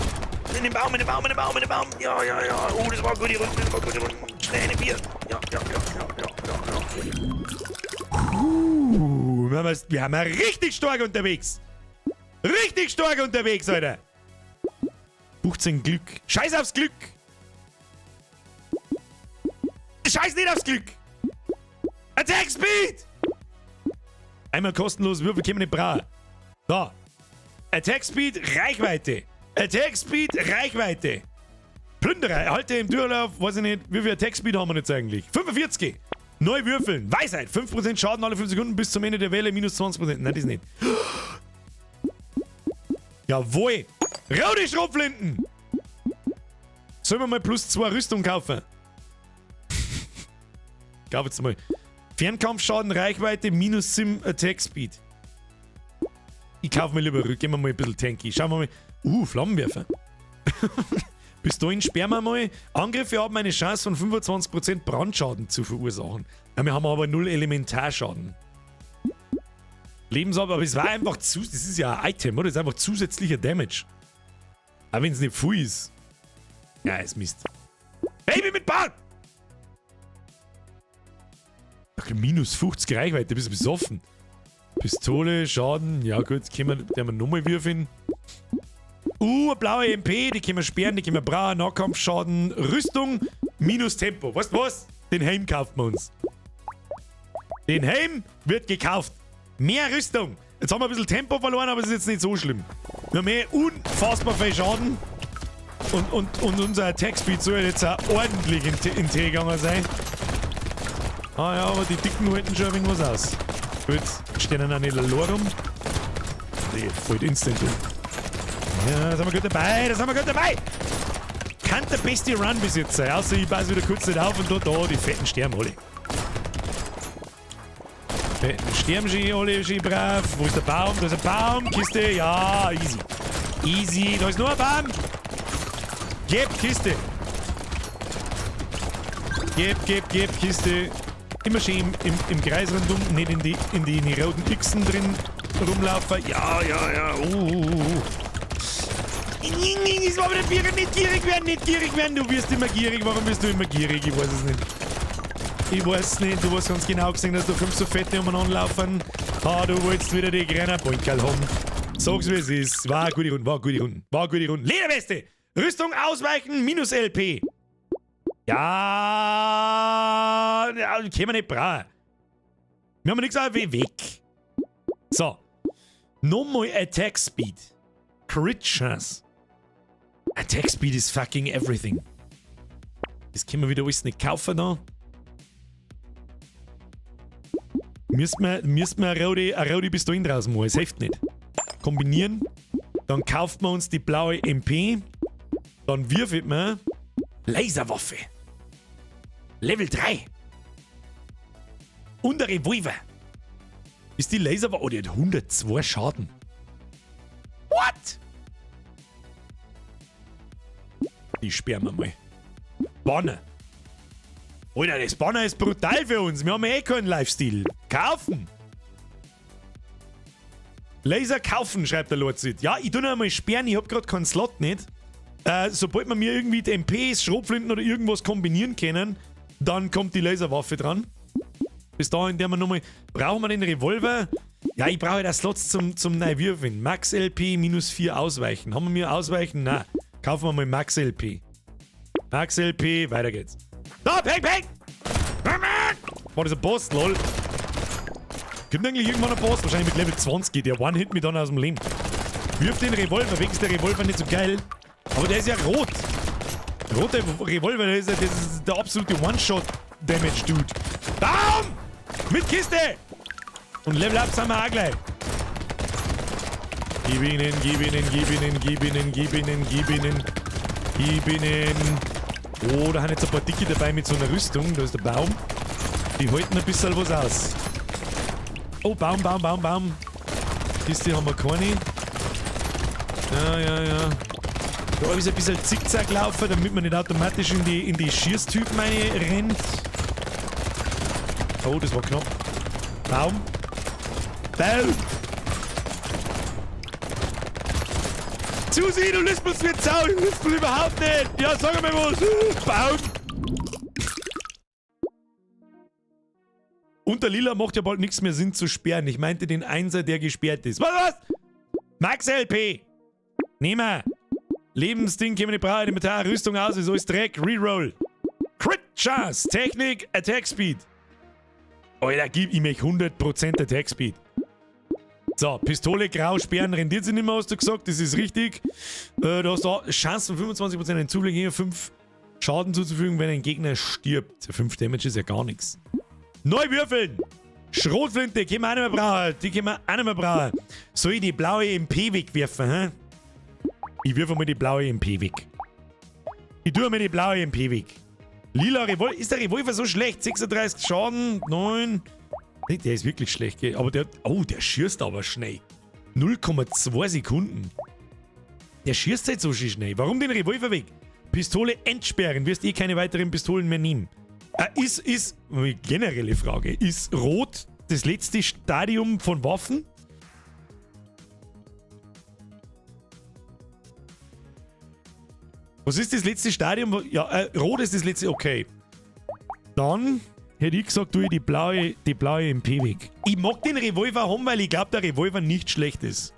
In den Baum, in den Baum, in den Baum, in den Baum. Ja, ja, ja. Oh, das war eine gute Runde, das war eine gute Runde. Schnell eine Bier. Ja, ja, ja, ja, ja, ja, ja. Wir haben richtig stark unterwegs. Richtig stark unterwegs, Alter. 15 Glück. Scheiß aufs Glück. Scheiß nicht aufs Glück. Attack Speed. Einmal kostenlos Würfel können wir nicht brauchen. Da. Attack Speed, Reichweite. Attack Speed, Reichweite. Plünderer, erhalte im Durchlauf, weiß ich nicht, wie viel Attack Speed haben wir jetzt eigentlich? 45. Neu würfeln. Weisheit. 5% Schaden alle 5 Sekunden bis zum Ende der Welle, minus 20%. Nein, das nicht. Jawohl. Rote Schrotflinten. Sollen wir mal plus 2 Rüstung kaufen? Kauf jetzt mal. Fernkampfschaden, Reichweite, minus 7 Attack Speed. Ich kaufe mir lieber, gehen wir mal ein bisschen tanky. Schauen wir mal. Flammenwerfer. Bis dahin sperren wir mal. Angriffe haben eine Chance von 25% Brandschaden zu verursachen. Ja, wir haben aber 0 Elementarschaden. Lebensab, aber es war einfach zu. Das ist ja ein Item, oder? Das ist einfach zusätzlicher Damage. Auch wenn es nicht viel ist. Ja, ist Mist. Baby mit Bart! Ach, minus 50 Reichweite, bist du besoffen. Pistole, Schaden, ja gut, können wir, den wir nochmal würfeln. Eine blaue MP, die können wir sperren, die können wir brauchen. Nahkampfschaden, Rüstung, minus Tempo. Weißt du was? Den Helm kauft man uns. Den Helm wird gekauft. Mehr Rüstung. Jetzt haben wir ein bisschen Tempo verloren, aber es ist jetzt nicht so schlimm. Wir haben mehr unfassbar viel Schaden. Und unser Attack Speed soll jetzt auch ordentlich in den Tee gegangen sein. Ah ja, aber die Dicken halten schon ein wenig was aus. Gut, stehen dann auch nicht allein rum. Die fällt instant um. Ja, da sind wir gut dabei, da sind wir gut dabei! Kann der beste Run bis jetzt sein, außer ich passe wieder kurz nicht auf und da, die fetten sterben alle. Fetten sterben schon alle, schön brav. Wo ist der Baum? Da ist ein Baum, Kiste, ja, easy. Easy, da ist nur ein Baum. Gib, Kiste. Gib, gib, gib, Kiste. Immer schön im Kreis rundum, nicht in die roten Xen drin rumlaufen. Ja, ja, ja. Das war wieder Bier. Nicht gierig werden, nicht gierig werden. Du wirst immer gierig. Warum wirst du immer gierig? Ich weiß es nicht. Ich weiß es nicht. Du hast ganz genau gesehen, dass da 5 so Fette umeinander laufen. Ah, du wolltest wieder die kleinen Bonkerl haben. Sag's wie es ist. War eine gute Runde, war eine gute Runde. War eine gute Runde. Lederweste! Rüstung ausweichen, minus LP. Ja, ja, können wir nicht brauchen. Wir haben nichts auf weg. So. Nochmal Attack Speed. Crit Chance. Attack Speed is fucking everything. Das können wir wieder alles nicht kaufen da. Müssen wir eine rote Pistole draus machen. Es hilft nicht. Kombinieren. Dann kauft man uns die blaue MP. Dann würfelt man Laserwaffe. Level 3. Und ein Revolver. Ist die Laserwaffe... Oh, die hat 102 Schaden. What? Die sperren wir mal. Banner. Alter, das Banner ist brutal für uns. Wir haben eh keinen Lifestyle. Kaufen. Laser kaufen, schreibt der Lord Sid. Ja, ich tu noch einmal sperren, ich hab grad keinen Slot nicht. Sobald wir mir irgendwie die MPs, Schrotflinten oder irgendwas kombinieren können, dann kommt die Laserwaffe dran. Bis dahin, der wir nochmal. Brauchen wir den Revolver? Ja, ich brauche das Slots zum Neuwürfeln. Max LP minus 4 ausweichen. Haben wir mir ausweichen? Na, kaufen wir mal Max LP. Max LP, weiter geht's. Da, peng, peng! War das ein Boss, lol? Kommt eigentlich irgendwann ein Boss? Wahrscheinlich mit Level 20. Der One-Hit mich dann aus dem Leben. Wirf den Revolver weg, ist der Revolver nicht so geil. Aber der ist ja rot. Roter Revolver, das ist der absolute One-Shot-Damage-Dude. Bam! Mit Kiste! Und Level Up sind wir auch gleich. Gib ihnen, gib ihnen, gib ihnen, gib ihnen, gib ihnen, gib ihnen. Gib ihnen. Oh, da haben jetzt ein paar Dicke dabei mit so einer Rüstung. Da ist der Baum. Die halten ein bisschen was aus. Oh, Baum, Baum, Baum, Baum. Kiste haben wir keine. Ja, ja, ja. Da ist ein bisschen Zickzack laufen, damit man nicht automatisch in die Schießtypen rennt. Oh, das war knapp. Baum. Baum! Susi, du lispelst mir Sau, ich lispel überhaupt nicht! Ja, sag mal was! Baum! Und der Lila macht ja bald nichts mehr Sinn zu sperren. Ich meinte den Einser, der gesperrt ist. Was, was? Max LP! Nehmen wir! Lebensding, können wir nicht brauchen, Inventar, Rüstung aus, wieso ist Dreck? Reroll. Crit Chance, Technik, Attack Speed. Alter, gib ihm 100% Attack Speed. So, Pistole, grau, sperren, rendiert sich nicht mehr, hast du gesagt, das ist richtig. Du hast da Chance von 25% hinzufügen, 5 Schaden zuzufügen, wenn ein Gegner stirbt. 5 Damage ist ja gar nichts. Neu würfeln! Schrotflinte, können wir auch nicht mehr brauchen. Die können wir auch nicht mehr brauchen. Soll ich die blaue MP wegwerfen, hä? Ich würfe mal die blaue MP weg. Ich tue mir die blaue MP weg. Lila Revolver. Ist der Revolver so schlecht? 36 Schaden, 9. Nee, der ist wirklich schlecht, gell? Aber der. Oh, der schießt aber schnell. 0,2 Sekunden. Der schießt halt so schön schnell. Warum den Revolver weg? Pistole entsperren. Wirst eh keine weiteren Pistolen mehr nehmen. Ist, generelle Frage, ist Rot das letzte Stadium von Waffen? Was ist das letzte Stadium? Ja, Rot ist das letzte, okay. Dann hätte ich gesagt, tue ich die blaue MP weg. Ich mag den Revolver haben, weil ich glaube, der Revolver nicht schlecht ist.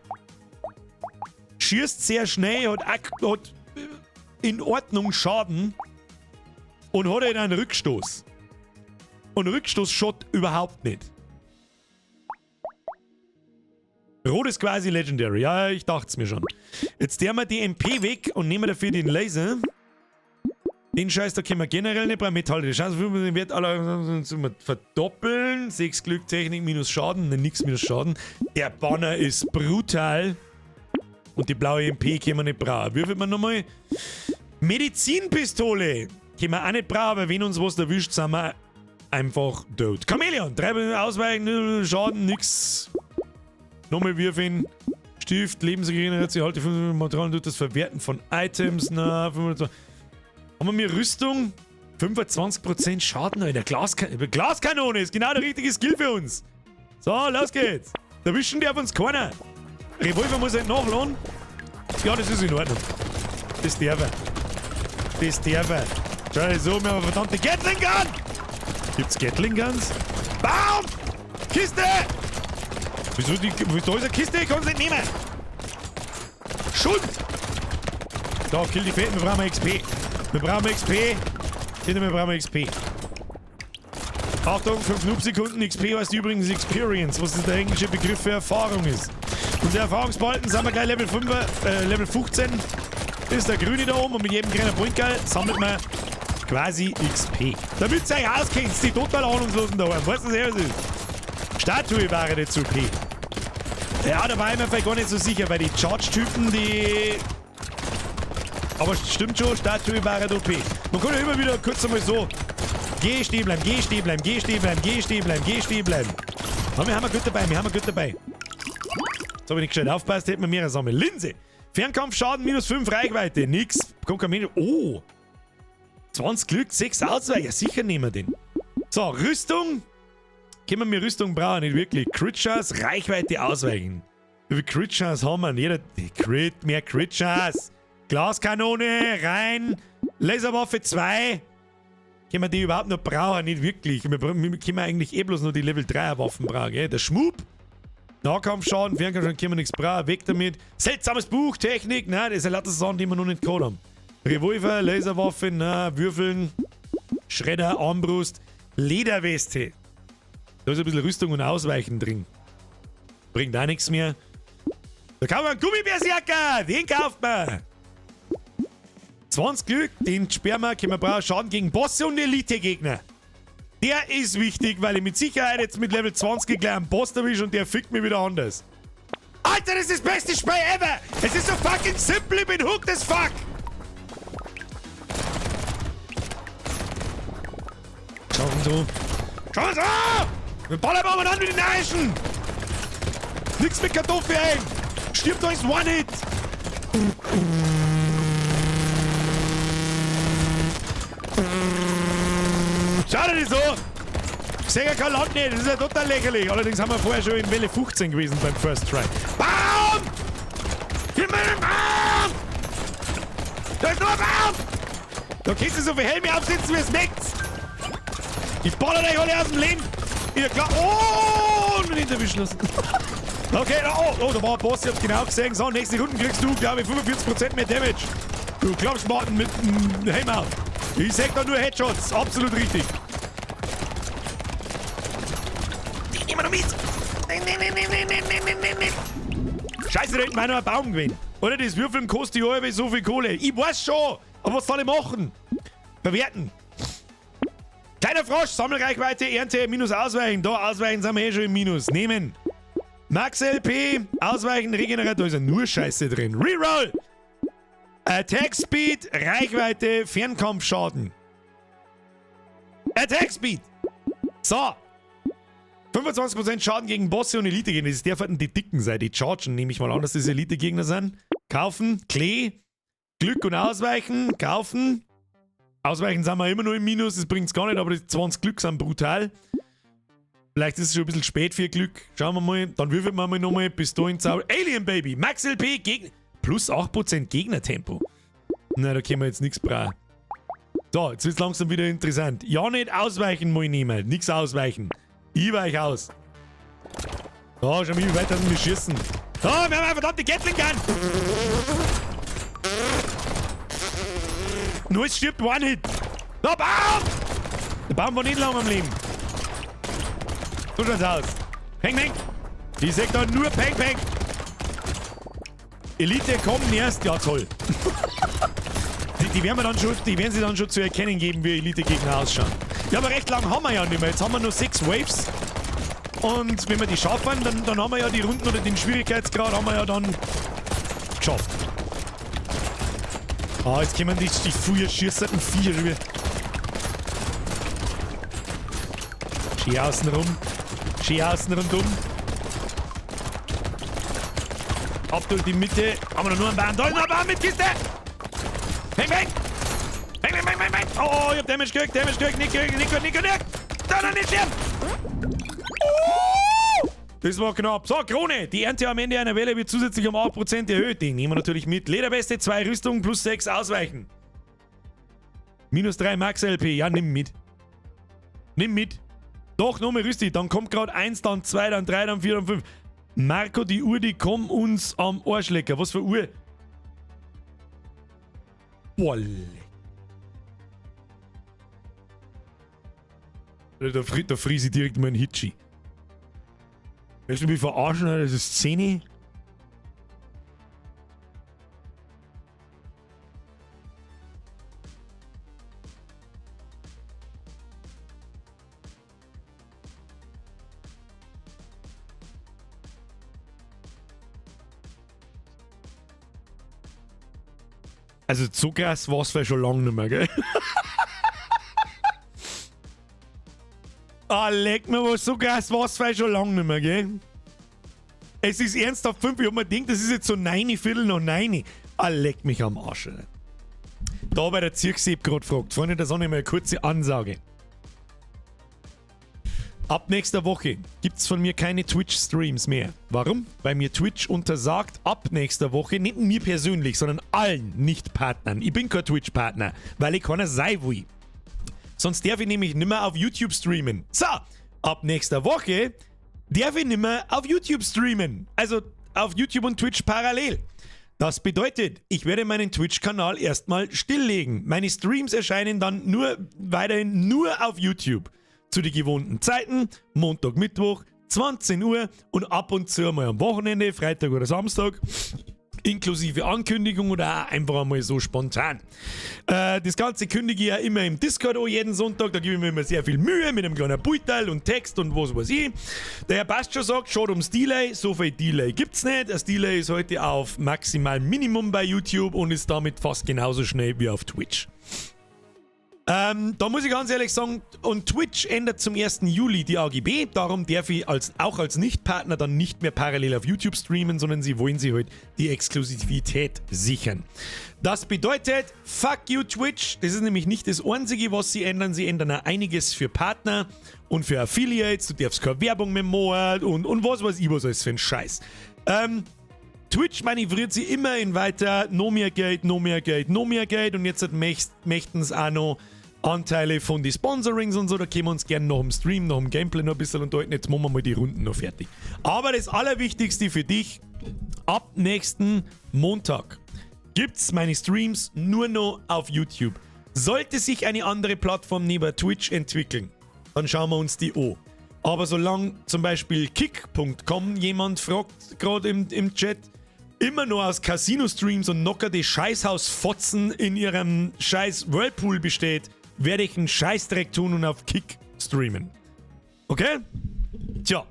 Schießt sehr schnell, hat in Ordnung Schaden und hat halt einen Rückstoß. Und Rückstoß schott überhaupt nicht. Rot ist quasi Legendary. Ja, ich dachte es mir schon. Jetzt nehmen wir die MP weg und nehmen dafür den Laser. Den Scheiß, da können wir generell nicht brauchen. Metall, die Chance, den Wert aller verdoppeln. 6 Glück, Technik minus Schaden. Ne, nix minus Schaden. Der Banner ist brutal. Und die blaue MP können wir nicht brauchen. Würfelt man nochmal. Medizinpistole. Können wir auch nicht brauchen, aber wenn uns was erwischt, sind wir einfach tot. Chamäleon. 3 ausweichen, Schaden, nix. Nochmal würfeln. Stift, Lebensregeneration, halte 5 Materialien durch das Verwerten von Items. Na, 25. Haben wir mir Rüstung? 25% Schaden, Alter. Glaskanone ist genau der richtige Skill für uns. So, los geht's. Erwischen darf uns keiner. Revolver muss halt nachladen. Ja, das ist in Ordnung. Das darf er. Das darf er. Schau dir so, wir haben eine verdammte Gatling Gun! Gibt's Gatling Guns? Baum! Kiste! Wieso die, da ist eine Kiste, ich kann's nicht nehmen! Schuld! Da, kill die Fetten, wir brauchen XP. Wir brauchen XP. Kinder, wir brauchen XP. Achtung, 5 Noob-Sekunden. XP heißt übrigens Experience, was der englische Begriff für Erfahrung ist. Unser Erfahrungsbalken sind wir gleich Level 5, Level 15. Das ist der grüne da oben und mit jedem kleinen Point sammelt man quasi XP. Damit ihr euch auskennt, die total Ahnungslosen da oben. Weißt du, was das ist? Statue wäre nicht zu P. Ja, da war ich mir vielleicht gar nicht so sicher, weil die Charge-Typen, die... Aber stimmt schon, Statue wäre OP. Man kann ja immer wieder kurz einmal so... Geh stehen bleiben, geh stehen bleiben, geh stehen bleiben, geh stehen bleiben, geh stehen bleiben. Aber wir haben gut dabei, wir haben gut dabei. Jetzt habe ich nicht gescheit aufgepasst, hätten wir mehrere sammeln. Linse! Fernkampfschaden minus 5 Reichweite. Nix. Kommt kein Mensch. Oh! 20 Glück, 6 Ausweicher. Sicher nehmen wir den. So, Rüstung. Können wir mir Rüstung brauchen? Nicht wirklich. Crit Chance, Reichweite ausweichen. Wie viel Crit-Chance haben wir? Jeder Crit, mehr Crit-Chance. Glaskanone, rein. Laserwaffe 2. Können wir die überhaupt noch brauchen? Nicht wirklich. Wir können eigentlich eh bloß noch die Level 3er Waffen brauchen, gell? Der Schmup. Nahkampfschaden, Fernkampfschaden können wir nichts brauchen. Weg damit. Seltsames Buch, Technik. Nein, das sind lauter Sachen, die wir noch nicht gehabt haben. Revolver, Laserwaffe, na, Würfeln, Schredder, Armbrust, Lederweste. Da ist ein bisschen Rüstung und Ausweichen drin. Bringt auch nichts mehr. Da kann man einen Gummibärserker! Den kauft man! 20 Glück, den sperren wir, können wir brauchen. Schaden gegen Bosse und Elite-Gegner. Der ist wichtig, weil ich mit Sicherheit jetzt mit Level 20 gleich einen Boss erwische und der fickt mich wieder anders. Alter, das ist das beste Spiel ever! Es ist so fucking simpel, ich bin hooked as fuck! Schau so. Schau so! Wir ballern mal an mit den Eischen! Nix mit Kartoffeln! Stirbt euch One-Hit! Schau dir das so! Ich sehe ja kein Land nicht, das ist ja total lächerlich. Allerdings haben wir vorher schon in Welle 15 gewesen beim First Try. Baum! Gib mir den Baum! Da ist nur ein Baum! Da kannst du so viel Helme aufsetzen, wie es möchtest. Ich baller euch alle aus dem Leben! Ihr klar. Oh! Und nicht erwischen lassen. Okay, oh, oh, da war ein Boss, ich hab's genau gesehen. So, nächste Runde kriegst du, glaube ich, 45% mehr Damage. Du glaubst, Martin, mit dem Helm auf. Ich sag da nur Headshots, absolut richtig. Die nehmen wir noch mit. Nee, nee, nee, nee, nee, nee, nee, nee, nee. Scheiße, da hinten war noch ein Baum gewesen. Oder das Würfeln kostet die halbe so viel Kohle. Ich weiß schon, aber was soll ich machen? Verwerten. Kleiner Frosch, Sammelreichweite, Ernte, minus Ausweichen. Da, Ausweichen sind wir eh schon im Minus. Nehmen. Max LP, Ausweichen, Regenerator, ist ja nur Scheiße drin. Reroll! Attack Speed, Reichweite, Fernkampfschaden. Attack Speed! So. 25% Schaden gegen Bosse und Elite-Gegner. Das dürfen die Dicken sein, die chargen, nehme ich mal an, dass das Elite-Gegner sind. Kaufen, Klee, Glück und Ausweichen, kaufen. Ausweichen sind wir immer nur im Minus, das bringt's gar nicht, aber die 20 Glück sind brutal. Vielleicht ist es schon ein bisschen spät für Glück. Schauen wir mal. Dann würfeln wir mal nochmal. Bis dahin Zauber. Alien Baby. Max LP. Gegner. Plus 8% Gegnertempo. Na, da können wir jetzt nichts brauchen. So, jetzt wird's langsam wieder interessant. Ja, nicht ausweichen mal nehmen. Nix ausweichen. Ich weich aus. So, schau mal, wie weit das wir schießen. So, wir haben eine verdammte Gatling Gun. Nur es stirbt One-Hit. So, Baum! Der Baum war nicht lang am Leben. So schaut's aus. Peng, peng. Ich sag da nur Peng, peng. Elite kommen erst. Ja, toll. Die werden wir dann schon, die werden sie dann schon zu erkennen geben, wie Elite-Gegner ausschauen. Ja, aber recht lang haben wir ja nicht mehr. Jetzt haben wir nur 6 Waves. Und wenn wir die schaffen, dann haben wir ja die Runden oder den Schwierigkeitsgrad haben wir ja dann geschafft. Ah, jetzt kommen die feuerschießenden Viecher schon wieder. Schön außen rum. Schön außen rundum. Ab durch die Mitte. Haben wir noch nur einen Baum. Da ist noch ein Baum mit Kiste! Bang, bang! Bang, bang, bang, bang, bang! Oh, ich hab Damage gekriegt, Damage gekriegt, nicht gekriegt, nicht gekriegt, nicht gekriegt! Da, da, nicht sterben! Das war knapp. So, Krone. Die Ernte am Ende einer Welle wird zusätzlich um 8% erhöht. Den nehmen wir natürlich mit. Lederweste, 2 Rüstungen plus 6 Ausweichen. Minus 3 Max LP. Ja, nimm mit. Nimm mit. Doch, nochmal rüstig. Dann kommt gerade 1, dann 2, dann 3, dann 4, dann 5. Marco, die Uhr, die kommt uns am Arsch lecker. Was für Uhr? Boah. Da friese ich direkt mal einen Hitschi. Willst du mich verarschen, Alter? Das ist 10. Also so krass war es vielleicht schon lange nicht mehr, gell? Ah, leck mir was, so krass war es vielleicht schon lange nicht mehr, gell? Es ist ernsthaft 5, ich hab mir gedacht, das ist jetzt so 9, Viertel nach 9. Ah, leck mich am Arsch, Alter. Da bei der Zirksepp gerade gefragt. Freunde der Sonne, mal eine kurze Ansage. Ab nächster Woche gibt's von mir keine Twitch-Streams mehr. Warum? Weil mir Twitch untersagt, ab nächster Woche, nicht mir persönlich, sondern allen Nicht-Partnern. Ich bin kein Twitch-Partner, weil ich keiner sein will. Sonst darf ich nämlich nimmer auf YouTube streamen. So, ab nächster Woche darf ich nimmer auf YouTube streamen. Also auf YouTube und Twitch parallel. Das bedeutet, ich werde meinen Twitch-Kanal erstmal stilllegen. Meine Streams erscheinen dann nur weiterhin nur auf YouTube. Zu den gewohnten Zeiten, Montag, Mittwoch, 20 Uhr und ab und zu mal am Wochenende, Freitag oder Samstag, inklusive Ankündigung oder auch einfach einmal so spontan. Das Ganze kündige ich ja immer im Discord an jeden Sonntag, da gebe ich mir immer sehr viel Mühe mit einem kleinen Bildteil und Text und was weiß ich. Der Herr Bast schon sagt, schad ums Delay, so viel Delay gibt's nicht. Das Delay ist heute auf maximal Minimum bei YouTube und ist damit fast genauso schnell wie auf Twitch. Da muss ich ganz ehrlich sagen, und Twitch ändert zum 1. Juli die AGB, darum darf ich auch als Nicht-Partner dann nicht mehr parallel auf YouTube streamen, sondern sie wollen sich halt die Exklusivität sichern. Das bedeutet, fuck you, Twitch, das ist nämlich nicht das Einzige, was sie ändern, sie ändern auch einiges für Partner und für Affiliates, du darfst keine Werbung mehr machen und was weiß ich was alles für ein Scheiß. Twitch manövriert sich immer in weiter, no mehr Geld, no mehr Geld, no mehr Geld und jetzt möchten sie auch noch Anteile von den Sponsorings und so, da können wir uns gerne noch im Stream, noch im Gameplay noch ein bisschen unterhalten. Jetzt machen wir mal die Runden noch fertig. Aber das Allerwichtigste für dich, ab nächsten Montag gibt's meine Streams nur noch auf YouTube. Sollte sich eine andere Plattform neben Twitch entwickeln, dann schauen wir uns die an. Aber solange zum Beispiel Kick.com, jemand fragt gerade im Chat, immer nur aus Casino-Streams und knockerte Scheißhausfotzen in ihrem scheiß Whirlpool besteht, werde ich einen Scheißdreck tun und auf Kick streamen. Okay? Tja.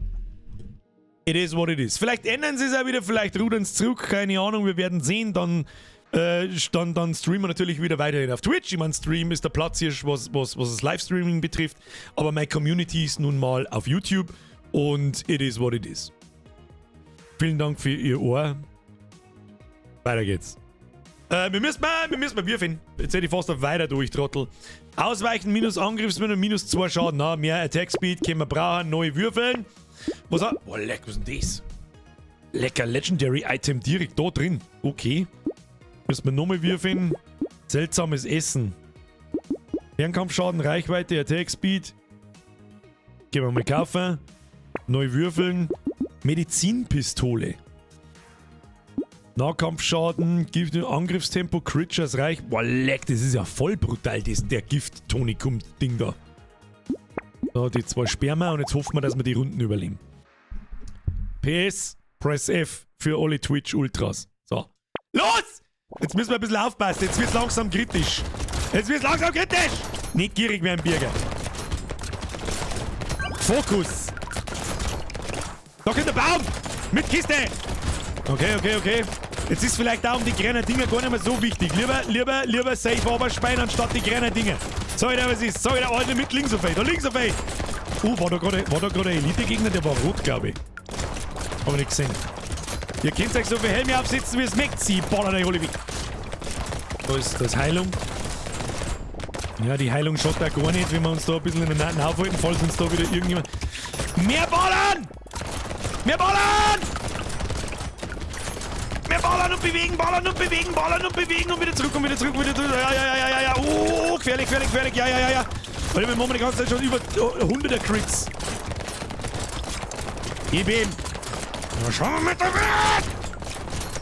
It is what it is. Vielleicht ändern sie es auch wieder, vielleicht rudern sie zurück, keine Ahnung, wir werden sehen. Dann streamen wir natürlich wieder weiterhin auf Twitch. Ich meine, Stream ist der Platzhirsch, was das Livestreaming betrifft. Aber meine Community ist nun mal auf YouTube und it is what it is. Vielen Dank für Ihr Ohr. Weiter geht's. Wir müssen mal würfeln. Jetzt hätte ich fast auf weiter durch, Trottel. Ausweichen minus Angriffsminus minus 2 Schaden. Na, mehr Attack Speed können wir brauchen. Neu würfeln. Was hat. Oh, leck, was ist denn das? Lecker Legendary Item direkt da drin. Okay. Müssen wir nochmal würfeln. Seltsames Essen. Fernkampfschaden, Reichweite, Attack Speed. Gehen wir mal kaufen. Neu würfeln. Medizinpistole. Nahkampfschaden, Gift, Angriffstempo, Crit-Chance, Reich. Boah, leck, das ist ja voll brutal, das, der Gift-Tonikum-Ding da. So, die zwei sperren wir und jetzt hoffen wir, dass wir die Runden überleben. PS, Press F für alle Twitch-Ultras. So. Los! Jetzt müssen wir ein bisschen aufpassen, jetzt wird's langsam kritisch. Jetzt wird's langsam kritisch! Nicht gierig werden, Birger. Fokus! Da kommt der Baum! Mit Kiste! Okay. Jetzt ist vielleicht auch um die kleinen Dinger gar nicht mehr so wichtig. Lieber, lieber, lieber safe aberspeien anstatt die kleinen Dinger. Sag ich dir, was ist. Sag ich dir, Alter, mit links auf, da links auf. War da gerade ein Elite-Gegner? Der war rot, glaube ich. Hab ich nicht gesehen. Ihr könnt euch so viel Helme aufsetzen, wie es mögt. Sie ballern euch alle weg. Da ist Heilung. Ja, die Heilung schaut da gar nicht, wenn wir uns da ein bisschen in den Nacken aufhalten, falls uns da wieder irgendjemand. Mehr ballern! Mehr ballern! Mehr ballern und bewegen, ballern und bewegen, ballern und bewegen und wieder zurück und wieder zurück und wieder zurück. Ja. Oh, gefährlich, gefährlich, gefährlich. Ja. Weil wir machen die ganze Zeit schon über 100er Crits. Gib ihm. Na, schauen wir mit der Welt.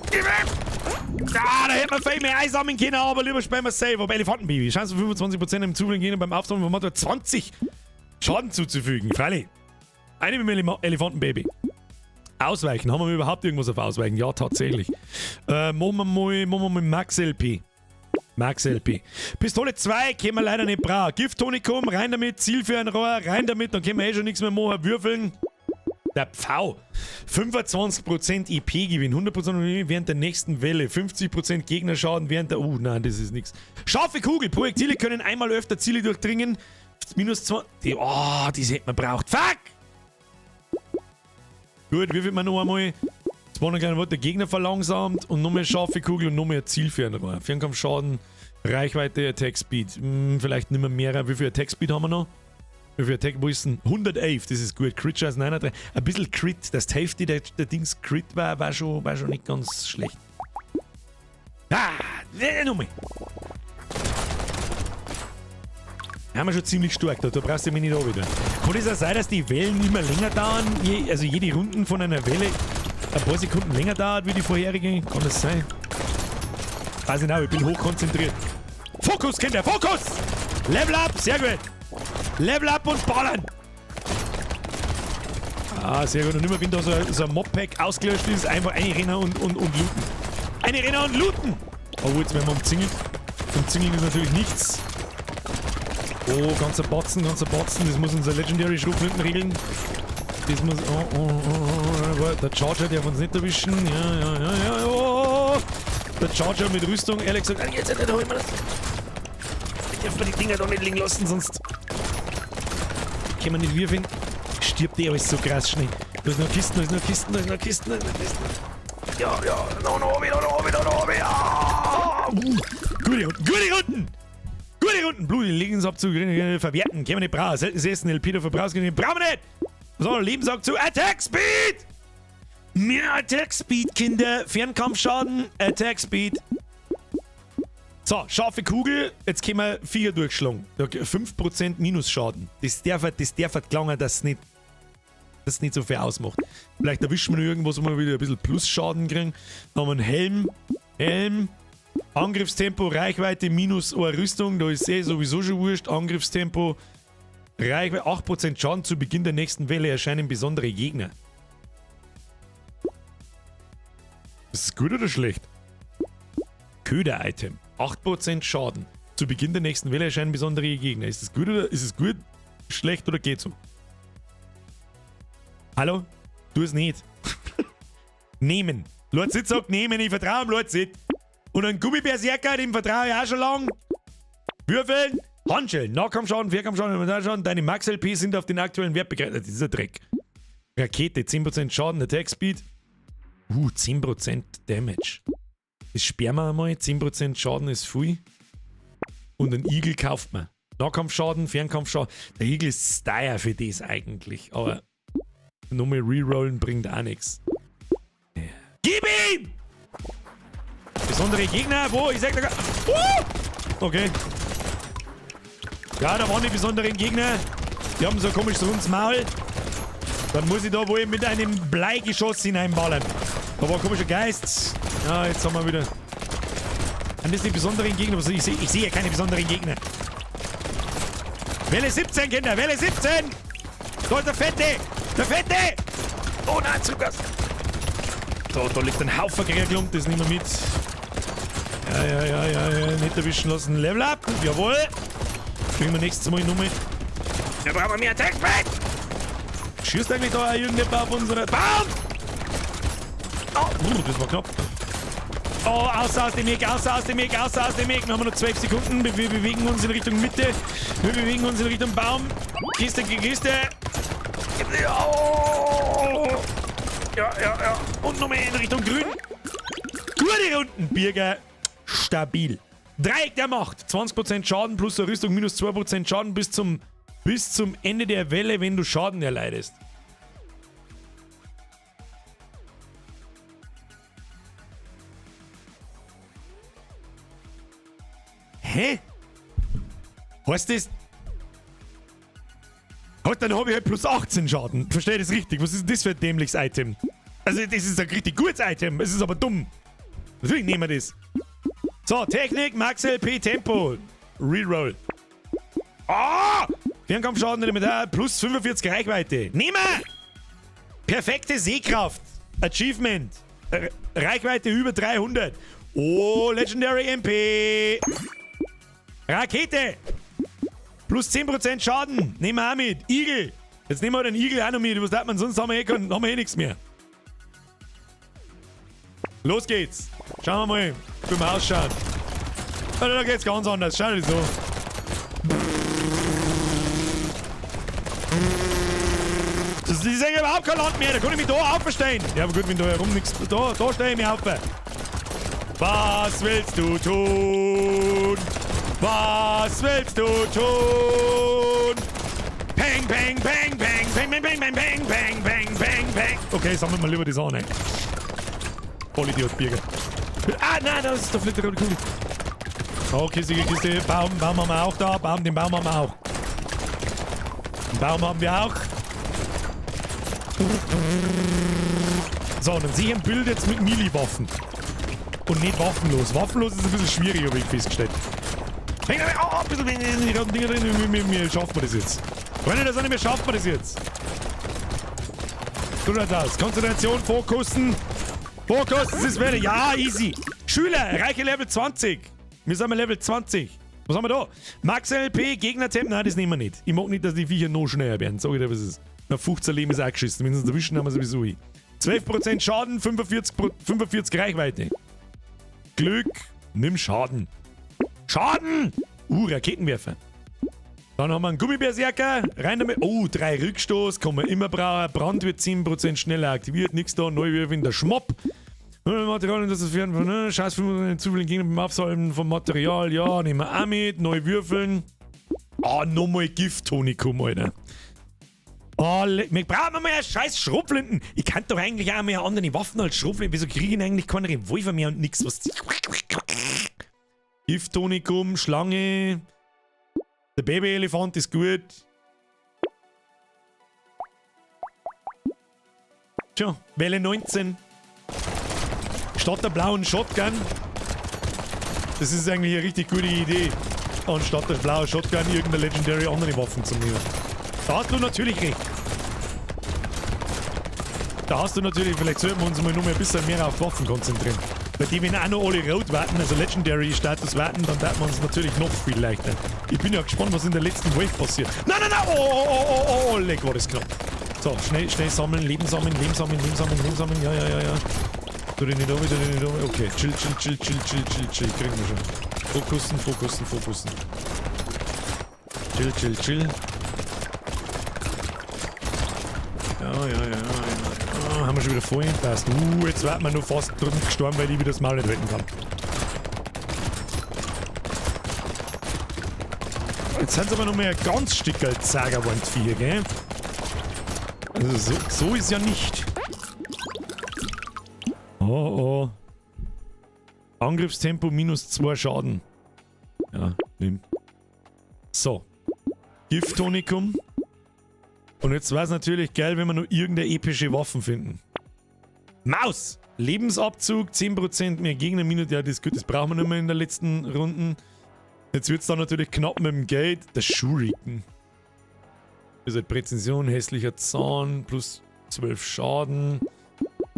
Gib ihm. Ah, da hätten wir viel mehr einsammeln können, aber lieber spielen wir safe. Aber Elefantenbaby. Chance von 25% im Zufall gehen beim Aufsammeln von Material 20 Schaden zuzufügen. Freilich. Eine mit dem Elefantenbaby. Ausweichen. Haben wir überhaupt irgendwas auf Ausweichen? Ja, tatsächlich. Machen wir mal Max LP. Max LP. Pistole 2 können wir leider nicht brauchen. Gift-Tonikum, rein damit. Zielfernrohr, rein damit. Dann können wir eh schon nichts mehr machen. Würfeln. Der Pfau. 25% EP-Gewinn, 100% während der nächsten Welle, 50% Gegnerschaden während der. Nein, das ist nichts. Scharfe Kugel. Projektile können einmal öfter Ziele durchdringen. Minus 2. Die, oh, die hätten wir braucht. Fuck! Gut, würfeln wir noch einmal. Jetzt war noch ein kleiner Wort, der Gegner verlangsamt und noch mehr scharfe Kugel und noch mehr Zielfernrohr. Fernkampfschaden, Reichweite, Attack Speed. Vielleicht nicht mehr. Wie viel Attack Speed haben wir noch? Wie viel Attack Wissen? 111, das ist gut. Crit Chance 39. Ein bisschen Crit, dass die Hälfte der Dings Crit war, war schon nicht ganz schlecht. Ah, ne, nochmal. Haben wir schon ziemlich stark, da brauchst du mich nicht auch wieder. Kann es auch sein, dass die Wellen immer länger dauern? Also jede Runden von einer Welle ein paar Sekunden länger dauert wie die vorherige? Kann das sein? Weiß nicht, ich bin hochkonzentriert. Fokus, Kinder, Fokus! Level up, sehr gut. Level up und ballern! Ah, sehr gut. Und immer wenn da so ein Mob-Pack ausgelöscht ist, einfach einrennen und looten. Einrennen und looten! Oh, jetzt werden wir umzingelt. Umzingeln ist natürlich nichts. Oh, ganzer Batzen, ganzer Batzen. Das muss unser Legendary Schrotflinten regeln. Das muss... Oh, oh, oh, oh, der Charger darf uns nicht erwischen. Ja, ja, ja, ja, oh. Der Charger mit Rüstung, ehrlich gesagt... Jetzt, jetzt, holen wir das. Ich darf mir die Dinger da nicht liegen lassen, sonst... Können wir nicht würfeln. Stirbt eh alles so krass schnell. Da ist noch Kisten, da ist noch Kisten, da ist noch Kisten, da ist noch Kisten. Ja, ja, no, no, no, no, no, no, ja. Gute Runden, gute Runden! Gute Runden! Blut, Lebensabzug verwerten. Können wir nicht brauchen. Seltenes Essen, LP der Verbrauchsgewinn. Brauchen wir nicht! So, Lebensabzug. Attack Speed! Mehr Attack Speed, Kinder. Fernkampfschaden, Attack Speed. So, scharfe Kugel. Jetzt können wir 4 durchschlagen. 5% Minusschaden. Das darf gelangen, dass es nicht so viel ausmacht. Vielleicht erwischen wir noch irgendwas, wo wir wieder ein bisschen Plusschaden kriegen. Dann haben wir einen Helm. Helm. Angriffstempo, Reichweite, minus eine Rüstung. Da ist eh sowieso schon wurscht. Angriffstempo, Reichweite, 8% Schaden zu Beginn der nächsten Welle erscheinen besondere Gegner. Ist das gut oder schlecht? Köder-Item. 8% Schaden. Zu Beginn der nächsten Welle erscheinen besondere Gegner. Ist das gut oder ist es gut, schlecht oder geht so? Hallo? Tu es nicht. Nehmen. Lord Sid sagt nehmen, ich vertraue ihm Lord Sid. Und ein Gummibärserker, dem vertraue ich auch schon lang. Würfeln. Handschellen. Nahkampfschaden, Fernkampfschaden, Inventarschaden. Deine Max-LP sind auf den aktuellen Wert begrenzt. Das ist ein Dreck. Rakete, 10% Schaden, Attack Speed. 10% Damage. Das sperren wir einmal. 10% Schaden ist viel. Und einen Igel kauft man. Nahkampfschaden, Fernkampfschaden. Der Igel ist teuer für das eigentlich. Aber nochmal rerollen bringt auch nichts. Ja. Gib ihm! Besondere Gegner, wo? Ich sag da gar. Okay. Ja, da waren die besonderen Gegner. Die haben so ein komisches rundes Maul. Dann muss ich da wohl mit einem Bleigeschoss hineinballern. Da war ein komischer Geist. Ja, jetzt haben wir wieder. Und das sind die besonderen Gegner. Ich sehe ja keine besonderen Gegner. Welle 17, Kinder! Welle 17! Da ist der Fette! Der Fette! Oh nein, zurück! Da liegt ein Haufen Klump, das nehmen wir mit. Ja, ja, ja, ja, ja, nicht erwischen lassen. Level up! Jawohl! Kriegen wir nächstes Mal nochmal. Da brauchen wir mehr Attack Speed! Schießt eigentlich da irgendjemand auf unsere. BAM! Oh, das war knapp. Oh, raus aus dem Weg, raus aus dem Weg, raus aus dem Weg. Wir haben noch 12 Sekunden. Wir bewegen uns in Richtung Mitte. Wir bewegen uns in Richtung Baum. Kiste, Kiste. Oh. Ja, ja, ja. Und nochmal in Richtung Grün. Gute Runden, Birger. Stabil. Dreieck der Macht. 20% Schaden plus der Rüstung minus 2% Schaden bis zum Ende der Welle, wenn du Schaden erleidest. Hä? Heißt das? Halt, dann habe ich halt plus 18 Schaden. Verstehe das richtig? Was ist denn das für ein dämliches Item? Also, das ist ein richtig gutes Item. Es ist aber dumm. Natürlich nehmen wir das. So, Technik, Max LP, Tempo. Reroll. Ah! Fernkampfschaden Elementar plus 45 Reichweite. Nehmen wir! Perfekte Sehkraft. Achievement. Reichweite über 300. Oh, Legendary MP. Rakete. Plus 10% Schaden. Nehmen wir auch mit. Igel. Jetzt nehmen wir den Igel auch noch mit. Was hat man sonst? Haben wir eh, haben wir eh nichts mehr. Los geht's. Schauen wir mal, wie wir ausschauen. Da geht's ganz anders. Schau dir so. Das ist ja überhaupt kein Land mehr. Da kann ich mich da aufstehen. Ja, aber gut, wenn da herum nichts. Da stehe ich mich auf. Was willst du tun? Was willst du tun? Peng! Peng, peng, peng, peng, peng, peng, peng, peng, peng, peng, peng, peng, peng. Okay, sammeln wir lieber das an, ey. Vollidiot, Birger. Ah, nein, das ist doch nicht die rote Kugel. Okay, Kiste, Baum, Baum haben wir auch da. Baum, den Baum haben wir auch. Den Baum haben wir auch. So, und dann sehe ich ein Bild jetzt mit Melee-Waffen. Und nicht waffenlos. Waffenlos ist ein bisschen schwierig, habe ich festgestellt. Hey, oh, ein bisschen in die roten Dinger drin. Wie schaffen wir das jetzt? Freunde der Sonne, wie schaffen wir das jetzt? So schaut's aus. Konzentration, Fokussen. Fokus, das ist wieder. Ja, easy. Schüler, erreiche Level 20. Wir sind mal Level 20. Was haben wir da? Max LP, Gegner-Temp. Nein, das nehmen wir nicht. Ich mag nicht, dass die Viecher noch schneller werden. Sag ich dir, was es ist. Na, 15 Leben ist auch geschissen. Wenn sie uns erwischen, haben wir sowieso hin. 12% Schaden, 45 Reichweite. Glück, nimm Schaden. Schaden! Raketenwerfer. Dann haben wir einen Gummibärserker. Rein damit. Oh, 3 Rückstoß, kann man immer brauchen. Brand wird 10% schneller aktiviert. Nix da. Neuwürfeln, der Schmopp. Material, das ist für ne? Scheiß 5% zu vielen Gegner beim Absalben vom Material. Ja, nehmen wir auch mit. Neu würfeln. Ah, nochmal Gift-Tonikum, Alter. Oh, wir brauchen mal scheiß Schrotflinten. Ich kann doch eigentlich auch mehr andere Waffen als Schrotflinten. Wieso kriege ich denn eigentlich keine Revolver mehr und nix? Was? Gift-Tonikum, Schlange. Der Baby-Elefant ist gut. Tja, Welle 19. Statt der blauen Shotgun. Das ist eigentlich eine richtig gute Idee. Anstatt der blauen Shotgun irgendeine Legendary andere Waffen zu nehmen. Da hast du natürlich recht. Da hast du natürlich, vielleicht sollten wir uns mal noch mal ein bisschen mehr auf Waffen konzentrieren. Bei die, wenn auch noch alle rot warten, also Legendary-Status warten, dann darf man uns natürlich noch viel leichter. Ich bin ja gespannt, was in der letzten Wave passiert. Nein, nein, nein! Oh, oh, oh, oh, oh, oh, leck, war das knapp. So, schnell, schnell sammeln, Leben sammeln, Leben sammeln, Leben sammeln, Leben sammeln. Ja, ja, ja, ja. Tu dich nicht um, tu dich nicht um. Okay, chill, chill, chill, chill, chill, chill, chill. Kriegen wir schon. Fokussen, fokussen, fokussen. Chill, chill, chill. Ja, ja, ja, ja, ja. Haben wir schon wieder voll. Passt. Jetzt werden wir nur fast drüben gestorben, weil ich wieder das Maul nicht retten kann. Jetzt sind sie aber noch mehr ein ganz Stück als Zagerwandviecher, gell? Also so ist ja nicht. Oh, oh. Angriffstempo minus 2 Schaden. Ja, nimm. So. Gift-Tonikum. Und jetzt wär's natürlich geil, wenn wir noch irgendeine epische Waffen finden. Maus! Lebensabzug, 10% mehr Gegner, minus, ja, das ist gut, das brauchen wir nicht mehr in der letzten Runde. Jetzt wird's dann natürlich knapp mit dem Geld. Der Shuriken. Das ist halt Präzision, hässlicher Zahn, plus 12 Schaden.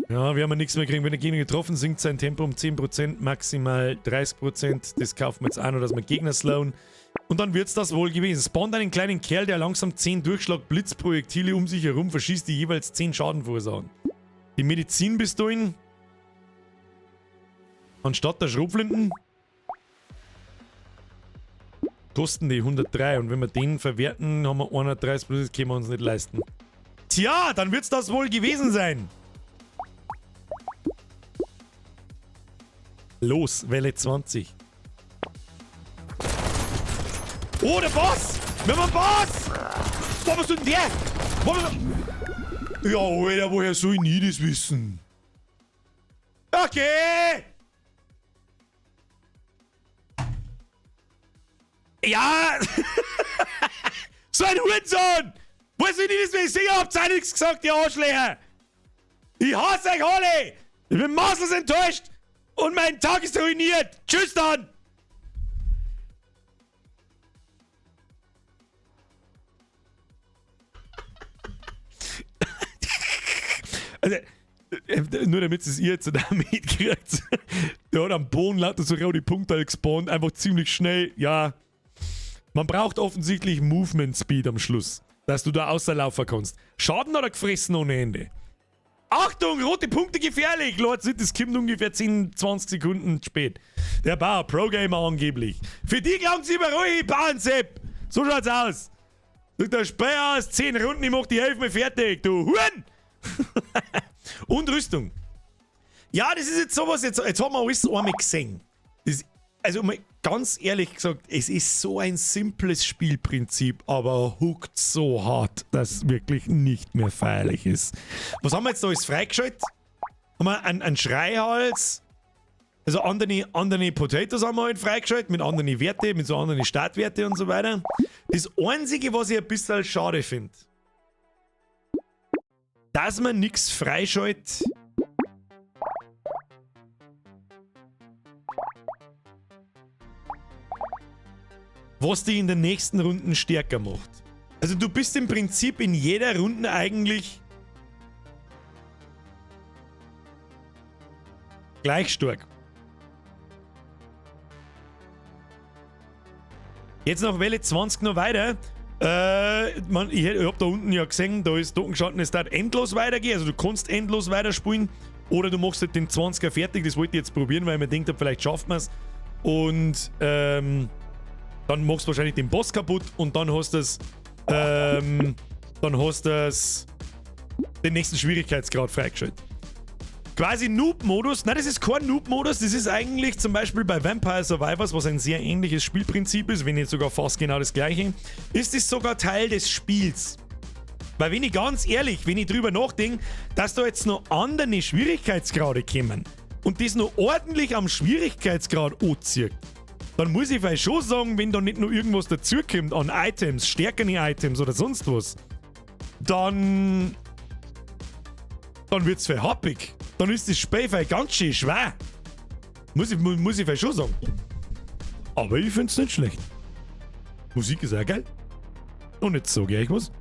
Ja, wir haben ja nichts mehr kriegen. Wenn der Gegner getroffen, sinkt sein Tempo um 10%, maximal 30%. Das kaufen wir jetzt auch noch, dass wir Gegner slowen. Und dann wird's das wohl gewesen. Spawnt einen kleinen Kerl, der langsam 10 Durchschlag-Blitzprojektile um sich herum verschießt, die jeweils 10 Schaden verursachen. Die Medizinpistolen. Anstatt der Schrotflinten. Kosten die 103. Und wenn wir den verwerten, haben wir 130 plus, das können wir uns nicht leisten. Tja, dann wird's das wohl gewesen sein. Los, Welle 20. Oh, der Boss! Wir haben einen Boss! Wo bist du denn der? Wo bist du? Ja, Alter, woher soll ich nie das wissen? Okay! Ja! So ein Hurensohn! Woher soll ich das wissen? Ich hab's auch nichts gesagt, ihr Arschlöcher! Ich hasse euch alle! Ich bin maßlos enttäuscht! Und mein Tag ist ruiniert! Tschüss dann! Also, nur damit es ihr jetzt da mitkriegt. Der hat am Boden lauter so rote Punkte gespawnt, einfach ziemlich schnell. Ja, man braucht offensichtlich Movement Speed am Schluss, dass du da außerlaufen kannst. Schaden hat er gefressen ohne Ende. Achtung, rote Punkte gefährlich! Leute, das kommt ungefähr 10, 20 Sekunden spät. Der Bauer, Pro-Gamer angeblich. Für die glauben sie immer ruhig, Bauernsepp! So schaut's aus. Sagt der Speer aus, 10 Runden, ich mach die Hälfte fertig, du Huren! Und Rüstung. Ja, das ist jetzt sowas, jetzt haben wir alles einmal gesehen. Das, Also mal ganz ehrlich gesagt, es ist so ein simples Spielprinzip, aber hookt so hart, dass wirklich nicht mehr feierlich ist. Was haben wir jetzt da alles freigeschaltet? Haben wir einen Schreihals? Also andere Potatoes haben wir halt freigeschaltet, mit anderen Werte, mit so anderen Startwerte und so weiter. Das Einzige, was ich ein bisschen schade finde, dass man nichts freischaltet, was die in den nächsten Runden stärker macht. Also du bist im Prinzip in jeder Runde eigentlich gleich stark. Jetzt noch Welle 20 noch weiter. Man, ich hab da unten ja gesehen, da ist da unten gestanden, es darf endlos weitergehen. Also du kannst endlos weiterspielen. Oder du machst halt den 20er fertig. Das wollte ich jetzt probieren, weil ich mir gedacht hab, vielleicht schafft man's. Und dann machst du wahrscheinlich den Boss kaputt und dann hast du das, dann hast du das, den nächsten Schwierigkeitsgrad freigeschaltet. Quasi Noob-Modus. Nein, das ist kein Noob-Modus. Das ist eigentlich zum Beispiel bei Vampire Survivors, was ein sehr ähnliches Spielprinzip ist, wenn nicht sogar fast genau das gleiche, ist es sogar Teil des Spiels. Weil wenn ich ganz ehrlich, wenn ich drüber nachdenke, dass da jetzt noch andere Schwierigkeitsgrade kommen und das noch ordentlich am Schwierigkeitsgrad anzieht, dann muss ich vielleicht schon sagen, wenn da nicht noch irgendwas dazukommt an Items, stärkere Items oder sonst was, dann wird's vielleicht happig. Dann ist das Spiel vielleicht ganz schön schwer. Muss ich vielleicht schon sagen. Aber ich find's nicht schlecht. Musik ist auch geil. Und jetzt sag ich euch was.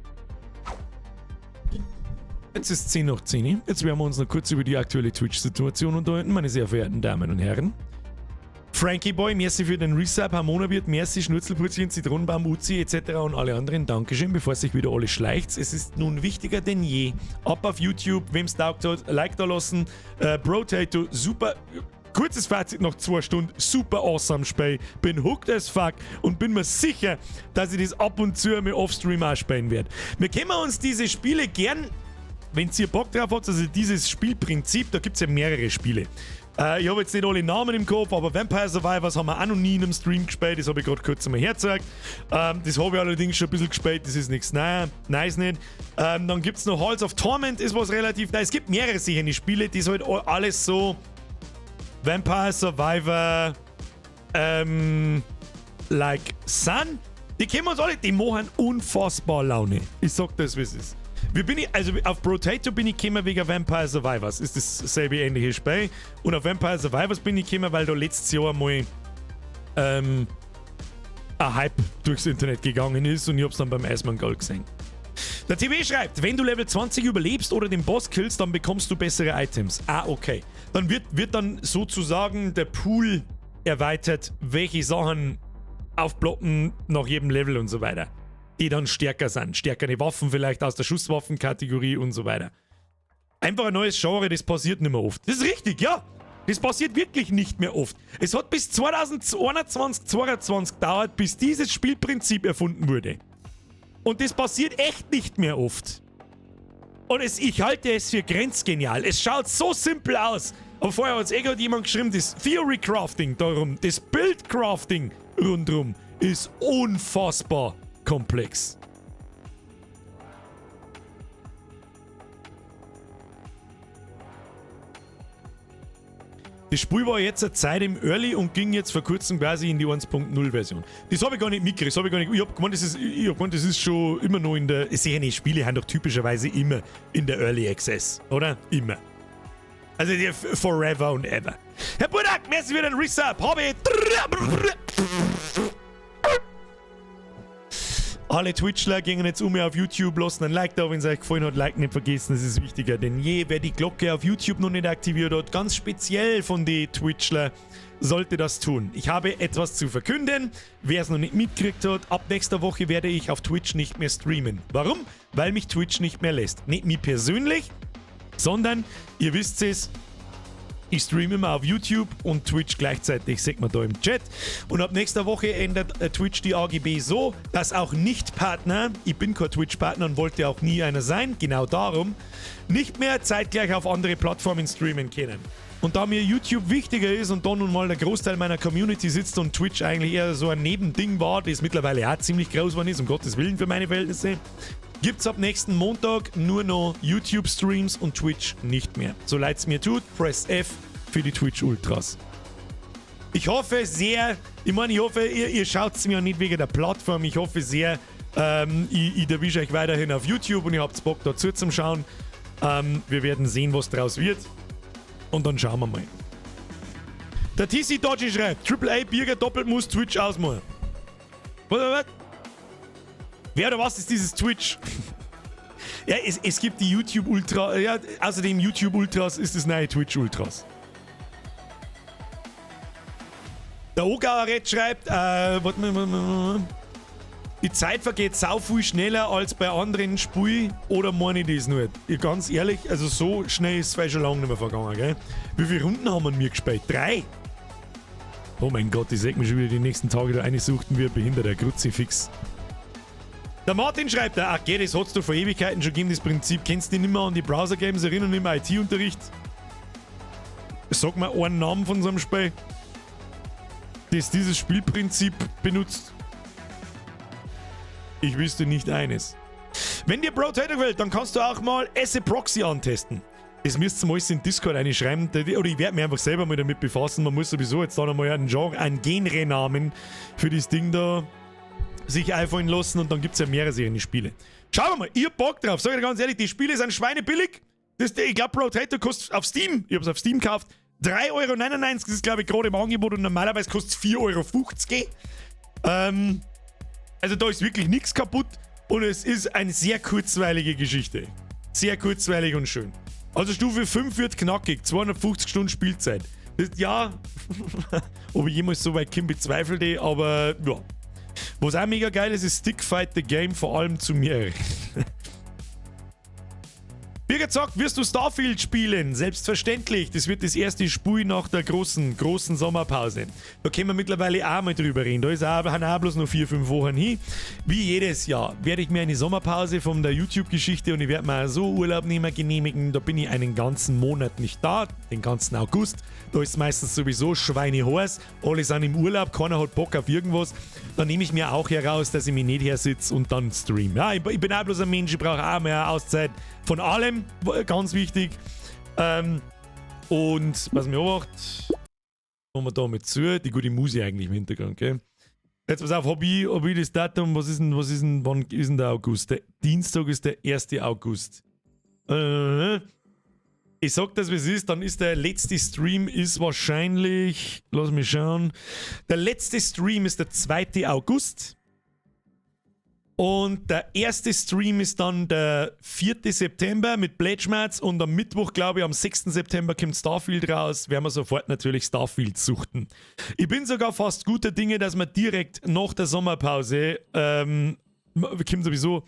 Jetzt ist 10 nach 10. Jetzt werden wir uns noch kurz über die aktuelle Twitch-Situation unterhalten, meine sehr verehrten Damen und Herren. Frankie Boy, merci für den Resub, Harmona wird, merci Schnurzelpurzelchen, Zitronenbaum, Uzi etc. und alle anderen. Dankeschön, bevor sich wieder alle schleicht. Es ist nun wichtiger denn je. Ab auf YouTube, wem's taugt hat, Like da lassen. Brotato, super. Kurzes Fazit nach 2 Stunden, super awesome Spiel. Bin hooked as fuck und bin mir sicher, dass ich das ab und zu mal offstream auch spielen werde. Wir können uns diese Spiele gern, wenn ihr Bock drauf habt, also dieses Spielprinzip, da gibt's ja mehrere Spiele. Ich habe jetzt nicht alle Namen im Kopf, aber Vampire Survivors haben wir auch noch nie in einem Stream gespielt, das habe ich gerade kurz einmal hergezeigt. Das habe ich allerdings schon ein bisschen gespielt, das ist nichts Neues, nice nicht. Dann gibt's noch Halls of Torment, ist was relativ neu. Es gibt mehrere sicher Spiele, die sind halt alles so Vampire Survivor, like Sun. Die kennen wir uns alle, die machen unfassbar Laune. Ich sag das, wie es ist. Wie bin ich, also auf Brotato bin ich gekommen wegen Vampire Survivors. Ist dasselbe ähnliche Spiel. Und auf Vampire Survivors bin ich gekommen, weil da letztes Jahr mal ein Hype durchs Internet gegangen ist und ich hab's dann beim Iceman Gold gesehen. Der TW schreibt, wenn du Level 20 überlebst oder den Boss killst, dann bekommst du bessere Items. Ah, okay. Dann wird dann sozusagen der Pool erweitert, welche Sachen aufploppen nach jedem Level und so weiter. Die dann stärker sind. Stärkere Waffen vielleicht aus der Schusswaffenkategorie und so weiter. Einfach ein neues Genre, das passiert nicht mehr oft. Das ist richtig, ja. Das passiert wirklich nicht mehr oft. Es hat bis 2021, 2022 gedauert, bis dieses Spielprinzip erfunden wurde. Und das passiert echt nicht mehr oft. Und ich halte es für grenzgenial. Es schaut so simpel aus. Aber vorher hat's eh gerade jemand geschrieben, das Theory Crafting darum, das Build Crafting rundrum ist unfassbar komplex. Das Spiel war jetzt eine Zeit im Early und ging jetzt vor kurzem quasi in die 1.0 Version. Das habe ich gar nicht mitgekriegt, das hab ich gar nicht. Ich hab gemeint, das ist, ich hab gemeint, das ist schon immer noch in der. Sicher nicht, Spiele haben doch typischerweise immer in der Early Access, oder? Immer. Also die forever und ever. Herr Budak, merci für den Resub. Habe alle Twitchler gehen jetzt um auf YouTube, lassen ein Like da, wenn es euch gefallen hat. Like nicht vergessen, das ist wichtiger denn je. Wer die Glocke auf YouTube noch nicht aktiviert hat, ganz speziell von den Twitchler, sollte das tun. Ich habe etwas zu verkünden. Wer es noch nicht mitgekriegt hat, ab nächster Woche werde ich auf Twitch nicht mehr streamen. Warum? Weil mich Twitch nicht mehr lässt. Nicht mich persönlich, sondern, ihr wisst es, ich streame immer auf YouTube und Twitch gleichzeitig, sieht man da im Chat. Und ab nächster Woche ändert Twitch die AGB so, dass auch Nicht-Partner, ich bin kein Twitch-Partner und wollte auch nie einer sein, genau darum, nicht mehr zeitgleich auf andere Plattformen streamen können. Und da mir YouTube wichtiger ist und da nun mal der Großteil meiner Community sitzt und Twitch eigentlich eher so ein Nebending war, das mittlerweile auch ziemlich groß geworden ist, um Gottes Willen für meine Verhältnisse, gibt's ab nächsten Montag nur noch YouTube-Streams und Twitch nicht mehr. So leid's mir tut, Press F für die Twitch Ultras. Ich hoffe sehr, ich meine, ich hoffe, ihr schaut mir ja nicht wegen der Plattform, ich hoffe sehr, ich erwische euch weiterhin auf YouTube und ihr habt Bock, dazu zum Schauen. Wir werden sehen, was draus wird. Und dann schauen wir mal. Der TC Dodgy schreibt: Triple A Birger doppelt muss Twitch ausmachen. Was, was, was? Wer oder was ist dieses Twitch? Ja, es gibt die YouTube Ultra. Ja, außerdem YouTube Ultras ist das neue Twitch Ultras. Der Ogauer Red schreibt, warte mal, warte mal, die Zeit vergeht sau viel schneller als bei anderen Spielen, oder meine ich das nicht? Ich, ganz ehrlich, also so schnell ist es schon lange nicht mehr vergangen, gell? Wie viele Runden haben wir mir gespielt? Drei? Oh mein Gott, ich seh mich schon wieder die nächsten Tage da einsuchten wie ein behinderter Kruzifix. Der Martin schreibt, ach geh, das hat's doch vor Ewigkeiten schon gegeben, das Prinzip. Kennst du dich nicht mehr an die Browser-Games erinnern im IT-Unterricht? Sag mal einen Namen von so einem Spiel, das dieses Spielprinzip benutzt. Ich wüsste nicht eines. Wenn dir Brotato gefällt, dann kannst du auch mal SE Proxy antesten. Das müsst ihr mal alles in Discord reinschreiben. Oder ich werde mich einfach selber mal damit befassen. Man muss sowieso jetzt da nochmal einen Genre, einen Genre-Namen für das Ding da sich einfallen lassen und dann gibt es ja mehrere Serien Spiele. Schauen wir mal, ich hab Bock drauf. Sag ich dir ganz ehrlich, die Spiele sind schweinebillig. Ich glaube, Brotato kostet auf Steam, ich hab's auf Steam gekauft, 3,99 Euro. Das ist, glaube ich, gerade im Angebot und normalerweise kostet es 4,50 Euro. Also da ist wirklich nichts kaputt und es ist eine sehr kurzweilige Geschichte. Sehr kurzweilig und schön. Also Stufe 5 wird knackig, 250 Stunden Spielzeit. Das, ja, ob ich jemals so weit komme, bezweifle ich, aber ja. Was auch mega geil ist, ist Stick Fight the Game, vor allem zu mir. Birgit sagt, wirst du Starfield spielen? Selbstverständlich. Das wird das erste Spiel nach der großen, großen Sommerpause. Da können wir mittlerweile auch mal drüber reden. Da ist auch bloß noch 4, 5 Wochen hin. Wie jedes Jahr werde ich mir eine Sommerpause von der YouTube-Geschichte und ich werde mir so Urlaub nehmen, genehmigen. Da bin ich einen ganzen Monat nicht da, den ganzen August. Da ist es meistens sowieso schweineheiß. Alle sind im Urlaub, keiner hat Bock auf irgendwas. Dann nehme ich mir auch heraus, dass ich mich nicht her sitze und dann stream. Ja, ich bin auch bloß ein Mensch, ich brauche auch mehr Auszeit von allem, ganz wichtig. Und was mir obacht, machen wir da mit zu, die gute Musik eigentlich im Hintergrund, gell? Jetzt pass auf, hab ich das Datum, wann ist denn der August? Der Dienstag ist der 1. August. Ich sag das, wie es ist, dann ist der letzte Stream ist wahrscheinlich, lass mich schauen, der letzte Stream ist der 2. August. Und der erste Stream ist dann der 4. September mit Plätschmerz und am Mittwoch, glaube ich, am 6. September kommt Starfield raus. Werden wir sofort natürlich Starfield suchten. Ich bin sogar fast guter Dinge, dass wir direkt nach der Sommerpause, kommt sowieso,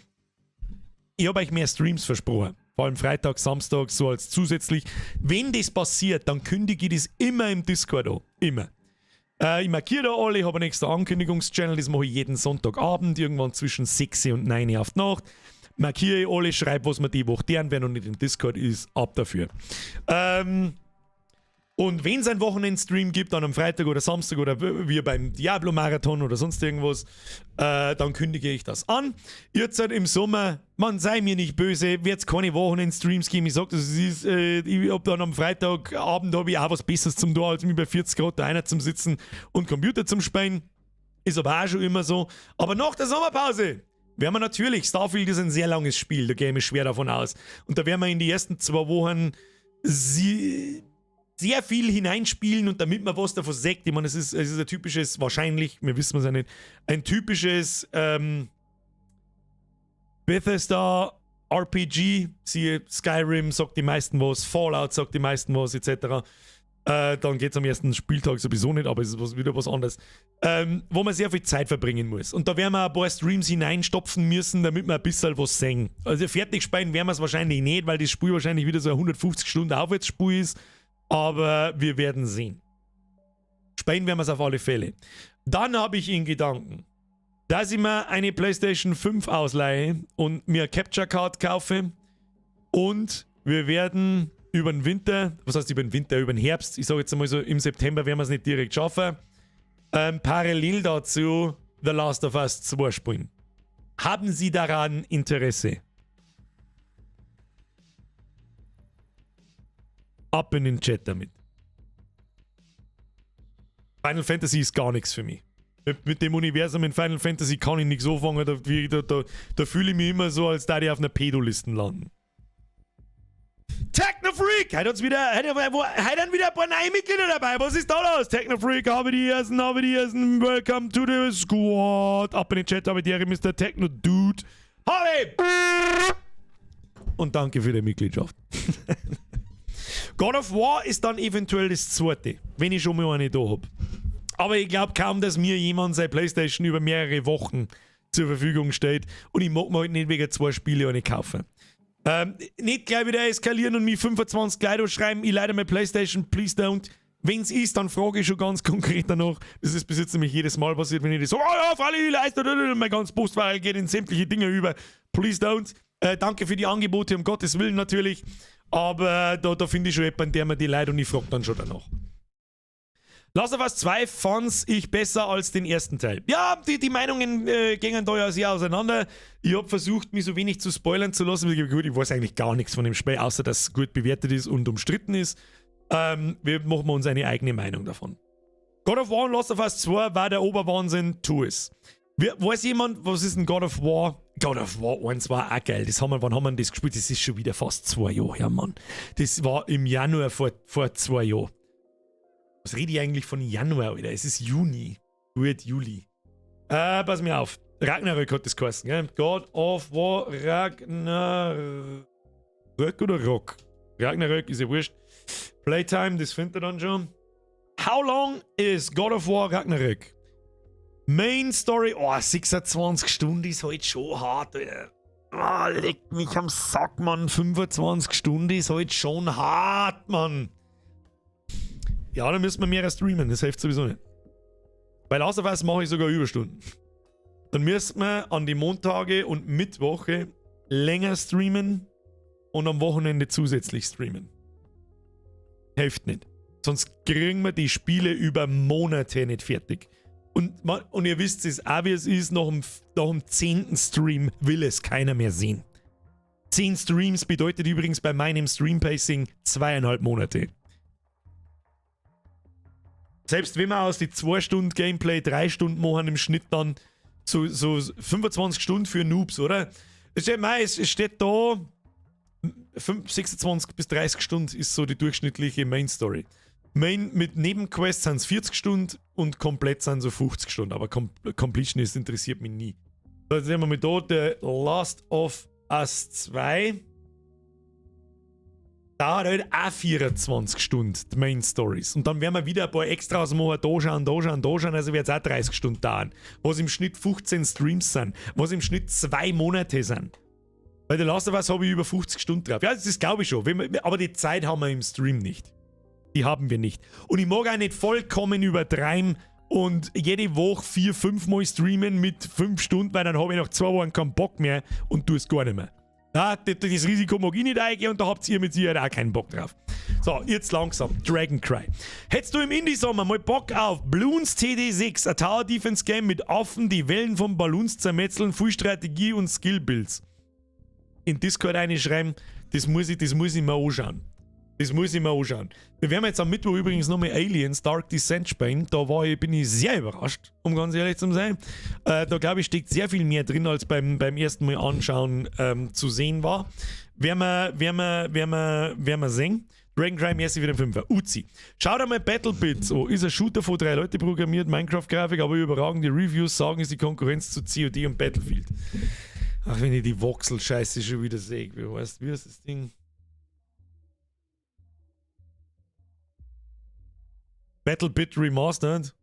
ich habe euch mehr Streams versprochen. Vor allem Freitag, Samstag, so als zusätzlich. Wenn das passiert, dann kündige ich das immer im Discord an. Immer. Ich markiere da alle, ich habe einen extra Ankündigungschannel, das mache ich jeden Sonntagabend, irgendwann zwischen 6 und 9 auf die Nacht. Markiere ich alle, schreibe, was wir die Woche tun, wer noch nicht im Discord ist, ab dafür. Und wenn es einen Wochenendstream gibt, dann am Freitag oder Samstag oder wie beim Diablo-Marathon oder sonst irgendwas, dann kündige ich das an. Jetzt halt im Sommer, man sei mir nicht böse, wird es keine Wochenendstreams geben. Ich sag das, es ist, ich hab dann am Freitagabend habe ich auch was Besseres zum tun, als mich bei 40 Grad da einer zum Sitzen und Computer zum Spielen. Ist aber auch schon immer so. Aber nach der Sommerpause werden wir natürlich, Starfield ist ein sehr langes Spiel, da gehe ich schwer davon aus. Und da werden wir in die ersten 2 Wochen sehr viel hineinspielen und damit man was davon sagt, ich meine, es ist ein typisches, wahrscheinlich, wir wissen es ja nicht, ein typisches Bethesda RPG, siehe Skyrim, sagt die meisten was, Fallout sagt die meisten was, etc. Dann geht es am ersten Spieltag sowieso nicht, aber es ist wieder was anderes. Wo man sehr viel Zeit verbringen muss. Und da werden wir ein paar Streams hineinstopfen müssen, damit wir ein bisschen was sehen. Also fertig spielen werden wir es wahrscheinlich nicht, weil das Spiel wahrscheinlich wieder so ein 150 Stunden Aufwärtsspiel ist. Aber wir werden sehen. Spielen werden wir es auf alle Fälle. Dann habe ich in Gedanken, dass ich mir eine PlayStation 5 ausleihe und mir eine Capture Card kaufe. Und wir werden Über den Winter, was heißt über den Winter, über den Herbst, ich sage jetzt einmal so, im September werden wir es nicht direkt schaffen. Parallel dazu The Last of Us 2 spielen. Haben Sie daran Interesse? Ab in den Chat damit. Final Fantasy ist gar nichts für mich. Mit dem Universum in Final Fantasy kann ich nichts anfangen. Da fühle ich mich immer so, als da die auf einer Pedolisten landen. Technofreak! Heute hat's wieder, heute, heute haben wieder ein paar neue Mitglieder dabei. Was ist da los? Technofreak, habe die ersten, habe die ersten. Welcome to the squad. Ab in den Chat, habe die Ehre, Mr. Techno Dude. Habe! Und danke für die Mitgliedschaft. God of War ist dann eventuell das zweite, wenn ich schon mal eine da hab. Aber ich glaube kaum, dass mir jemand seine Playstation über mehrere Wochen zur Verfügung stellt und ich mag mir halt nicht wegen zwei Spiele eine kaufen. Nicht gleich wieder eskalieren und mich 25 Leute schreiben, ich leih dir meine Playstation, please don't. Wenn es ist, dann frage ich schon ganz konkret danach. Das ist bis jetzt nämlich jedes Mal passiert, wenn ich das so, oh ja, freilich, ich leiste, mein ganz Postfile geht in sämtliche Dinge über. Please don't. Danke für die Angebote, um Gottes Willen natürlich. Aber da finde ich schon jemanden, der mir die leiht und ich frage dann schon danach. Last of Us 2 fand ich besser als den ersten Teil. Ja, die Meinungen gingen da ja sehr auseinander. Ich habe versucht, mich so wenig zu spoilern zu lassen. Gut, ich weiß eigentlich gar nichts von dem Spiel, außer dass es gut bewertet ist und umstritten ist. Wir machen uns eine eigene Meinung davon. God of War und Last of Us 2 war der Oberwahnsinn, tu es. Weiß jemand, was ist denn God of War? God of War 1 war auch geil. Das haben wir, wann haben wir denn das gespielt? Das ist schon wieder fast 2 Jahre her, Mann. Das war im Januar vor 2 Jahren. Was rede ich eigentlich von Januar, Alter? Es ist Juni. Gut, Juli. Pass mir auf. Ragnarök hat das geheißen, gell? God of War Ragnarök oder Rock? Ragnarök ist ja wurscht. Playtime, das findet ihr dann schon. How long is God of War Ragnarök? Main Story, oh, 26 Stunden ist halt schon hart, Alter. Oh, leck mich am Sack, Mann. 25 Stunden ist halt schon hart, Mann. Ja, dann müssen wir mehr streamen, das hilft sowieso nicht. Bei Last of Us mache ich sogar Überstunden. Dann müssen wir an die Montage und Mittwoche länger streamen und am Wochenende zusätzlich streamen. Hilft nicht. Sonst kriegen wir die Spiele über Monate nicht fertig. Und ihr wisst es auch, wie es ist, nach dem 10. Stream will es keiner mehr sehen. 10 Streams bedeutet übrigens bei meinem Stream-Pacing 2,5 Monate. Selbst wenn wir aus die 2 Stunden Gameplay 3 Stunden machen im Schnitt dann so 25 Stunden für Noobs, oder? Es steht, mei, es steht da, 5, 26 bis 30 Stunden ist so die durchschnittliche Main Story. Main mit Nebenquests sind es 40 Stunden und komplett sind so 50 Stunden, aber Completionist interessiert mich nie. Da sehen wir mit da The Last of Us 2. Dauert halt auch 24 Stunden, die Main Stories. Und dann werden wir wieder ein paar Extras machen, da schauen, da schauen, da schauen, also wird es auch 30 Stunden dauern. Was im Schnitt 15 Streams sind, was im Schnitt 2 Monate sind. Bei The Last of Us habe ich über 50 Stunden drauf. Ja, das glaube ich schon. Aber die Zeit haben wir im Stream nicht. Die haben wir nicht. Und ich mag auch nicht vollkommen übertreiben und jede Woche vier, fünf Mal streamen mit 5 Stunden, weil dann habe ich nach 2 Wochen keinen Bock mehr und tue es gar nicht mehr. Ja, das Risiko mag ich nicht eingehen und da habt ihr mit Sicherheit auch keinen Bock drauf. So, jetzt langsam. Dragon Cry. Hättest du im Indie-Sommer mal Bock auf Bloons TD6, ein Tower Defense Game mit Affen, die Wellen von Balloons zermetzeln, viel Strategie und Skill-Builds? In Discord reinschreiben, das muss ich mir anschauen. Das muss ich mir anschauen. Wir werden jetzt am Mittwoch übrigens nochmal Aliens Dark Descent spielen. Da bin ich sehr überrascht, um ganz ehrlich zu sein. Da glaube ich, steckt sehr viel mehr drin, als beim ersten Mal anschauen zu sehen war. Werden wir sehen. Dragon Cry, merci für den Fünfer. Uzi. Schau dir mal BattleBit an. Ist ein Shooter von drei Leute programmiert, Minecraft-Grafik, aber überragende Reviews sagen, ist die Konkurrenz zu COD und Battlefield. Ach, wenn ich die Voxel-Scheiße schon wieder sehe. Wie heißt das Ding? BattleBit Remastered.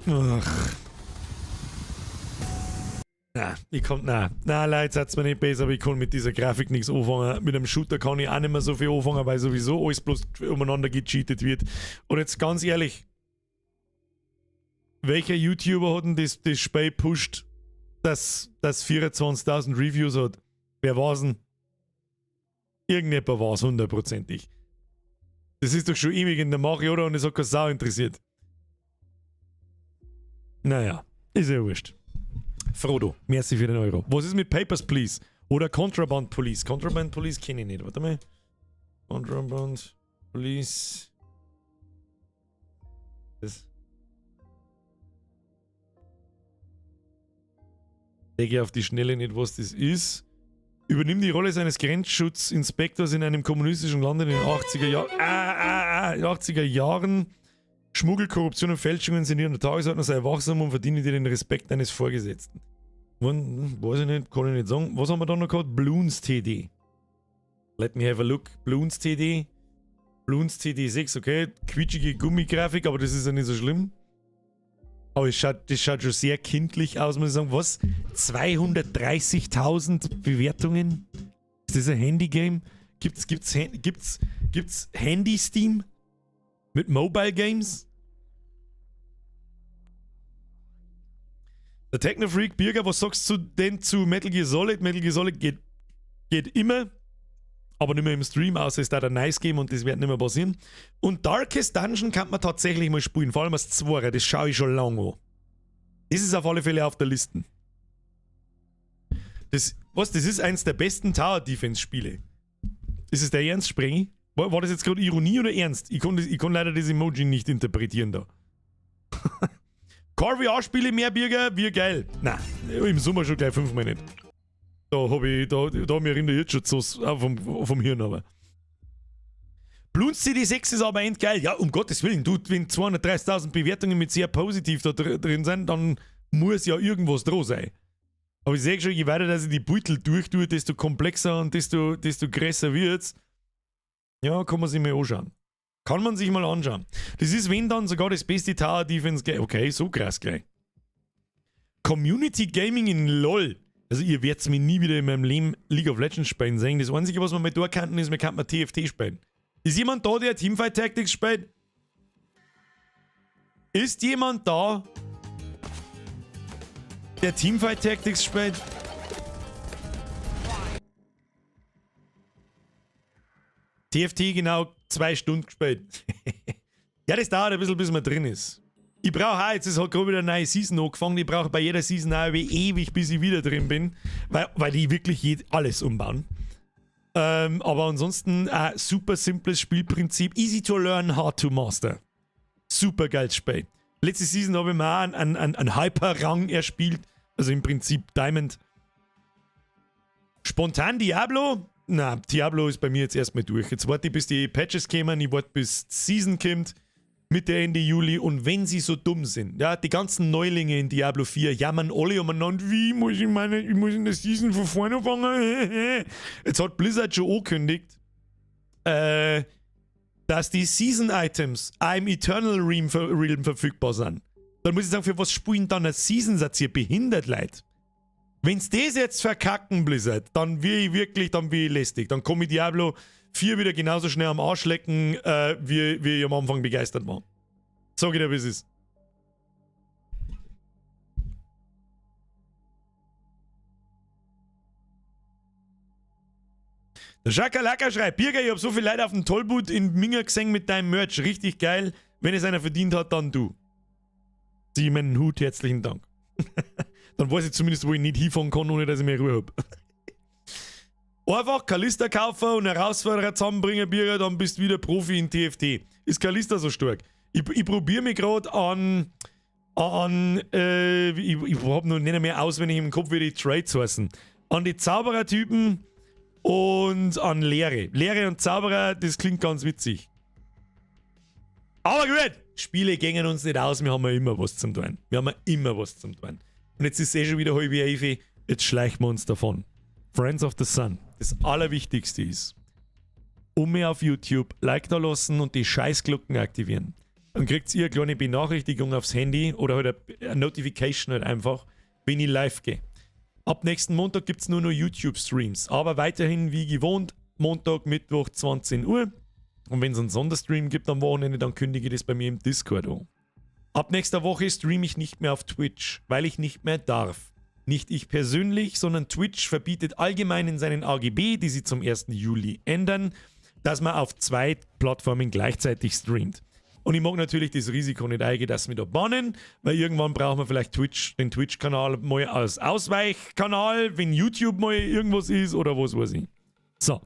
Ach. Na, ich komm, na, na, Leute, seid's mir nicht besser, aber ich kann mit dieser Grafik nichts anfangen. Mit einem Shooter kann ich auch nicht mehr so viel anfangen, weil sowieso alles bloß umeinander gecheatet wird. Und jetzt ganz ehrlich, Welcher YouTuber hat denn das Spiel pusht, dass das 24.000 Reviews hat? Wer war's denn? Irgendjemand war's, hundertprozentig. Das ist doch schon ewig in der Mache, oder? Und es hat keine Sau interessiert. Naja, ist ja wurscht. Frodo, merci für den Euro. Was ist mit Papers, Please? Oder Contraband Police? Contraband Police kenne ich nicht. Warte mal. Contraband Police. Das. Denke auf die Schnelle nicht, was das ist. Übernimm die Rolle seines Grenzschutzinspektors in einem kommunistischen Land in den 80er Jahren. 80er Jahren. Schmuggel, Korruption und Fälschungen sind hier in der Tagesordnung. Sei wachsam und verdiene dir den Respekt deines Vorgesetzten. Weiß ich nicht, kann ich nicht sagen. Was haben wir da noch gehabt? Bloons TD. Let me have a look. Bloons TD. Bloons TD 6, okay. Quietschige Gummigrafik, aber das ist ja nicht so schlimm. Aber das schaut schon sehr kindlich aus, muss ich sagen. Was? 230.000 Bewertungen? Ist das ein Handy-Game? Gibt's Handy-Steam? Mit Mobile Games? Der Technofreak Birger, was sagst du denn zu Metal Gear Solid? Metal Gear Solid geht immer, aber nicht mehr im Stream, außer es da ein nice Game und das wird nicht mehr passieren. Und Darkest Dungeon kann man tatsächlich mal spielen, vor allem das Zweite, das schaue ich schon lange an. Das ist auf alle Fälle auf der Liste. Das, was, das ist eins der besten Tower Defense Spiele. Ist es der Ernst, Sprengi? War das jetzt gerade Ironie oder Ernst? Ich kann leider das Emoji nicht interpretieren da. Core VR-Spiele mehr, Birger, wie geil. Na, im Sommer schon gleich 5 Minuten. Da hab ich, da, da mir Rinder jetzt schon so vom Hirn aber. Bloons TD 6 ist aber endgeil. Ja, um Gottes Willen, du, wenn 230.000 Bewertungen mit sehr positiv da drin sind, dann muss ja irgendwas dran sein. Aber ich sehe schon, je weiter dass ich die Beutel durchtue, desto komplexer und desto größer wird's. Ja, kann man sich mal anschauen. Kann man sich mal anschauen. Das ist, wenn dann sogar das beste Tower Defense Game. Okay, so krass gleich. Community Gaming in LOL. Also ihr werdet's mir nie wieder in meinem Leben League of Legends spielen sehen. Das Einzige, was wir mal da kannten, ist, wir könnten mal TFT spielen. Ist jemand da, der Teamfight Tactics spielt? Ist jemand da, der Teamfight Tactics spielt? TFT genau 2 Stunden gespielt. Ja, das dauert ein bisschen, bis man drin ist. Ich brauche auch, jetzt ist halt gerade wieder eine neue Season angefangen, ich brauche bei jeder Season auch ewig, bis ich wieder drin bin, weil die wirklich alles umbauen. Aber ansonsten ein super simples Spielprinzip, easy to learn, hard to master. Super geiles Spiel. Letzte Season habe ich mir auch einen Hyper-Rang erspielt, also im Prinzip Diamond. Spontan Diablo? Na, Diablo ist bei mir jetzt erstmal durch. Jetzt warte ich, bis die Patches kommen, ich warte, bis die Season kommt, Mitte, Ende Juli. Und wenn sie so dumm sind, ja, die ganzen Neulinge in Diablo 4 jammern alle umeinander, wie muss ich meine, ich muss in der Season von vorne anfangen. Jetzt hat Blizzard schon angekündigt, dass die Season-Items auch im Eternal Realm verfügbar sind. Dann muss ich sagen, für was spielen dann eine Season, seid ihr behindert, Leute? Wenn's das jetzt verkacken, Blizzard, dann will ich wirklich, dann will ich lästig. Dann komm ich Diablo 4 wieder genauso schnell am Arsch lecken, wie ich am Anfang begeistert war. Sag ich dir, wie es ist. Der Schakalaka schreibt, Birger, ich hab so viel Leute auf dem Tollboot in Minga gesehen mit deinem Merch. Richtig geil. Wenn es einer verdient hat, dann du. Zieh meinen Hut, herzlichen Dank. Dann weiß ich zumindest, wo ich nicht hinfahren kann, ohne dass ich mehr Ruhe hab. Einfach Kalista kaufen und Herausforderer zusammenbringen, Birger, dann bist du wieder Profi in TFT. Ist Kalista so stark? Ich probier mich grad an, ich hab noch nicht mehr auswendig im Kopf, wie die Trades heißen. An die Zauberertypen und an Lehre. Lehre und Zauberer, das klingt ganz witzig. Aber gut, Spiele gängen uns nicht aus, wir haben ja immer was zum tun. Wir haben ja immer was zum tun. Und jetzt ist es eh schon wieder halb elf, jetzt schleichen wir uns davon. Friends of the Sun, das Allerwichtigste ist, um mir auf YouTube Like da lassen und die Scheißglocken aktivieren. Dann kriegt ihr eine kleine Benachrichtigung aufs Handy oder halt eine Notification halt einfach, wenn ich live gehe. Ab nächsten Montag gibt's nur noch YouTube-Streams, aber weiterhin wie gewohnt, Montag, Mittwoch, 20 Uhr. Und wenn's einen Sonderstream gibt am Wochenende, dann kündige ich das bei mir im Discord an. Ab nächster Woche streame ich nicht mehr auf Twitch, weil ich nicht mehr darf. Nicht ich persönlich, sondern Twitch verbietet allgemein in seinen AGB, die sie zum 1. Juli ändern, dass man auf zwei Plattformen gleichzeitig streamt. Und ich mag natürlich das Risiko nicht eingehen, dass sie mich da bannen, weil irgendwann brauchen wir vielleicht Twitch, den Twitch-Kanal mal als Ausweichkanal, wenn YouTube mal irgendwas ist oder was weiß ich. So.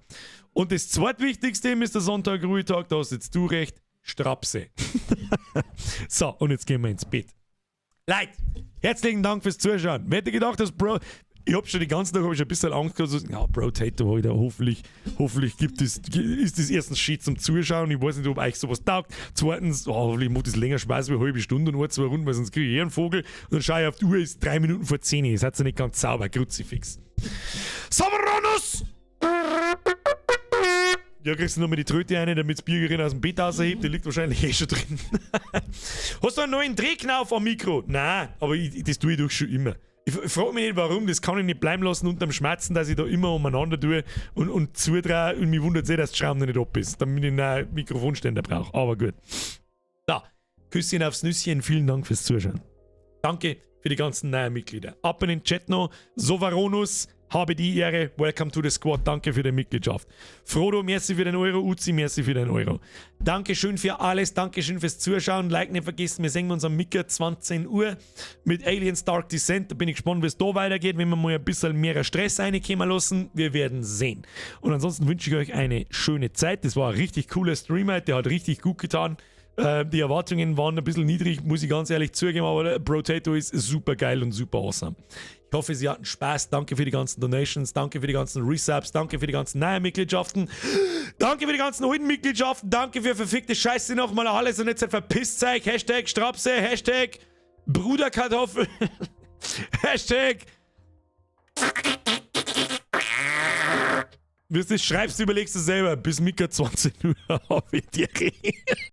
Und das zweitwichtigste ist der Sonntag, Ruhetag, da hast jetzt du recht, Strapse. So, und jetzt gehen wir ins Bett. Leute, herzlichen Dank fürs Zuschauen. Wer hätte gedacht, dass Bro. Ich hab schon den ganzen Tag hab ich schon ein bisschen Angst gehabt, so, ja, Brotato heute, hoffentlich, hoffentlich gibt es, ist das erstens schön zum Zuschauen. Ich weiß nicht, ob euch sowas taugt. Zweitens, oh, hoffentlich macht das länger Spaß wie eine halbe Stunde und nur zwei Runden, weil sonst kriege ich eh einen Vogel. Und dann schaue ich auf die Uhr, ist 9:53. Das hat ja nicht ganz sauber, Kruzifix. Soveranus! Ja, kriegst du nochmal die Tröte rein, damit das Biergerin aus dem Bett raushebt. Die liegt wahrscheinlich eh schon drin. Hast du einen neuen Drehknauf am Mikro? Nein, aber ich, das tue ich doch schon immer. Ich frage mich nicht, warum, das kann ich nicht bleiben lassen unterm Schmerzen, dass ich da immer umeinander tue und zudrehe und mich wundert sehr, dass die Schraube noch nicht ab ist, damit ich einen Mikrofonständer brauche. Aber gut. So, Küsschen aufs Nüsschen, vielen Dank fürs Zuschauen. Danke für die ganzen neuen Mitglieder. Ab in den Chat noch. Sovaronus, habe die Ehre. Welcome to the Squad. Danke für die Mitgliedschaft. Frodo, merci für den Euro. Uzi, merci für den Euro. Dankeschön für alles. Dankeschön fürs Zuschauen. Like nicht vergessen. Wir sehen uns am Mittag 20 Uhr mit Aliens Dark Descent. Da bin ich gespannt, wie es da weitergeht, wenn wir mal ein bisschen mehr Stress reinkommen lassen. Wir werden sehen. Und ansonsten wünsche ich euch eine schöne Zeit. Das war ein richtig cooler Stream heute. Der hat richtig gut getan. Die Erwartungen waren ein bisschen niedrig, muss ich ganz ehrlich zugeben, aber Brotato ist super geil und super awesome. Ich hoffe, Sie hatten Spaß. Danke für die ganzen Donations, danke für die ganzen Resubs, danke für die ganzen neuen Mitgliedschaften, danke für die ganzen alten Mitgliedschaften, danke für verfickte Scheiße nochmal alles und jetzt verpisst euch. #Strapse, #Bruderkartoffel, Hashtag. Wie du das schreibst, überlegst du selber. Bis Mika 20 Uhr auf die.